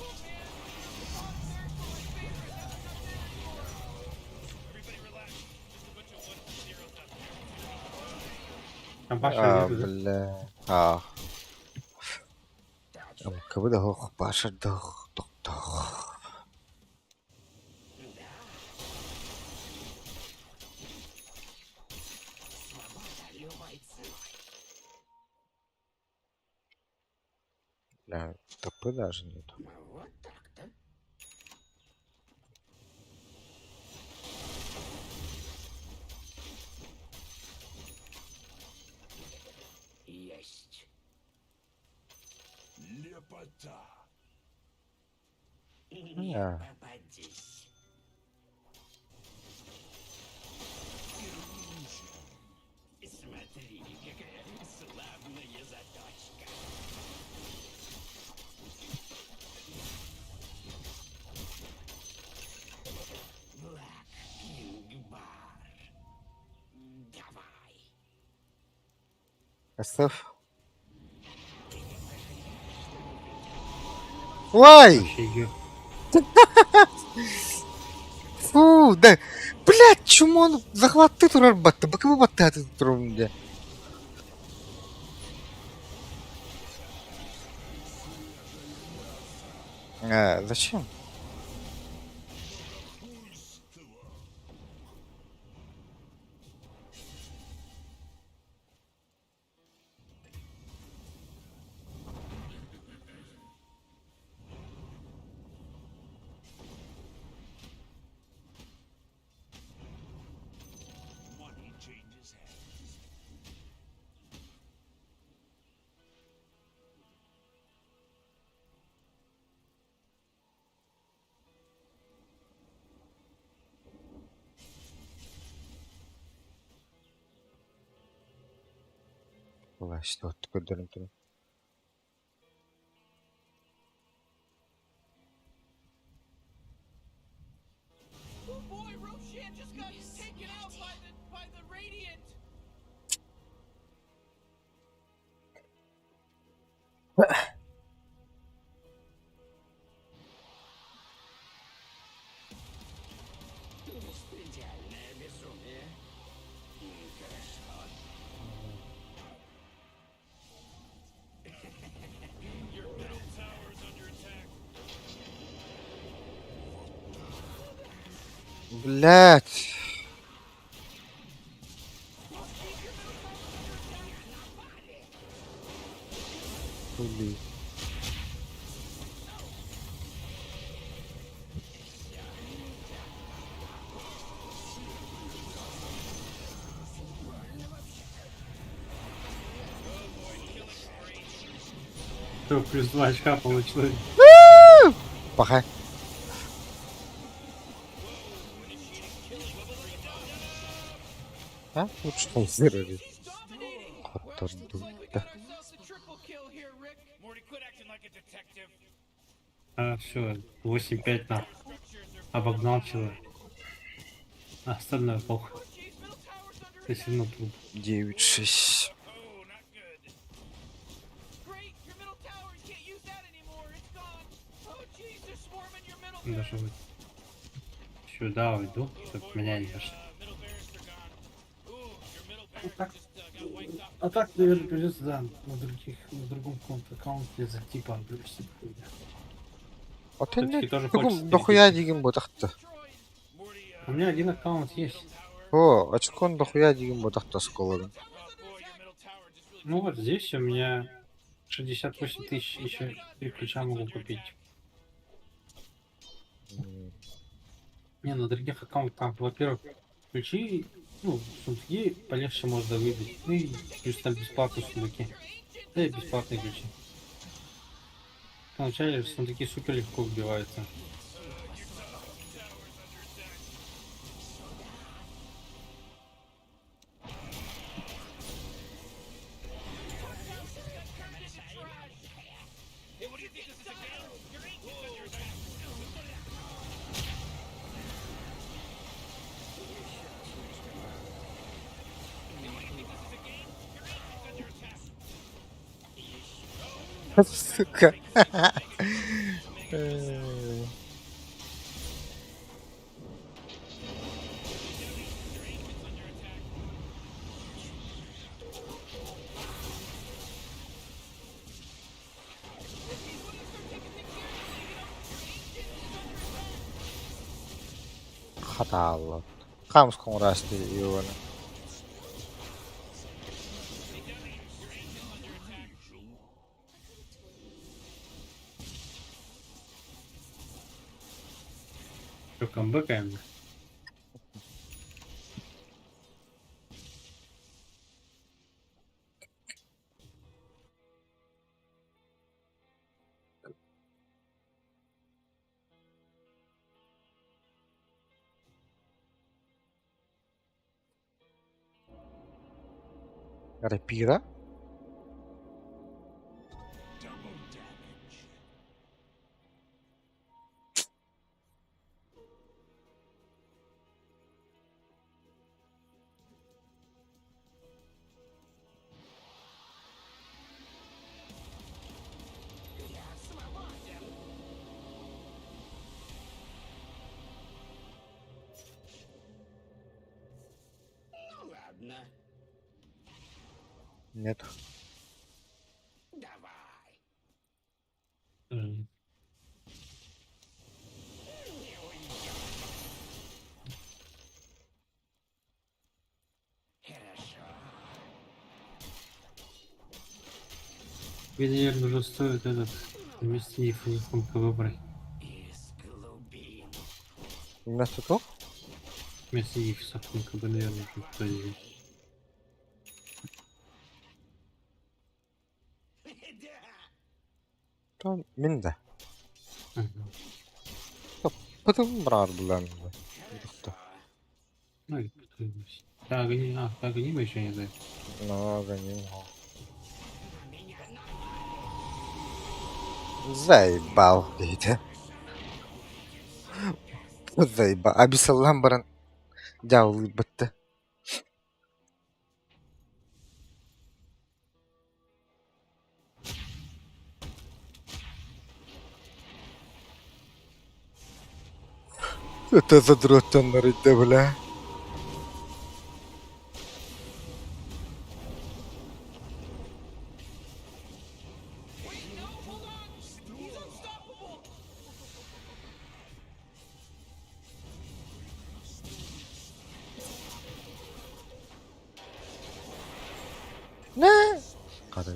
Oh man, the bottom barracks were my favorite. Now they're not there anymore. Everybody relax. Just a bunch of ones and zeros out there. Там Паша А, вижу, да? бля. А. МКБ да хох, Паша дох, тох, тох. Свобода любой ценой. Бля, топы даже нету. Вот так-то. Есть. Лепота. Не А. попадись. Смотри, какая славная заточка. Блэк Кинг Бар. Давай. СФ. Ой! Вообще ё. Фу, да. Блядь, чмо захватты турар батты, быкыбы баттааты турум де. Зачем? Власть, вот такой дурын. Беспредельное безумие. Хорошо. Блядь. Хули. Что, плюс 2 очка получилось. Пахай. А? Лучше не зырили. Да. А, все, 8-5 на. Обогнал человек. А остальное похуй. Это все равно труп. 9-6. Даже вот сюда уйду, чтобы меня не нашли. Ну так, а так, наверное, придется, да, на другом каком-то аккаунте зайти по английски. А ты Всё-таки не тоже хочется дохуя перейти. деген ботақты. У меня один аккаунт есть. О, очкон дохуя деген ботақты осколагын. Ну вот здесь у меня 68 тысяч, еще три ключа могу купить. Не, на других аккаунтах там, во-первых, ключи, ну, сундуки полегче можно выбить. Ну и плюс там бесплатные сундуки. Да и бесплатные ключи. Вначале сундуки супер легко вбиваются. Сука. Хатаалла. Хамс коңрасты ионы. Что, камбэкаем? Рапира? Нет. Тебе, наверное, уже стоит этот вместо них выбрать. Вместо того? Вместо Ефисов МКБ, наверное, уже стоит. То мин да. Потом брар булан. Ну, и потом- Да, гони, а, да, гони мы еще не знаю. Ну, гоним. Заебал, диэтэ. Заебал. Абисаллаан баран дьаалыйбатта. Это задротаннар иде бля. Не? Хата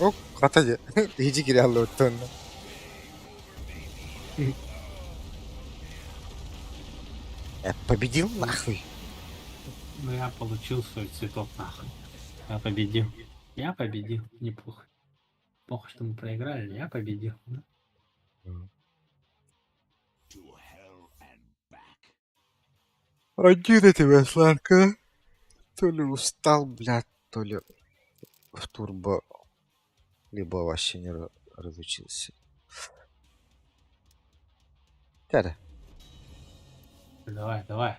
Ок, хата дьэ. Иһдьи киирэ хааллыбыт онно. Я победил нахуй. Ну я получил свой цветок нахуй. Я победил. Я победил. Неплохо. Плохо, что мы проиграли, я победил. Да? Один на тебя, Сланка. То ли устал, блядь, то ли в турбо, либо вообще не разучился. Дядя. Давай, давай.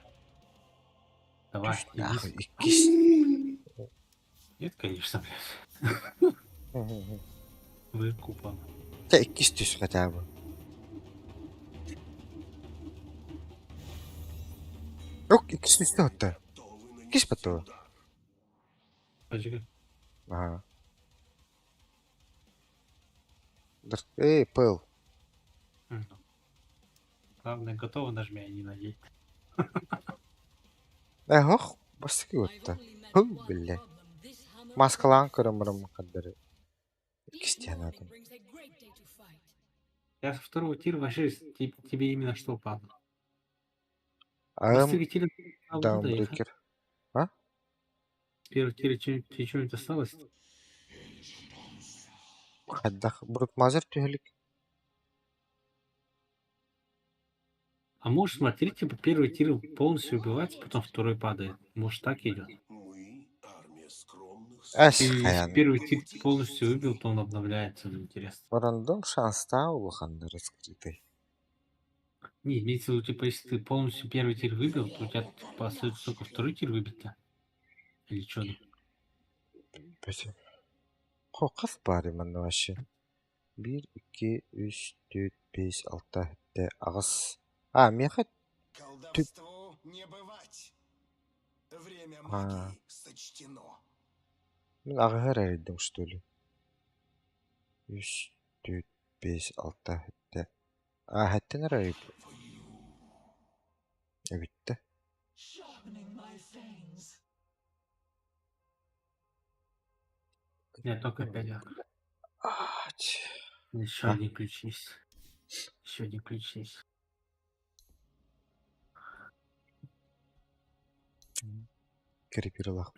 Давай, иди Нахуй, с- иккис. Нет, конечно, блядь. Выкупан. Чэ, иккис түс хотя бы. Ок, иккис түстэ отто. Иккис потом. Подожди. Ага. Эй, Пэл. Главное, готово нажми, а не надеть. Эх, бастакы отто. Ху, бля. Маскалаан көрөн хаддары. Иккистээн аатым. Я со второго тира вообще тебе именно что упало? Ам, Бастакы тира а, вот это, и даунбрекер. А? С первого тира тебе что-нибудь осталось? Хайдах Брутмазер түһэлик. А можешь смотреть, типа, первый тир полностью убивается, потом второй падает. Может, так идет? Эс Ты если хайан. первый тир полностью выбил, то он обновляется, ну, интересно. Рандом шанстаа улахан раскрытый. Не, имеется в виду, типа, если ты полностью первый тир выбил, то у тебя типа, остается только второй тир выбить-то. Или что? Бөтө. Хас баар манна вообще. Биир, икки, үс, түөрт, биэс, алта, сэттэ, аҕыс. А, миэхэ түп Колдовству не бывать. Время А. магии сочтено. Мин аҕыһы эрэрдим что ли? Үс, түөрт, биэс, алта, сэттэ. А, сэттэн эрэр эбиттэ. Нет, только пять открыл. Еще А? один ключ есть. Еще один ключ есть. Кирпиралаах.